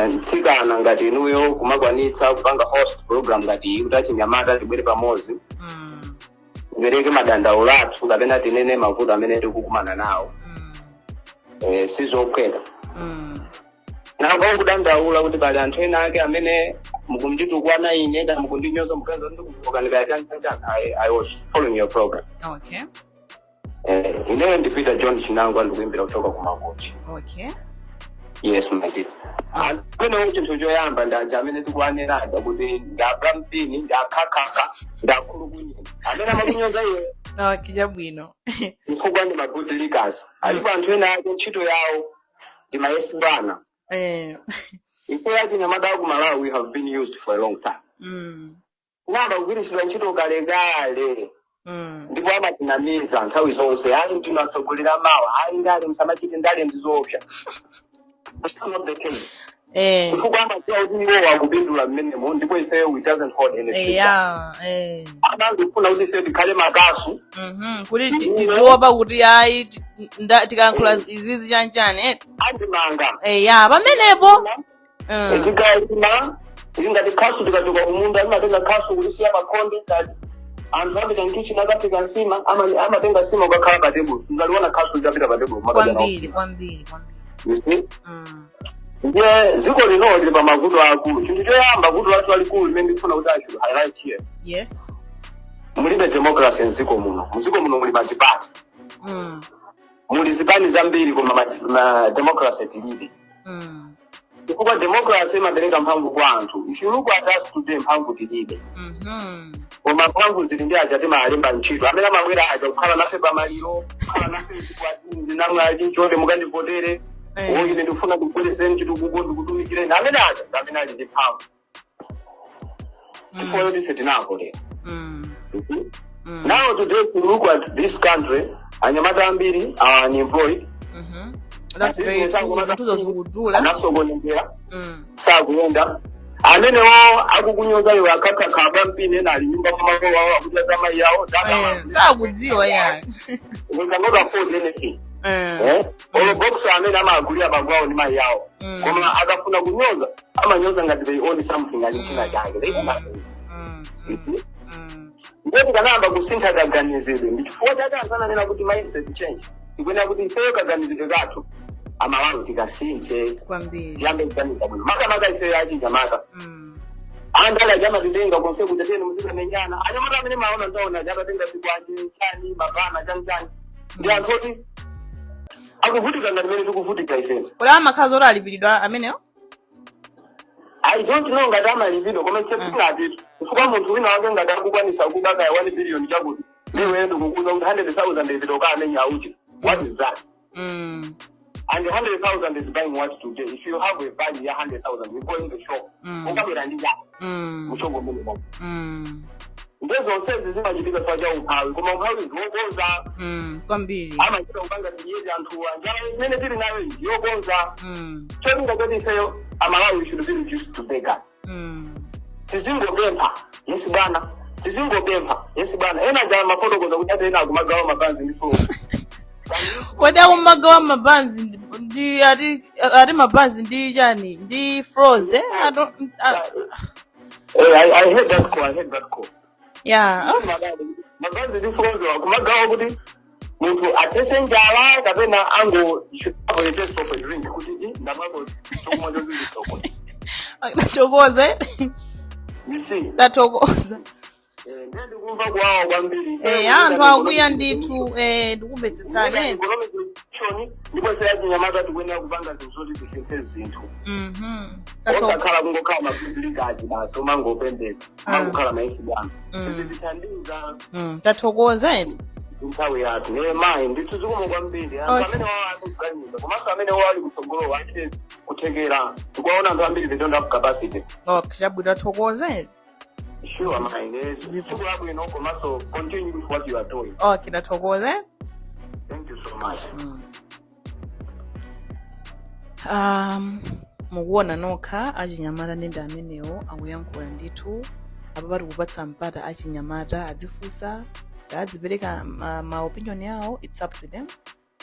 Mtsikana ngati inuyo kumakwanitsa kupanga host program ngati iyi kuti achinyamata tibwere pamodzi, tipereke madandaulo athu kapena tinene mavuto amene tikukumana nawo, sizophweka. Nanga kudandaula kuti pali anthu ena ake amene mukunditukwana ine da mukundinyoza mukaza ndikukukanika chani chani. I was following your program. Ineyo ndi Peter John Chinangwa, ndikuimbira kuchoka ku Mangochi. Yes, my dear. Amene chinthu choyamba ndaja amene tikuwaneraga kuti ndabra mpini, ndakhakhakha, ndakhulukunyina amene amakunyoza iwe. Okay, chabwino. Chifukwa ndi ma bootlickers. Alipo anthu ena ake ntchito yawo ndi mayesibana. Ife achinyamata ku Malawi, we have been used for a long time. Naba kugwiritsidwa ntchito kalekale. Ndipo amatinamiza nthawi zonse, ayi ndinu atsogolera mawa, ayi ndale, musamachite ndale, ndizoopsa. That's not the case. Chifukwa amadziwa kuti iwo akupindula mmenemo, ndipo ifeyo we doesn't hold anything. Amangofuna kuti ife tikhale makasu. Kuti tiziopa kuti ayi, tikayankhula izizi chanchani, eh? Andimanga. Eya, pamenepo. Tikayima ngati khasu, tikachoka kumunda imatenga khasu kulisiya pakhonde. Ngati anthu apita mkichini akafika nsima, amatenga nsima ukakhala pa tebulu, ngaliona khasu litapita pa tebulu. Kwambiri, kwambiri, kwambiri. You see? Ndiye dziko lino lili pa mavuto akulu. Chinthu choyamba, vuto lathu lalikulu limene ndikufuna kuti I should highlight here, mulibe democracy mdziko muno. Mdziko muno muli multiparty, muli zipani zambiri, koma ma democracy tilibe, chifukwa democracy imapereka mphamvu kwa anthu. If you look at us today, mphamvu tilibe, koma mphamvu zili ndi aja timawalemba ntchito, amene amabwera aja kukhala nafe pamaliro, kukhala nafe zikwati, zinamwali, chonde mukandivotere. O, ine ndikufuna ndikubweresereni chitukuko, ndikutumikireni. Amene aja ndi amene ali ndi mphamvu, chifukwa choti ife tinavotera. Now today, if you look at this country, anyamata ambiri are unemployed. That's very true. Zinthuzo zikudula. Anasokonekera, sakuyenda. Amenewo akukunyoza iwe akakakhala mpini, ena ali nyumba mwa makolo awo, akudya za mayi awo. Sakudziwa ya. They cannot afford anything. Eh? Olo box amene amagulira bambo awo ndi mayi awo, koma akafuna kunyoza amanyoza ngati they own something, ali china chake. They own nothing. Ndiye tikanayamba kusintha kaganizidwe. Ndi chifukwa chake anthu ananena kuti mindset change. Tikuyenera kuti ifeyo kaganizidwe kathu Amalawi tikasinthe. Tiyambe kuganiza bwino, makamaka ifeyo achinyamata. Andale aja amatitenga konse kuti tiyeni muzikamenyana. Anyamata amene maona ndaona aja atatenga zikwanje chani, mabana chani chani, ndi anthu oti akuvutika ngati mene tikuvutika ifeyo. Kodi amakhala zoti alipiridwa amenewo? I don't know ngati amalipidwa, koma chepinatitu, chifukwa munthu wina wake ngati akukwanisa kuba kaya 1 billion chakuti, ndiwe ndikukuza kuti 100,000 ipita ukamenya auchi, what is that? And 100,000 is buying what today? If you have a value ya 100,000, you go in the shop, ukabwera ndi chani mushop mene mo? Ndiye zonsezi zimachitika chifukwa cha umphawi, koma umphawi ndiwokonza. Kwambiri. Amachita kupanga create anthu. Njala zimene tili nayo iyi ndiyokonza. Cholinga choti ifeyo Amalawi should be reduced to beggars. Tizingopempha, "Yes bwana," tizingopempha, "Yes bwana." Ena aja mafotokoza kuti ati ena akumagawa mabanzi ndi fulu. Kodi akumagawa mabanzi ndi ati mabanzi ndi chani, ndi froze? I don't, Hey, I heard that call, I heard that call. Yeah. Mabanzi ndi froze akumagawa kuti munthu athese njala, kapena ango should have a taste of a drink kuti "Ih, ndamwako chokumwa chozizitoko." Tathokoza, eh? You see? Tathokoza. Eh, ndiye ndikumva kuwawa kwambiri. Anthu akwiya ndithu, eh, ndikumvetsetsani, eh. Economic recession, ndipo ife achinyamata tikuyenera kupanga zinthu zoti tisinthe zinthu, osakhala kungokhala mapindulikazi basi, umangopembeza, umangokhala ma yes bwana, sizitithandiza. Tathokoza, eh. Nthawi yathu ne mayi ndithu. Zikomo kwambiri. Anthu amene wawo akuganiza, komanso amene wawo ali kutsogolo alibe kuthekera. Tikuwaona anthu ambiri, they don't have capacity. Okay, chabwino, tathokoza, eh. Sure mayi, ne tsiku labwino, komanso continue with what you are doing. Okay, tathokoza, eh. Thank you so much. Mukuona nokha, achinyamata ndende amenewo akuyankhula ndithu. Apa pati kupatsa mpata achinyamata adzifunsa, adzipereka ma opinion yawo. It's up to them.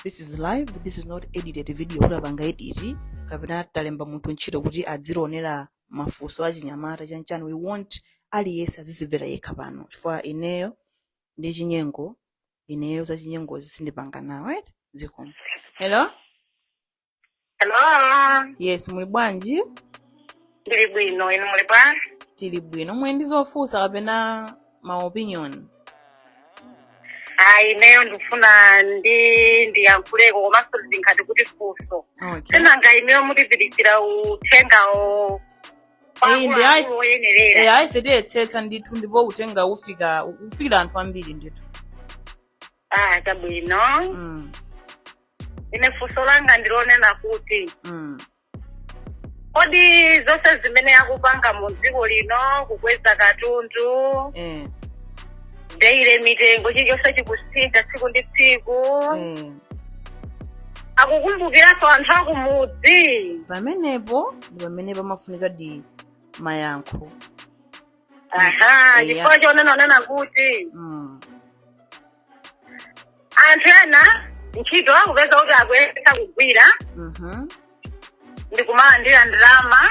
This is live, this is not edited video kuti apanga edit kapena talemba munthu ntchito kuti adzionera mafunso achinyamata chanchani. We want aliyense azizimvera yekha pano, chifukwa ineyo ndi chinyengo, ineyo za chinyengozi sindipanga nawo, right? Zikomo. Hello. Hello. Yes, muli bwanji? Ndili bwino, inu muli bwa? Tili bwino. Mwe ndi zofunsa kapena ma opinion? Ayi, ineyo ndikufuna ndiyankhuleko, komanso ndingati kuti funso. Sinanga ineyo mutipititsira uthengawo Ndi ayi. Oyenerera. Ayi, ife tiyetsetsa ndithu, ndipo uthenga ufika, ufikira anthu ambiri ndithu. Ah, chabwino. Ine funso langa ndilonena kuti kodi zonse zimene akupanga mu dziko lino, kukweza katundu, daily mitengo, chilichonse chikusintha tsiku ndi tsiku, Akukumbukiranso anthu akumudzi? Pamenepo ndi pamene pamafunika di mayankho. Aha. Chifukwa chonena kuti anthu ena ntchito akupeza kuti akuyesa kugwira ndikumalandira ndalama,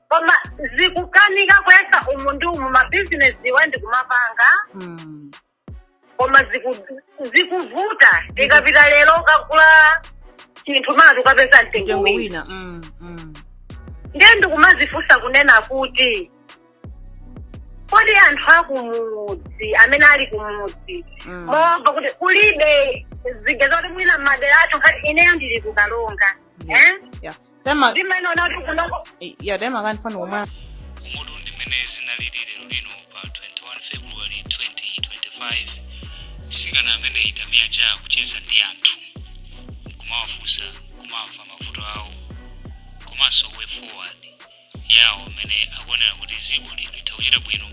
koma zikukanika kuyesa umu ndi umu, mabizinesiwa ndikumapanga, koma zikuvuta. Tikapita lero ukagula chinthu, mati ukapeza mtengo mtengo wina. Wina. Ndiye ndikumazifunsa kunena kuti kodi anthu akumudzi amene ali kumudzi, momva kuti kulibe zida zoti mwina madera athu, ngati ineyo ndili kuKalonga, eh? Yeah. Tema Ndimaona kuti kunoko Yeah, tema kanifana kumwa. Umutu ndimene zinalili lero lino pa 21 February 2025. Mtsikana amene Tamia Ja kucheza ndi anthu, kumawafunsa, kumamva mavuto awo komanso way forward yawo amene akuonera kuti dziko lino litha kuchita bwino.